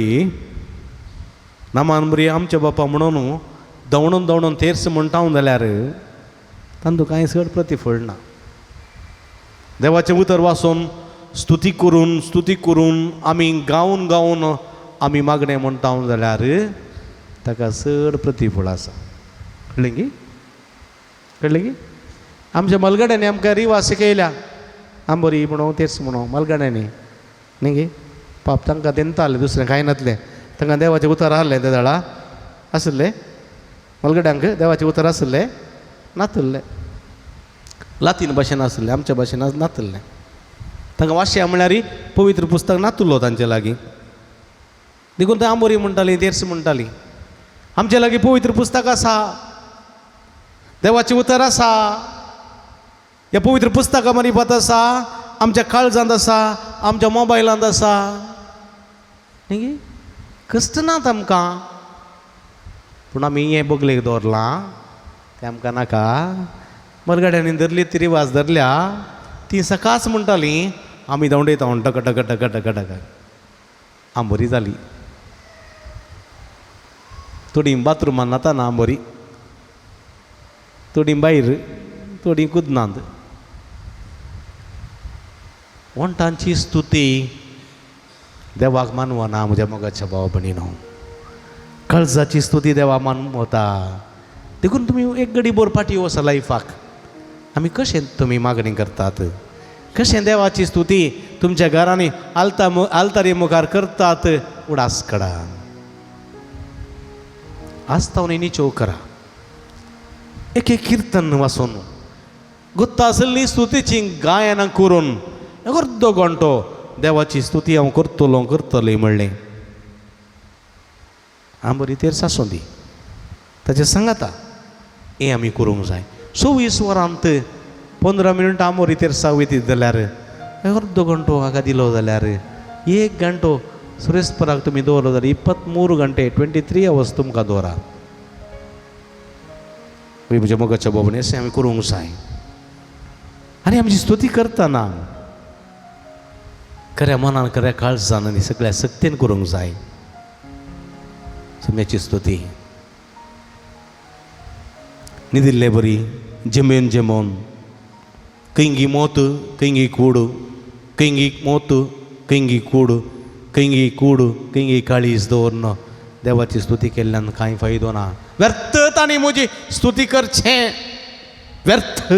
नामान बरी आमच्या बापा म्हणून धांवडून धांवडून तेर्स म्हणटा जाल्यार तांतूं कांय चड प्रतिफळ ना. देवाचें उतर वाचून स्तुती करून स्तुती करून आमी गावन गावन आमी मागणें म्हणटा जाल्यार ताका चड प्रतिफळ आसा. कळ्ळें की? कळ्ळें की? आमच्या मलगड्यांनी आमकां रिवाज शिकयल्या, आंबोरी म्हणून तेच म्हणून मलगड्यांनी न्ही गे. पाप तांकां तेंतालें, दुसरें कांय नातलें. तांकां देवाचें उतर आहलें ते जाणा आसलें, मलगड्यांक देवाचें उतर आसलें नातुल्लें, लातीन भाशेन आसलें, आमच्या भाशेन नातुल्लें. तांकां वाश्या म्हळ्यार पवित्र पुस्तक नातुल्लो तांचे लागीं, देखून ते आंबोरी म्हणटाली, तेर्स म्हणटाली. आमचे लागीं पवित्र पुस्तक आसा, देवाचें उतर आसा, ह्या पवित्र पुस्तका मारिफात आसा, आमच्या काळजांत आसा, आमच्या मोबायलांत आसा. न्ही कश्ट नात आमकां, पूण आमी हें बगलेक दवरलां तें आमकां नाका. मलगाड्यांनी धरली ती रिवाज धरल्या, ती सकाळच म्हणटाली आमी धांवडयता टक टक टक टक टक. आंबोरी जाली. थोडीं बाथरुमान न्हाताना आंबोरी, थोडीं भायर, थोडीं कुदनांत. वण्टांची स्तुती देवाक मानवना म्हज्या मोगाच्या भाव भयणीनो, काळजाची स्तुती देवा मानवता. देखून तुमी एक घडी बोर फाटी वचा लायफाक. आमी कशें तुमी मागणी करतात, कशें देवाची स्तुती तुमच्या घरांनी आलता आलतारी मुखार करतात, उडास कडा आस्तावनी निचोव करा, एक एक किर्तन वाचून गुत्ता आसली स्तुतीची गायनां करून अर्दो घंटो देवाची स्तुती हांव करतलो करतली म्हणलें. आंबोरी तेर सासूं दी ताचें सांगाता हें आमी करूंक जाय. 24 वरांत 15 मिनटां आंबोरी तेरसा वयतीत जाल्यार अर्दो घंटो हाका दिलो जाल्यार 1 घंटो सुरेशपराक तुमी दवरलो जाल्यार 23 घंटे 23 आवर्स तुमकां दवरा. म्हज्या मोगाच्या बाबून अशें आमी करूंक जाय. आनी आमची स्तुती करतना खऱ्या मनान खऱ्या काळजान आनी सगळ्या सक्तेन करूंक जाय. सम्याची स्तुती न्हिदिल्ले बरी जमेन जमोन कंगी मोत कंगी कूड, कंगी मोत कंगी कूड, कंगी कूड कंगी काळीज दवरन देवाची स्तुती केल्ल्यान कांय फायदो ना. व्यर्थ तांणी म्हजी स्तुती करचें, व्यर्थ.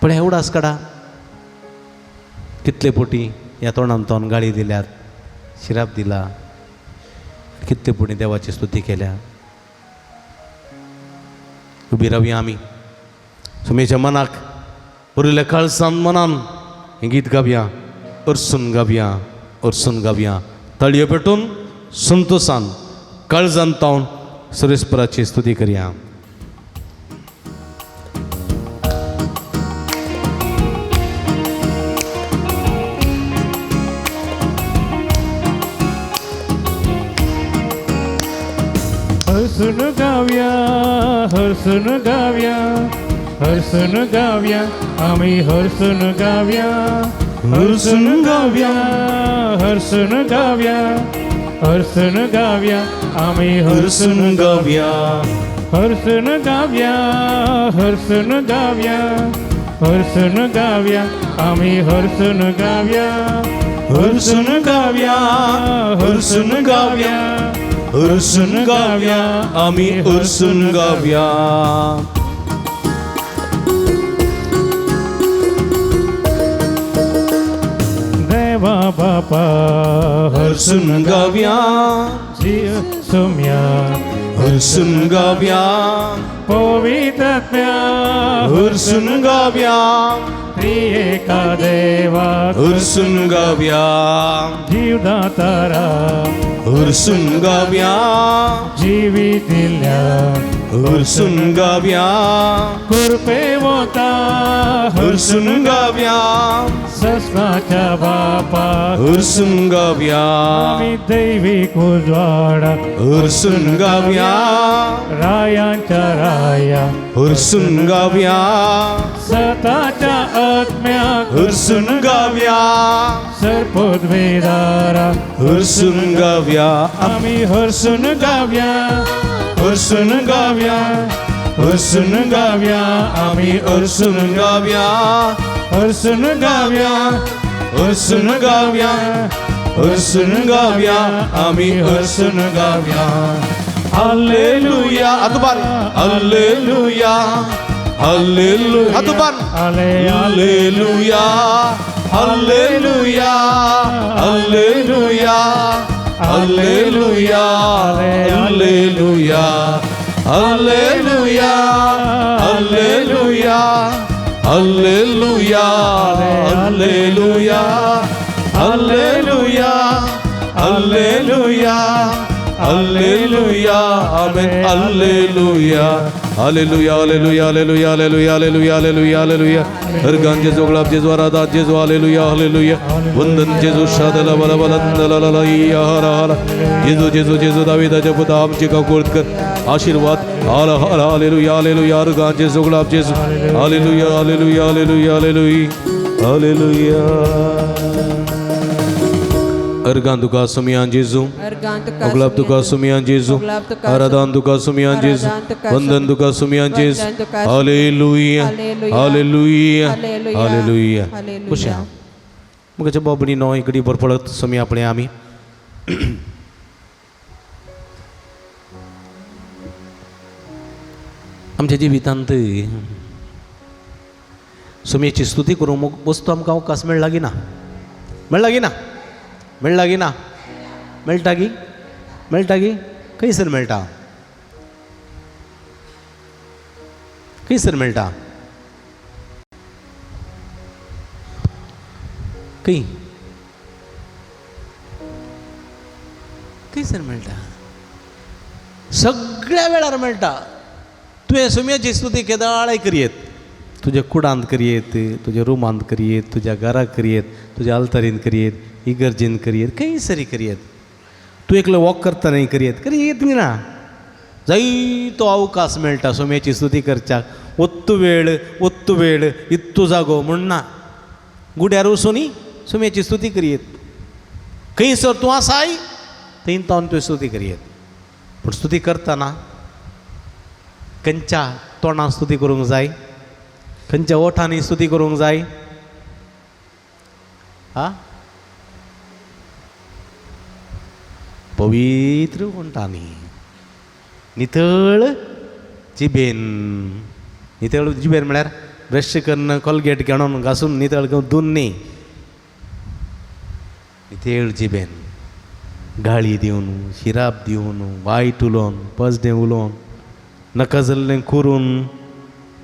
पण एवढाच कडा कितले पोटी ह्या तोंडान तोंड गाळी दिल्यात, शिराप दिला, कितले पोटी देवाची स्तुती केल्या. उबी रावया आमी सुमेच्या मनाक उरिल्ल्या काळसान मनान हें गीत गावया, अरसून गावया, अरसून गावया, तळयो पेटून संतोसान काळजान तावन सुरेशपराची स्तुती करया. हरसून गावया, हरसून गावया, हरसून गावया, आमी हरसून गावया, हरसून गावया, हरसून गावया, हरसून गावया, आमी हरसून गावया, हरसून गावया, हरसून गावया, हरसून गावया, आमी हरसून गावया, हरसून गावया, हरसून गावया, हरसून गावया, आमी हरसून गावया. देवा बापा हरसून गावया, सुम्या हरसून गावया, पवित्रात्म्या हरसून गावया, त्रिएका देवा हरसून गावया, जीवदातारा हरसून गावया, जिवितिल्या हरसून गावया, कृपे वता हरसून गावया, ससनाच्या बापा हरसून गावया, आमी दैवीक उजवाडा हरसून गावया, रायांच्या राया हरसून गावया, सताच्या आत्म्या हरसून गावया, सर्पोद्वेदारा हरसून गावया, आमी हरसून गावया, हरसून गावया, हरसून गाव्या आमी हरसून गाव्या हरसून गाव्या हरसून गाव्या हरसून गाव्या आमी हरसून गाव्या हालेलुया हातुपान हालेलुया हालेलुया हातुपान hallelujah hallelujah hallelujah hallelujah hallelujah hallelujah hallelujah hallelujah hallelujah hallelujah hallelujah hallelujah amen hallelujah hallelujah hallelujah hallelujah hallelujah hallelujah hallelujah hallelujah हरगान जेजू गुलाब जेजू आराधा जेजू हालेलुया हालेलुया वंदन जेजू शादला बला बला या हर हर जेजू जेजू जेजू दाविदाच्या पुता आमची काकूळत कर आशीर्वाद हर हर हालेलुया हालेलुया हरगान जेजू गुलाब जेजू hallelujah hallelujah hallelujah hallelujah hallelujah. अर्गान तुका सुमियान जेजू अगलाब तुका सुमियान जेजू आराधान तुका सुमियान जेजू वंदन तुका सुमियान जेजू हालेलुया हालेलुया हालेलुया. खुशा मुखाच्या बाबणी नो इकडे बरपळत सुमी आपले आमी आमच्या जिवितांत सुमयेची स्तुती करूंक वस्तू आमकां अवकाश मेळ्ळा की ना मेळ्ळा की ना मेळ्ळा की ना मेळटा की मेळटा की खंयसर मेळटा खंयसर मेळटा खंय खंयसर मेळटा सगळ्या वेळार मेळटा. तुवें सुमयाची स्तुती केदाळाय करयेत तुज्या कुडांत करयेत तुज्या रुमांत करयेत तुज्या घराक करयेत तुज्या आल्तारीन करयेत इगर्जेन करयेत खंयसरी करयेत तूं एकलो वॉक करतना करयेत करयेत ना जायतो अवकाश मेळटा सुमयाची स्तुती करच्याक. ஒத்து वेळ ஒத்து वेळ इत्तू जागो म्हूण ना गुड्यार वचून सुमयाची स्तुती करयेत खंयसर तूं आसाय थंय तावन तुवें स्तुती करयेत. पूण स्तुती करतना खंयच्या तोंडान स्तुती करूंक जाय खंयच्या ओठांनी स्तुती करूंक जाय आ पवित्र ओंठांनी नितळ जिबेन नितळ जिबेन म्हळ्यार ब्रश करून कोलगेट घेणून घासून नितळ करून धुवन न्ही नितळ जिबेन गाळी दिवन शिराप दिवन वायट उलोवन पजडें उलोवन नाका जाल्लें करून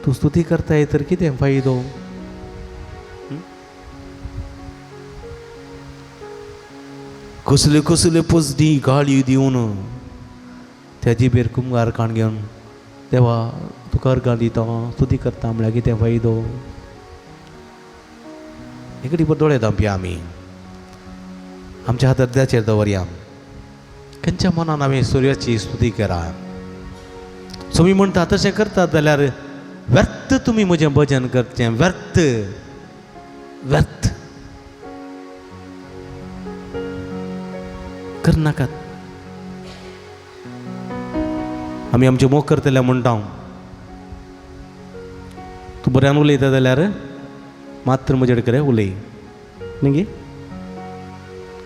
तूं स्तुती करताय तर कितें फायदो? कसल्यो कसल्यो पजडी गाळी दिवन त्या जिबेर कुमगार काण घेवन देवा तुका अर्गां दिता स्तुती करता म्हळ्यार कितें फायदो? इकडे दोळे धांपया आमी आमच्या हातार द्याचेर दवरया. खंयच्या मनान आमी सुर्याची स्तुती करा. तुमी म्हणटा तशें करतात जाल्यार व्यर्थ तुमी म्हजें भजन करचें व्यर्थ व्यर्थ करनाकात. आमी आमचें मोग करतले म्हणटा तूं बऱ्यान उलयता जाल्यार मात्र म्हजे कडेन उलय न्ही गे.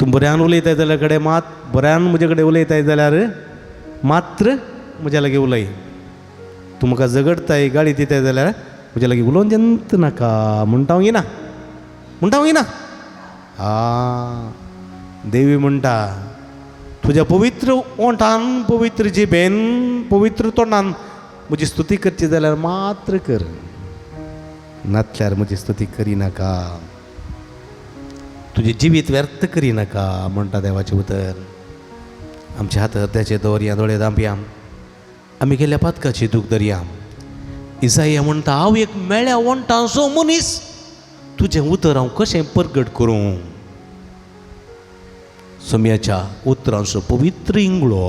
तूं बऱ्यान उलयता जाल्यार कडेन मात बऱ्यान म्हजे कडेन उलयताय जाल्यार मात्र म्हज्या लागीं उलय. तूं म्हाका झगडताय गाळी दिताय जाल्यार म्हज्या लागीं उलोवन जंत नाका म्हणटा हांव ना म्हणटा हांव ना. आ देवी म्हणटा तुज्या पवित्र ओंठान पवित्र जिबेन पवित्र तोंडान म्हजी स्तुती करची जाल्यार मात्र कर नातल्यार म्हजी स्तुती करिनाका तुजें जिवीत व्यर्थ करिनाका म्हणटा देवाचें उतर. आमच्या हात हृदयाचे दवरया दोळे धांपया आमी केल्ल्या पातकाची दूख धरया. इसाया म्हणटा हांव एक मेळ्या ओंठांचो मनीस तुजें उतर हांव कशें परगट करूं? सोम्याच्या उतरांचो पवित्र इंगळो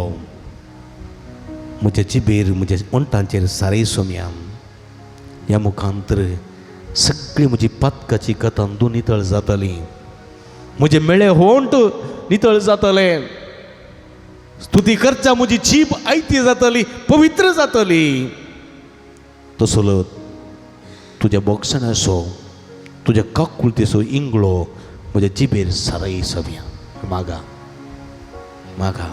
म्हज्या जिबेर म्हज्या ओंठांचेर सारय सोम्या. ह्या मुखांतर सगळी म्हजी पातकाची कथां नितळ जातली म्हजें मेळे होंट नितळ जातलें स्तुती करच्या म्हजी जीब आयती जातली पवित्र जातली. तसलो तुज्या बोगसणाचो तुज्या काकुळतेचो इंगळो म्हज्या जिबेर सारय सोम्या. मागा मागा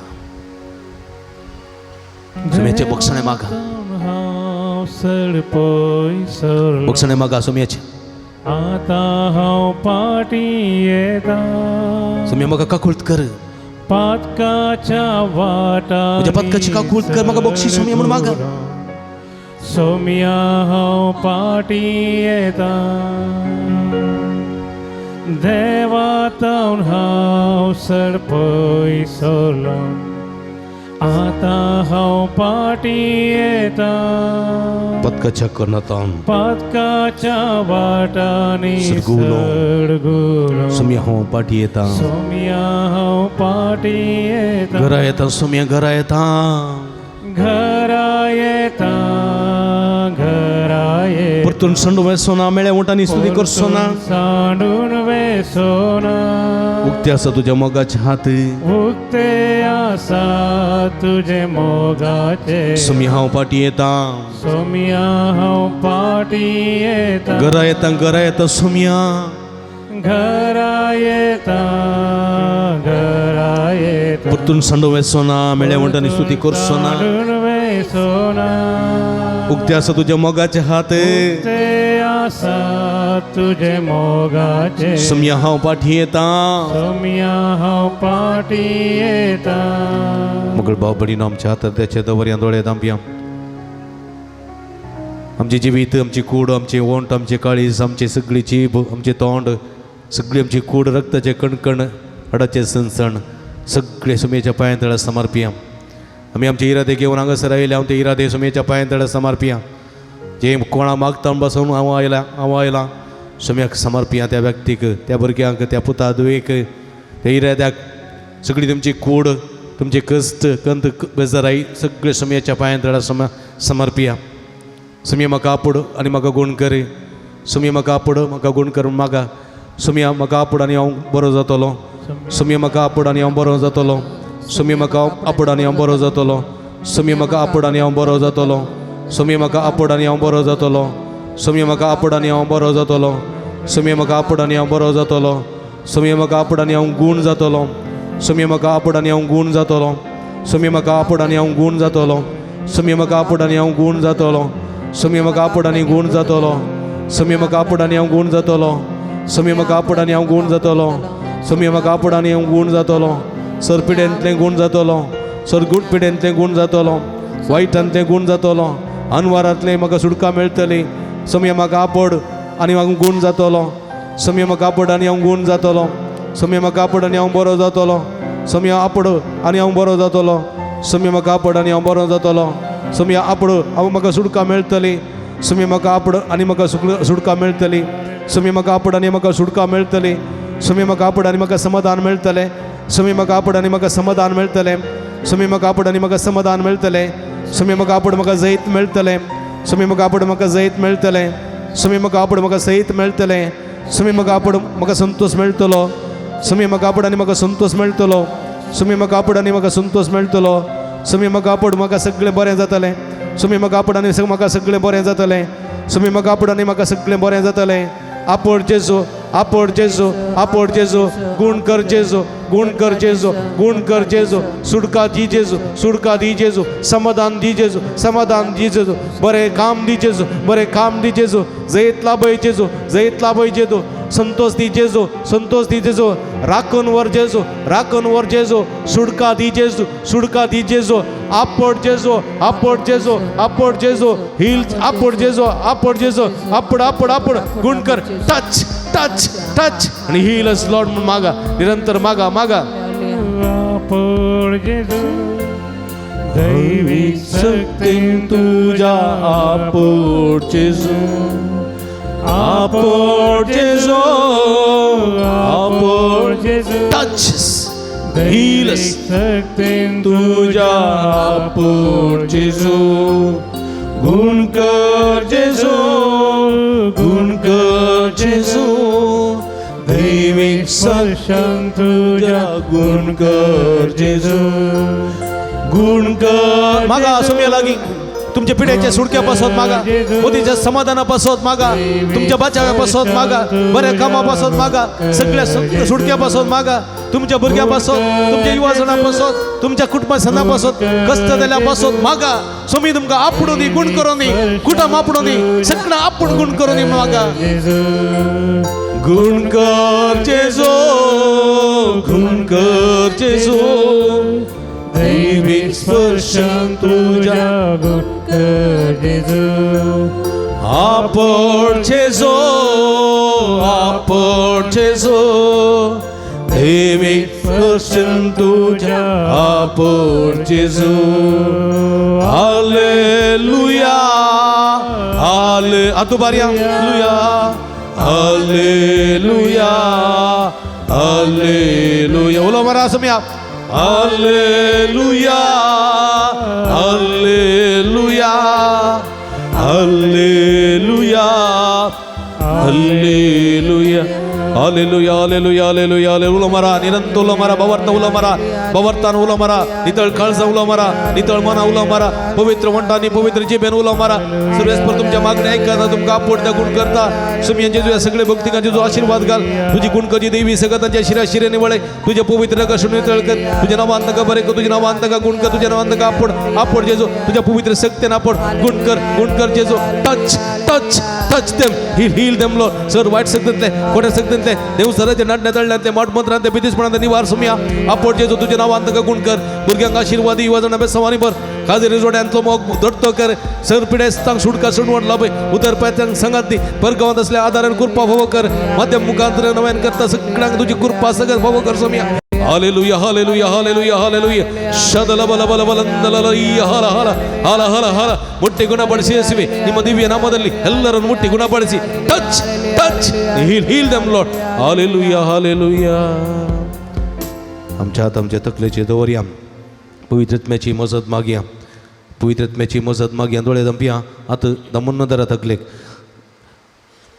सोम्याचें बक्षणें मागा. हांव सड पयसरलो बक्षणें मागा सोम्याचें. आतां हांव पाटी येता. सोम्या म्हाका काकुळत कर. पातकाच्या वाटा म्हज्या पातकाची काकूळत कर, म्हाका बक्षीस सोम्या म्हूण मागा. सोम्या हांव पाटी येता. देवा तावन हांव सड पयसरलो आतां हांव पाटी येता. पदकाच्या करनातान पातकाच्या वाटांनी सरगुलो. सडगुलो. सोम्या हांव पाटी येता. सोम्या हांव पाटी येता. घरा येता सोम्या, घरा येता. घरा येता, घरा येता. परतून संडू वेसोना मेळ्या उंटांनी स्तुती करचो ना. सांडून वेसोना. उक्ते आसा तुज्या मोगाचे हात. उक्ते आसा तुजे मोगाचे. सोम्या हांव पाटी येता. सोम्या हांव पाटी येता. घरा येता, घरा येता सोम्या. घरा येता, घरा येता. परतून संडू वेसोना मेळ्या उंटांनी स्तुती करचो ना. सांडून वेसोना. उक्ते आसा तुज्या मोगाचे हात. उक्ते आसा तुजे मोगाचे. सोम्या हांव पाटी येता. सोम्या हांव पाटी येता. मगळ भाव भयणीनो, आमच्या हातात त्याचे दवरया, दोळे दांपया. आमचें जिवीत, आमची कूड, आमचे ओंठ, आमचे काळीज, आमची सगळी जीब, आमचें तोंड, सगळी आमची कूड, रक्ताचे कणकण, हाडाचे सणसण, सगळे सुमेच्या पांयां तळा समर्पिया. आमी आमचे इरादे घेवन हांगासर आयले, हांव ते इरादे सुमेच्या पांयां तळा समर्पिया. जे कोणा मागता बसून हांव आयला, हांव आयला, सुम्याक समर्पिया. त्या व्यक्तीक, त्या भुरग्यांक, त्या पुता धुवेक, त्या इराद्याक, सगळी तुमची कूड, तुमचे कश्ट, कंत, बेजाराई सगळे सुम्याच्या पांयां तळा समर्पिया. सुम्या म्हाका आपूड आनी म्हाका गूण कर. सुम्या म्हाका आपूड, म्हाका गूण कर. मागा सुम्या म्हाका आपूड आनी हांव बरो जातलो. सुम्या म्हाका आपूड आनी हांव बरो जातलो. सुम्या म्हाका आपूड आनी हांव बरो जातलो. सुम्या म्हाका आपूड आनी हांव बरो जातलो. सुम्या म्हाका आपूड आनी हांव बरो जातलो. सुम्या म्हाका आपूड आनी हांव बरो जातलो. सुम्या म्हाका आपूड आनी हांव बरो जातलो. सुम्या म्हाका आपूड आनी हांव गूण जातलो. सुम्या म्हाका आपूड आनी हांव गूण जातलो. सुम्या म्हाका आपूड आनी हांव गूण जातलो. सुम्या म्हाका आपूड आनी हांव गूण जातलो. सुम्या म्हाका आपूड आनी गूण जातलो. सुम्या म्हाका आपूड आनी हांव गूण जातलो. सुम्या म्हाका आपूड आनी हांव गूण जातलो. सुम्या म्हाका आपूड आनी हांव गूण जातलो. सरपिडेंतलें गूण जातलो. सरगूट पिडेंतलें गूण जातलो. वायटांतलें गूण जातलो. अनवारांतलें म्हाका सुटका मेळटली. सुम्या म्हाका आपूड आनी हांव गूण जातलो. सुम्या म्हाका आपूड आनी हांव गूण जातलो. सुम्या म्हाका आपूड आनी हांव बरो जातलो. सुम्या आपूड आनी हांव बरो जातलो. सुम्या म्हाका आपूड आनी हांव बरो जातलो. सुम्या आपूड हांव म्हाका सुटका मेळटली. सुम्या म्हाका आपूड आनी म्हाका सुटका मेळटली. सुम्या म्हाका आपूड आनी म्हाका सुटका मेळटली. सुम्या म्हाका आपूड आनी म्हाका समाधान मेळटलें. सुम्या म्हाका आपूड आनी म्हाका समाधान मेळटलें. सुम्या म्हाका आपूड आनी म्हाका समाधान मेळटलें. सुम्या म्हाका आपूड म्हाका जैत मेळटलें. सुम्या म्हाका आपूड म्हाका जैत मेळटलें. सुम्या म्हाका आपूड म्हाका सैत मेळटलें. सुम्या म्हाका आपूड म्हाका संतोष मेळटलो. सुम्या म्हाका आपूड आनी म्हाका संतोष मेळटलो. सुम्या म्हाका आपूड आनी म्हाका संतोष मेळटलो. सुम्या म्हाका आपूड म्हाका सगळें बरें जातलें. सुम्या म्हाका आपूड आनी म्हाका सगळें बरें जातलें. सुम्या म्हाका आपूड आनी म्हाका सगळें बरें जातलें. आपूड जेजू, आपूड जेजू, आपूड जेजू. गूण कर जेजू, गूण कर जेजू, गूण कर जेजू. सुटका दी जेजू, सुटका दी जेजू. समाधान दी जेजू, समाधान दी जेजू. बरें काम दी जेजू, बरें काम दी जेजू. जैत लाभय जेजू, जैत लाभय जेजू. संतोष दी जेजू, संतोष दी जेजू. राखून वर जेजू, राखून वर जेजू. सुटका दी जेजू, सुटका दी जेजू. आपोड जेजू, आपोड जेजू, आपोड जेजू. हिल आपोड जेजू, आपोड जेजू. आपोड, आपोड, आपोड. गुण कर. टच, टच, टच आणि हील अस लॉर्ड म्हणून मागा. निरंतर मागा, मागा. आपोड जेजू, दैवी शक्तीन तुझ्या आपोड जेजू, आपोड जेजू, आपोड जेजू. टच, हील अस. शक्तीन तुझ्या आपोड जेजू. गुण कर जेजू, गुण कर जेजू. दैवीक स्पर्शन तुझ्या गुण कर जेजू, गुण कर. मागा सुम्या लागी. तुमच्या पिढ्याच्या सुडक्या पासत मागा, मोदीच्या समाधाना पासत मागा, तुमच्या बचाव्या पासत मागा, बऱ्या कामा पासत मागा, सगळ्या सुडक्या पासत मागा, तुमच्या भुरग्या पासत, तुमच्या युवाजणा पासत, तुमच्या कुटुंबा सणा पासत, कष्ट दिल्या पासत मागा. स्वामी तुमकां आपुडून दी, गुण करून दी, कुटुंब आपुडून दी, सगळं आपूण गुण करून दी मागा. गुण कर जेजू, गुण कर जेजू, दैवीक स्पर्शन तुझ्या गुण कर जेजू. आपण जेजू, आपण जेजू, दैवीक स्पर्शन तुझ्या आपण जेजू. हालेलुया, हाले आतू बारया, लुया, हालेलुया, हालेलुया. उलो मारा असम्या, hallelujah, hallelujah, hallelujah, hallelujah, hallelujah, hallelujah, hallelujah, hallelujah. उलो मारा, निरंतर उलो मारा, भवार्थ उलो मारा, भवार्थान उलो मारा, नितळ काळजा उलो मारा, नितळ मना उलो मारा, पवित्र वंटांनी पवित्र जिबेन उलो मारा. सर्वेस्पर तुमच्या मागण्या ऐकता, तुमकां आपोडता, गुण करता. सुमी जेजू या सगळे भक्तिकांचे जो आशीर्वाद घाल. तुझी गुणकजी देवी सगळ्यांच्या शिरा शिरेने वळे. तुझ्या पवित्र रगासून नितळ कर. तुझ्या नावान ताका बरे कर, तुझ्या नावान ताका गुण कर, तुझ्या नावान ताका आपोड, आपोड जेजू. तुझ्या पवित्र शक्तीन आपोड, गुण कर, गुण कर जेजू. Touch, touch, touch them, heal, heal them Lord. Sir वाईट शक्तींतले, खोट्या शक्तींतले, देव सराचे नाटण्या तळण्यांतले, माट मंत्रांतले, भीतीसपणांतले निवार सुमया. आपोड जेजू, तुझ्या नावान ताका गुण कर. भुरग्यांक आशीर्वादी, युवा बेसवानी भर. काजरी जोड्यांतलो मोग दडतो कर. सर पिडेस्तांक सुटका सुटवण लाभय. उतर पेत्यांक संगात दी. परगावांत असल्या आधारान कृपा भोव कर. मध्यम मुखांतर नव्यान करता सगळ्यांक तुझी कृपा सगळं भोव कर सोम्या. Hallelujah, hallelujah, hallelujah, hallelujah. ಶದಲ ಬಲ ಬಲ ಬಲಂದಲ ಹಲ ಹಲ ಹಲ ಹಲ ಹಲ. ಮುಟ್ಟಿ ಗುಣಪಡಿಸಿ ಯೇಸುವೆ. ನಿಮ್ಮ ದಿವ್ಯ ನಾಮದಲ್ಲಿ ಎಲ್ಲರನ್ನು ಮುಟ್ಟಿ ಗುಣಪಡಿಸಿ. Touch, touch, heal, heal them Lord. Hallelujah, hallelujah. आमच्या हात आमच्या तकलेचे दवरया. पवित्रत्म्याची मजत मागया, पवित्रत्म्याची मजत मागया. दोळे दंपया, आतां दमून धरा तकलेक.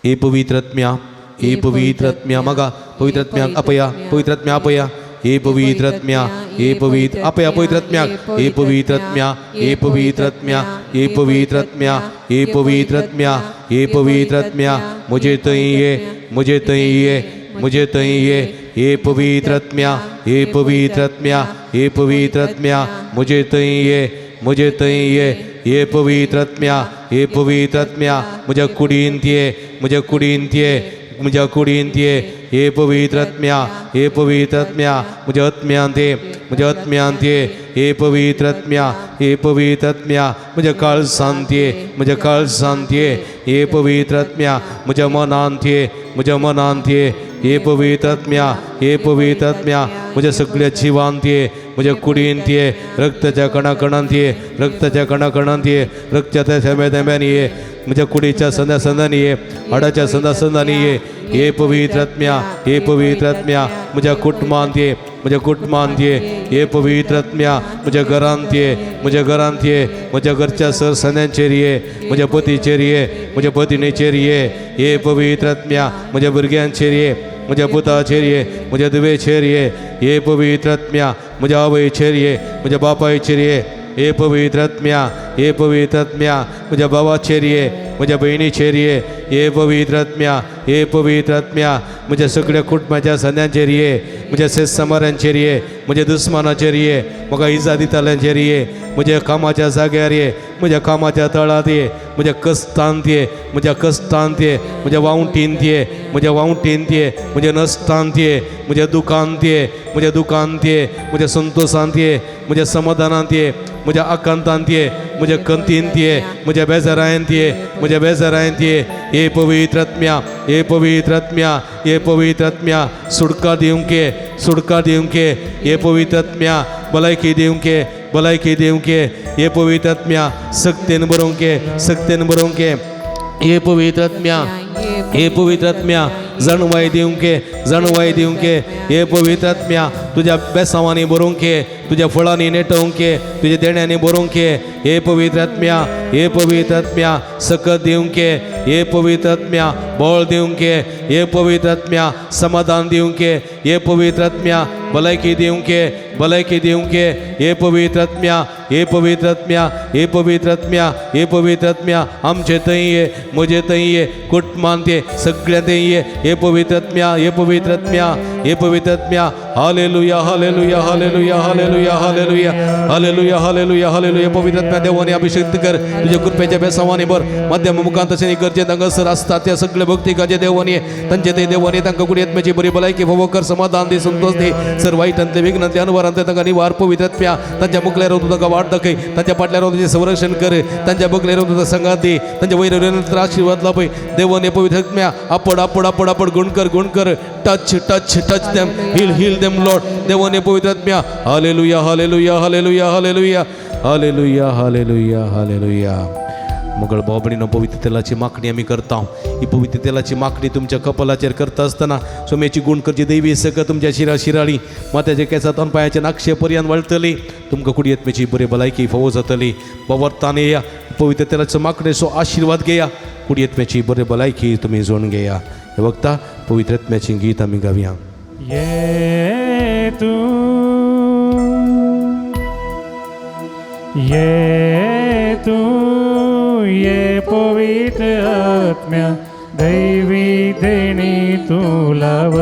ए पवित्रत्म्या, ए पवित्रत्म्या मागा. पवित्रत्म्याक अपया, पवित्रत्म्या अपया. हे पवित्रत्म्या, हे पवित्र अपया, पवित्रत्म्याक. हे पवित्रत्म्या, हे पवित्रत्म्या, हे पवित्रत्म्या, हे पवित्रत्म्या, हे पवित्रत्म्या, मुझे थंय ये, मुझे थंय ये, मुझे थंय ये. हे पवित्रत्म्या, हे पवित्रत्म्या, हे पवित्रत्म्या, मुझे थंय ये, मुझे थंय ये. हे पवित्रत्म्या, हे पवित्रत्म्या, म्हज्या कुडींत ये, म्हज्या कुडींत ये, म्हज्या कुडींत ये. हे पवित्रत्म्या, हे पवित्रत्म्या, म्हज्या आत्म्यांत ये, म्हज्या आत्म्यांत ये. हे पवित्रत्म्या, हे पवित्रत्म्या, म्हज्या काळजांत ये, म्हज्या काळजांत ये. हे पवित्रत्म्या, म्हज्या मनांत ये, म्हज्या मनांत ये. हे पवित्रत्म्या, हे पवित्रत्म्या, म्हज्या सगळ्या जिवांत ये, म्हज्या कुडींत ये, रक्ताच्या कणाकणांत ये, रक्ताच्या कणाकणांत ये, रक्ताच्या थेंब्या थेंब्यांनी ये, म्हज्या कुडीच्या संदा संदांनी ये, हाडाच्या संदा संदांनी ये. हे पवित्रत्म्या, हे पवित्रत्म्या, म्हज्या कुटुंबांत ये, म्हज्या कुटुंबांत ये. हे पवित्रत्म्या, म्हज्या घरांत ये, म्हज्या घरांत ये, म्हज्या घरच्या सर संद्यांचेर ये, म्हज्या पतीचेर ये, म्हज्या पतिणेचेर ये. हे पवित्रत्म्या, म्हज्या भुरग्यांचेर ये, म्हज्या पुताचेर ये, म्हज्या धुवेचेर ये. हे पवित्रत्म्या, म्हज्या आवयचेर ये, म्हज्या बापायचेर ये. हे पवित्रत्म्या, हे पवित्रत्म्या, म्हज्या भावाचेर ये, म्हज्या भयणीचेर ये. हे पवित्रत्म्या, हे पवित्रत्म्या, म्हज्या सगळ्या कुटुंबाच्या संद्यांचेर ये, म्हज्या शेतसमारांचेर ये, म्हज्या दुस्मानाचेर ये, म्हाका इजा दिताल्यांचेर ये, म्हज्या कामाच्या जाग्यार ये, म्हज्या कामाच्या तळांत ये, म्हज्या कश्टांत ये, म्हज्या कश्टांत ये, म्हज्या वावटींत ये, म्हज्या वावटींत ये, म्हज्या नश्टांत ये, म्हज्या दुखांत ये, म्हज्या दुखांत ये, म्हज्या संतोशांत ये, म्हज्या समाधानांत ये, म्हज्या आकांतांत ये, म्हज्या कंतींत ये, म्हज्या बेजारांत ये, म्हज्या बेजारांत ये. हे पवित्रत्म्या, हे पवित्रत्म्या, हे पवित्रत्म्या, सुटका दिवंक ये, सुटका दिवंक ये. हे पवित्रत्म्या, भलायकी दिवंक ये, भलायकी दिवंक ये. हे पवित्रत्म्या, सक्तेन बरोवंक ये, सक्तेन बरोवंक ये. हे पवित्रत्म्या, हे पवित्रत्म्या, जाणवाय दिवंक ये, जाणवाय दिवंक ये. हे पवित्रत्म्या, तुज्या बेसांवांनी बरोवंक ये, तुज्या फळांनी नेटोवंक ये, तुज्या देण्यांनी बरोवंक ये. हे पवित्रत्म्या, हे पवित्रत्म्या, सकत दिवंक ये. हे पवित्रत्म्या, बळ दिवंक ये. हे पवित्रत्म्या, समाधान दिवंक ये. हे पवित्रत्म्या, भलायकी दिवंक ये. भलायकी दिवंक ये. हे पवित्र आत्म्या, हे पवित्र आत्म्या, हे पवित्र आत्म्या, हे पवित्र आत्म्या, आमचे थंय ये, म्हजे थंय ये, कुटुंबांत ये, सगळ्या थंय ये. हे पवित्र आत्म्या, हे पवित्र आत्म्या, हे पवित्र आत्म्या. Hallelujah, hallelujah, hallelujah, hallelujah, hallelujah, hallelujah, hallelujah, hallelujah. पवित्र आत्म्या देवाने अभिषेक कर, तुझ्या कृपेच्या बेसावाने भर. मध्यम मुखांत तशें गरजे हांगासर आसता त्या सगळे भक्तिकाचे देवानी तांचे ते देवानी तांकां कुडी आत्म्याची बरी भलायकी फावो कर, समाधान दी, संतोष दी. सर वाईटांतले विघ्नांतले अनवारांतले तांकां निवार. पवित्र आत्म्या तांच्या मुखल्यार तूं तांकां वाट दाखय, तांच्या फाटल्यार तुजें संरक्षण कर, तांच्या बगलेर तुजो संगात दी, तांच्या वयर आशीर्वाद लाभय. देवाने पवित्र आत्म्या आपड आपड आपड आपड, गुण कर, गुण कर. Touch touch touch them, heal heal them Lord. देवाने पवित्र आत्म्या. Hallelujah, hallelujah, hallelujah, hallelujah, hallelujah, hallelujah, hallelujah. मगळ बाबणीनो, पवित्र तेलाची मागणी आमी करता. ही पवित्र तेलाची मागणी तुमच्या कपालाचेर करता आसतना सोम्याची गुण करची दैवी सकत तुमच्या शिरा शिराळी, माथ्याच्या केसांत, पांयाच्या नाक्षे पर्यंत वळटली. तुमकां कुडयेतमेची बरी भलायकी फावो जातली. बाबरतान येया, पवित्र तेलाचो मागणेचो आशिर्वाद घेया, कुडयेतमेची बरी भलायकी तुमी जोडून घेया. हे वक्ता पवित्र आत्म्याची गीत आमी गावया. ये तू, ये तू, ये पवित्र आत्म्या दैवी देणी तू लाव,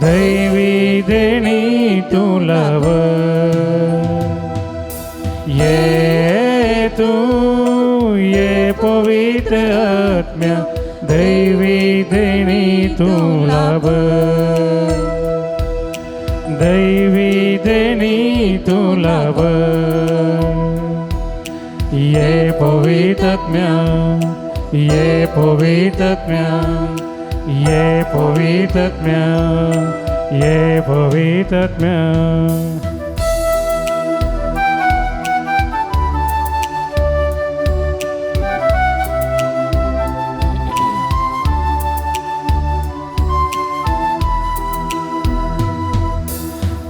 दैवी देणी तू लाव. ये तू, ये पवित्र आत्म्या दैवी देणी तू लाभ, दैवी देणी तू लाभ. ये पवित्र आत्म्या, ये पवित्र आत्म्या, ये पवित्र आत्म्या, ये पवित्र आत्म्या.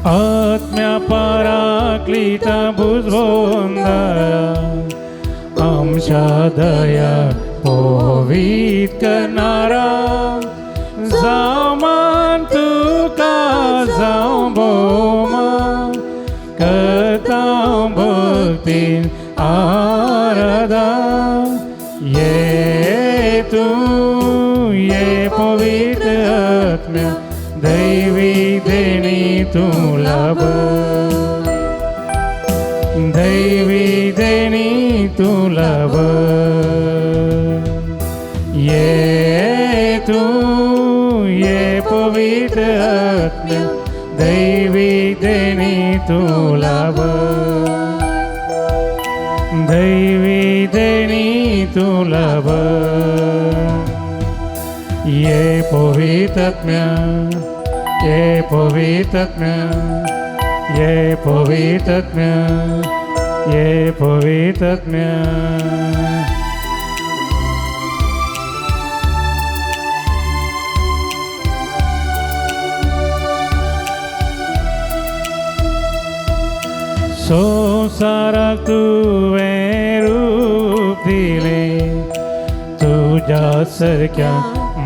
आत्म्या पराक्लिता भुजबोंदा आमच्या दया पोवीत करणारा, जावं मान तुका, जावं भोवमान, करता भक्तीन आराधा. ये तू, ये पवित्र आत्म्या दैवी देणी तू लाभ, दैवी देणी तू लाभ. ये तू, ये पवित्र आत्म्या दैवी देणी तू लाभ, दैवी देणी तू लाभ. ये पवित्र आत्म्या, ये पवित्र आत्म्या, ये पवित्र आत्म्या, ये पवित्र आत्म्या. संवसाराक तुवें रूप दिलें, तुज्या सारक्या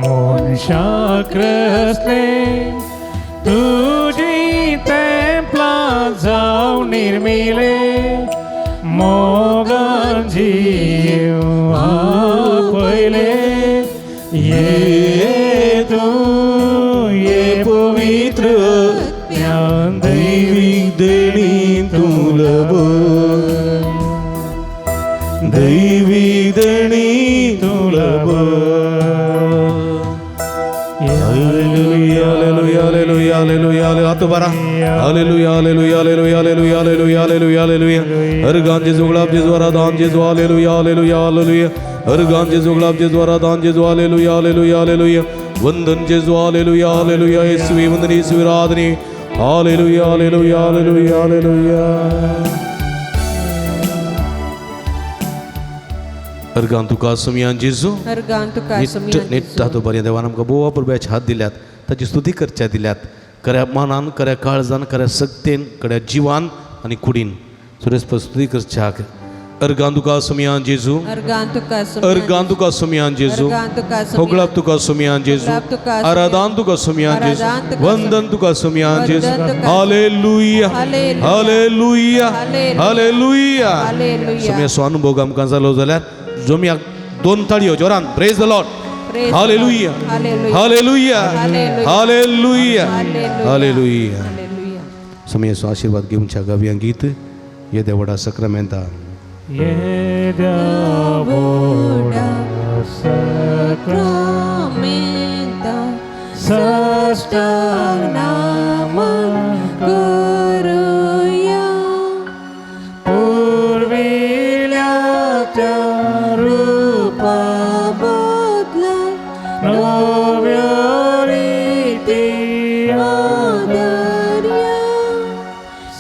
मनशाक रचलें, तुजी तेंपलां जावं निर्मिलें, मोगान जीव आपयलें. ये तूं, ये पवित्र ज्ञान दैवी देणी तूं लाभ, दैवी देणी तूं लाभ. Hallelujah, hallelujah, hallelujah, hallelujah, hallelujah. हात उबारा. Hallelujah, hallelujah, hallelujah, hallelujah, hallelujah, hallelujah, hallelujah. हर जेजू, गुलाब जेजू, आराधन जेजू. Hallelujah, hallelujah, hallelujah. हर जेजू, गुलाब जेजू, आराधन जेजू. Hallelujah, hallelujah, hallelujah. वंदन जेजू. Hallelujah, hallelujah. येसुवे वंदन, येसुवे आराधने. Hallelujah, hallelujah, hallelujah, hallelujah. अर्गान तुका सुमयान जेजू. अर्गान तुका निट्ट सुमयान निट्ट जेजू. हात बरें देवान आमकां भोव पुरब्याचे हात दिल्यात, ताची स्तुती करच्या दिल्यात. खऱ्या मनान, खऱ्या काळजान, खऱ्या सक्तेन, खऱ्या जिवान आनी कुडीन सुरेश स्तुती करच्याक अर्गां तुका सुमयान जेजू, अर्गां तुका सुमयान, अर्गां तुका सुमयान जेजू, अर्गां तुका सुमयान, होगळाप तुका सुमयान जेजू, होगळाप तुका सुमयान, आराधान तुका सुमयान जेजू, आराधान तुका वंदन तुका सुमयान जेजू. वंदन तुका. Hallelujah, hallelujah, hallelujah, hallelujah, hallelujah. Hallelujah. सुमयाचो अनुभव आमकां जालो जाल्यार जोमयाक दोन ताळयो जोरान praise the Lord. Praise the Lord. Hallelujah, hallelujah. Hallelujah, hallelujah. Hallelujah, hallelujah. Hallelujah. Hallelujah. सुमयाचो आशिर्वाद घेवच्या गावया गीत येद्या व्हडा सक्रामेंता. येद्या व्हडा साक्रामेंता साष्टांग नमन करूया, पुर्विल्या त्या रूपा बदला नव्या रिती आदर्या,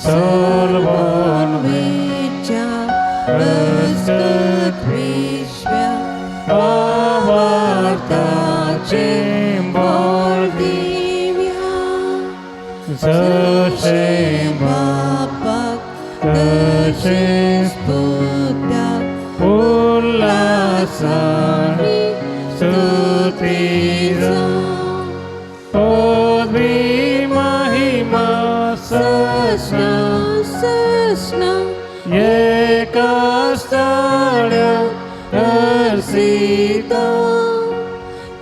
सलवन वेच्या अस्कत विश्व्या भावार्थाचे बोल दिव्या, जशें बापाक तशेंच तशेंच पुताक उल्हासाने स्तुती जावं. पदवी महिमा ससना ससना एका स्थाळ्या हर्षिता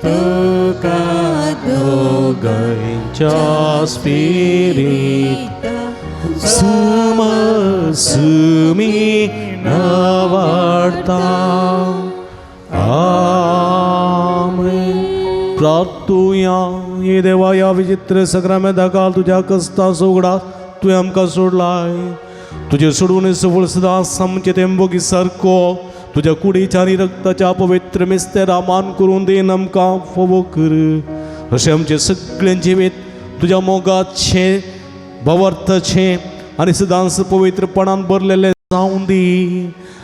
तुका दोगांच्या स्पिरिता सुमी नवाडता. आमेन. प्रार्थुया. ये देवा, ह्या विचित्र सक्रामेंता काल तुज्या कस्ता उगडा तुवें आमकां सोडलाय. तुजे सोडून सफळ सदां आमचे तेंबोगी सारको तुज्या कुडीच्या आनी रक्ताच्या पवित्र मिस्तेरा मान करून then आमकां फावो कर. अशें आमचें सगळें जिवीत तुज्या मोगाचें, भावार्थाचें आनी सदांच पवित्रपणान भरलेलें जावं दी.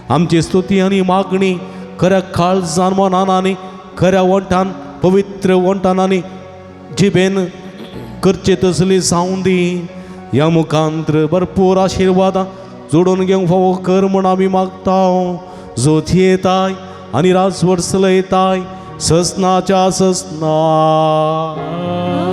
आमची स्तुती आनी मागणी खऱ्या काळजान, मनान आनी खऱ्या वंठान, पवित्र वंठान आनी जिबेन करचे तसली जावं दी. ह्या मुखांत्र भरपूर आशिर्वादां जोडून घेवंक फावो कर म्हूण आमी मागता, जो येताय आनी राजवट चलयताय ससनाच्या ससना. आमेन.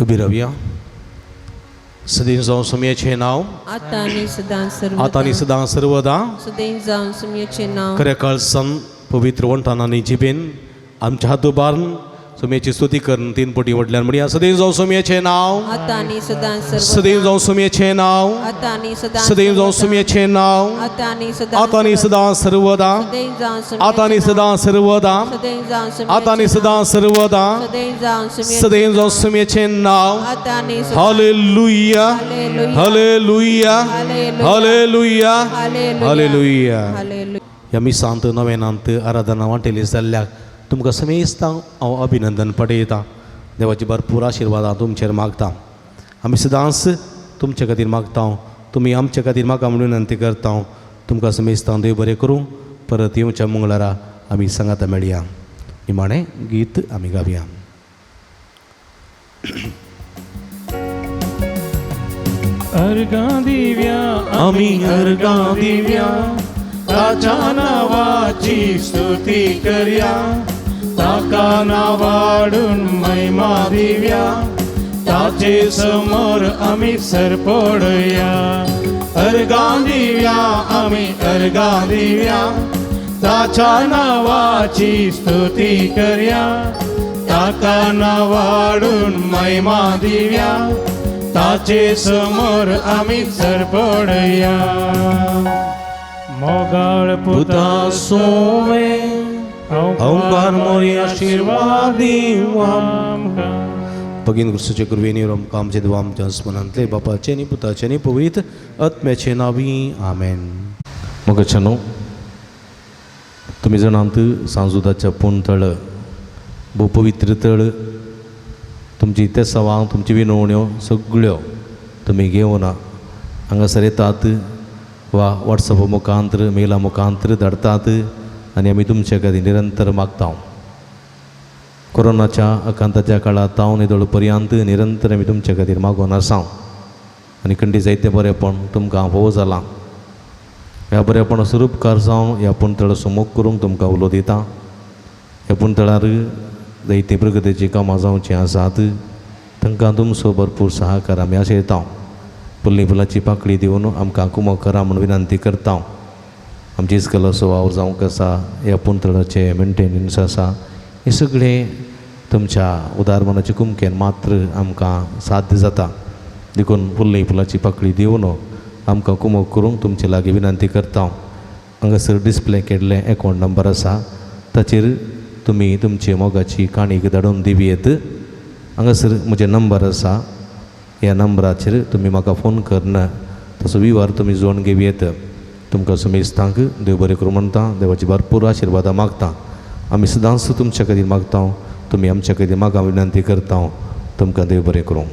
उबी रावया. सदीं जावं सुमयेचें नांव, आतां आनी सदां सर्वदा, आतां आनी सदां सर्वदा, सदैव जावं सुमयेचें नांव. खऱ्या काळजान पवित्र वंठान आनी जिबेन आमच्या हात उबारून सुमयेची स्तुती करून तीन पटी व्हडल्यान म्हणया, सदैव जावं सुमयेचें नांव, आतां आनी सदां सर्वदा, सदैव जावं सुमयेचें नांव, आतां आनी सदां सदैव जावं सर्वदा, सुमयेचें नांव, आतां आनी सदां आतां आनी सदां सर्वदा, सदैव जावं सुमयेचें आतां आनी नांव. सदां सर्वदा, सदैव जावं सुमयेचें आतां आनी नांव. सदां सर्वदा, सदैव जावं सुमयेचें सदैव जावं नांव. सुमयेचें नांव. आतां आनी सदां. Hallelujah, hallelujah, hallelujah, hallelujah, hallelujah, hallelujah. Hallelujah. ह्या मिसांत नवेनांत आराधना वांटेली जाल्ल्याक तुमकां समेस्तांक हांव अभिनंदन पडयतां. देवाची भरपूर आशिर्वादां तुमचेर मागता. आमी सदांच तुमचे खातीर मागता, तुमी आमचे खातीर म्हाका म्हूण विनंती करता. तुमकां समेस्तांक देव बरें करूं. परत येवच्या मंगळारा आमी सांगाता मेळया. निमाणें गीत आमी गावया. अर्गां दिव्या आमी अर्गां दिव्या ताच्या नांवाची स्तुती करया. ताका नावाडून महिमा दिव्या, ताचे समोर आमी सरपडया। अर्गां दिव्या आमी अर्गां दिव्या, ताच्या नावाची स्तुती करया, ताका नावाडून महिमा दिव्या, ताचे समोर आमी सरपडया। मोगाळ पुता सोवे अवकार मोरी आशीर्वाद आमकां। भगीन क्रिस्तूचे कृपेन आमकां आमचे देवा आमच्या स्मरणांतले बापाचे आनी पुताचे आनी पवित्र आत्म्याचे नावी आमेन। मोगाच्यानो, तुमी जाणात सांजुदाच्या पूण तळ भोव पवित्र तळ, तुमची तेसावां तुमची विनवण्यो सगळ्यो तुमी घेवन हांगासर येतात वा वॉट्सॅप मुखांतर मेला मुखांतर धाडतात आनी आमी तुमचे खातीर निरंतर मागता। कोरोनाच्या आकांताच्या काळांत हांव निदळ पर्यंत निरंतर आमी तुमचे खातीर मागून आसा आनी खंडी जायतें बरेंपण तुमकां भोव जालां। ह्या बरेपणा स्वरूपकार जावन ह्या पुणतळ सुमोग करूंक तुमकां उलो दिता। ह्या पुणतळार जायतीं प्रगतीचीं कामां जावचीं आसात, तांकां तुमचो भरपूर सहाकार आमी आशयता। फुल्ली फुलाची पाकळी दिवन आमकां कुमक करा म्हूण विनंती करता। आमची इस्कलाचो वावर जावंक आसा, ह्या पुणतळाचें मेंटेनन्स आसा, हें सगळें तुमच्या उदार मनाचे कुमकेन मात्र आमकां साध्य जाता। देखून फुल्ली फुलाची पाकळी दिवन आमकां कुमक करूंक तुमचे लागीं विनंती करता। हांगासर डिस्प्ले केल्लें एकावंट नंबर आसा, ताचेर तुमी तुमचे मोगाची काणी धाडून दिवयेत। हांगासर म्हजें नंबर आसा, ह्या नंबराचेर तुमी म्हाका फोन करून तसो विवार तुमी जोडून घेवयेत। तुमकां सुमेस्तांक देव बरें करूं म्हणटा, देवाची भरपूर आशिर्वादां मागता। आमी सदांच तुमच्या खातीर मागता, तुमी आमच्या खातीर मागा विनंती करता। तुमकां देव बरें करूं।